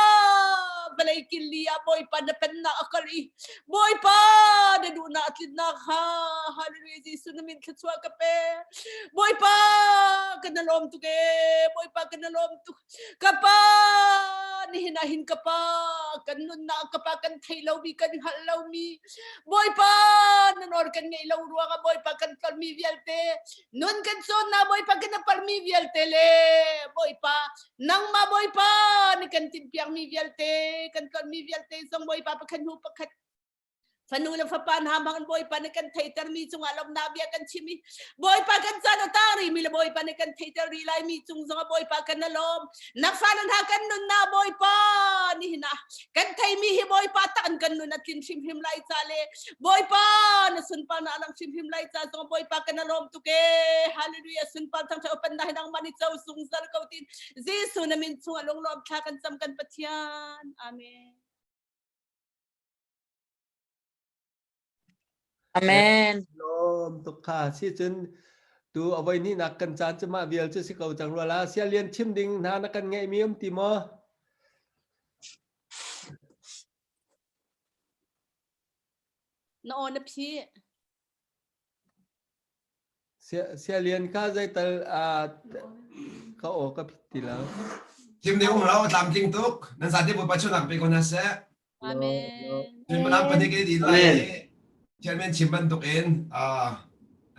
vawlei killi ah Bawipa na pennak a kal i Bawipa na duhnak a tlinnak ha Hallelujah Jesuh na min thluachuah ka pek Bawipa kan na lawm tuk ee Bawipa kan na lawm tuk ka pa nihin ah hin ka pa kan nunnak ka pa kan theih lomi kan hngalh lomi Bawipa na nawl kan ngeih lo ruangah Bawipa kan tlolmi vialte nun kan cawnnak Bawipa kan parmi vialte le Bawipa nangmah Bawipa ni kan tinhpiakmi vialte kan tlolmi vialte zong Bawipa pakhat hnu pakhat fanu le fapa hna hmang in Bawipa nih kan theitermi cungah lawmhnak bia kan chim i Bawipa kan caan a tang rihmi le Bawipa nih kan theiter rih laimi cung zongah Bawipa kan na lawm na fale hna kan nunnak Bawipa nihin ah kan theimi hi Bawipa tak in kan nun a tlin hrimhrim lai ca le Bawipa na sunparnak a lang hrimhrim lai ca zong Bawipa kan na lawm tuk e hallelujah sunpar thangtha upannak hi nangmah nih co zungzal ko tin Jesuh na min chungah lunglawm thla kan cam kan Pathian amen Amen. Lawm tuk kha si cun tu avoi ni nak kan caan cu mah vial cu si ko cang rua la sia lian chim ding hna na kan ngeih mi um ti maw? Na aw na phi. Sialian kha zeital ka aw ka phit ti lo. Thim ne um lo tlamtling tuk. Nan zate Bawipa chunak pe ko hna seh. Amen. Suimilam pahnih ke din lai i Chairman chim bantuk in a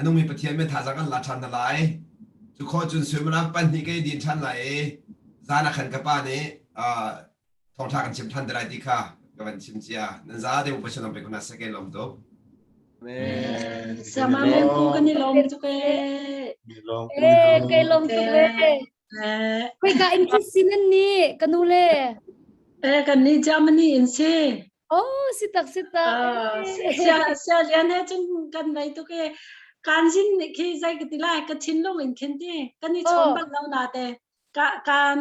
nungmi Pathian men thazaang kan la ṭhan hna lai. Cu khawh cun suimilam pahnih ke din ṭhan lai i zan ah khan ka pa nih thawngṭha kan chim ṭhan te lai ti kha ka van chim cia. Nan za te Pathian pe ko hna seh ke lawm tuk. Sama men ku kan i lawm tuk ee. Eh, kai lawm tuk ve. Khoi ka in khi sin an ni ka nu le. Eh kan ni Germany in si. Oh, si tak si tak. Sia sia lian he cun kan nei tuk e. Kan zin khi zai ka ti lai ka thinlung in khin ti. Kan i chawn bal lo na te. Ka kan.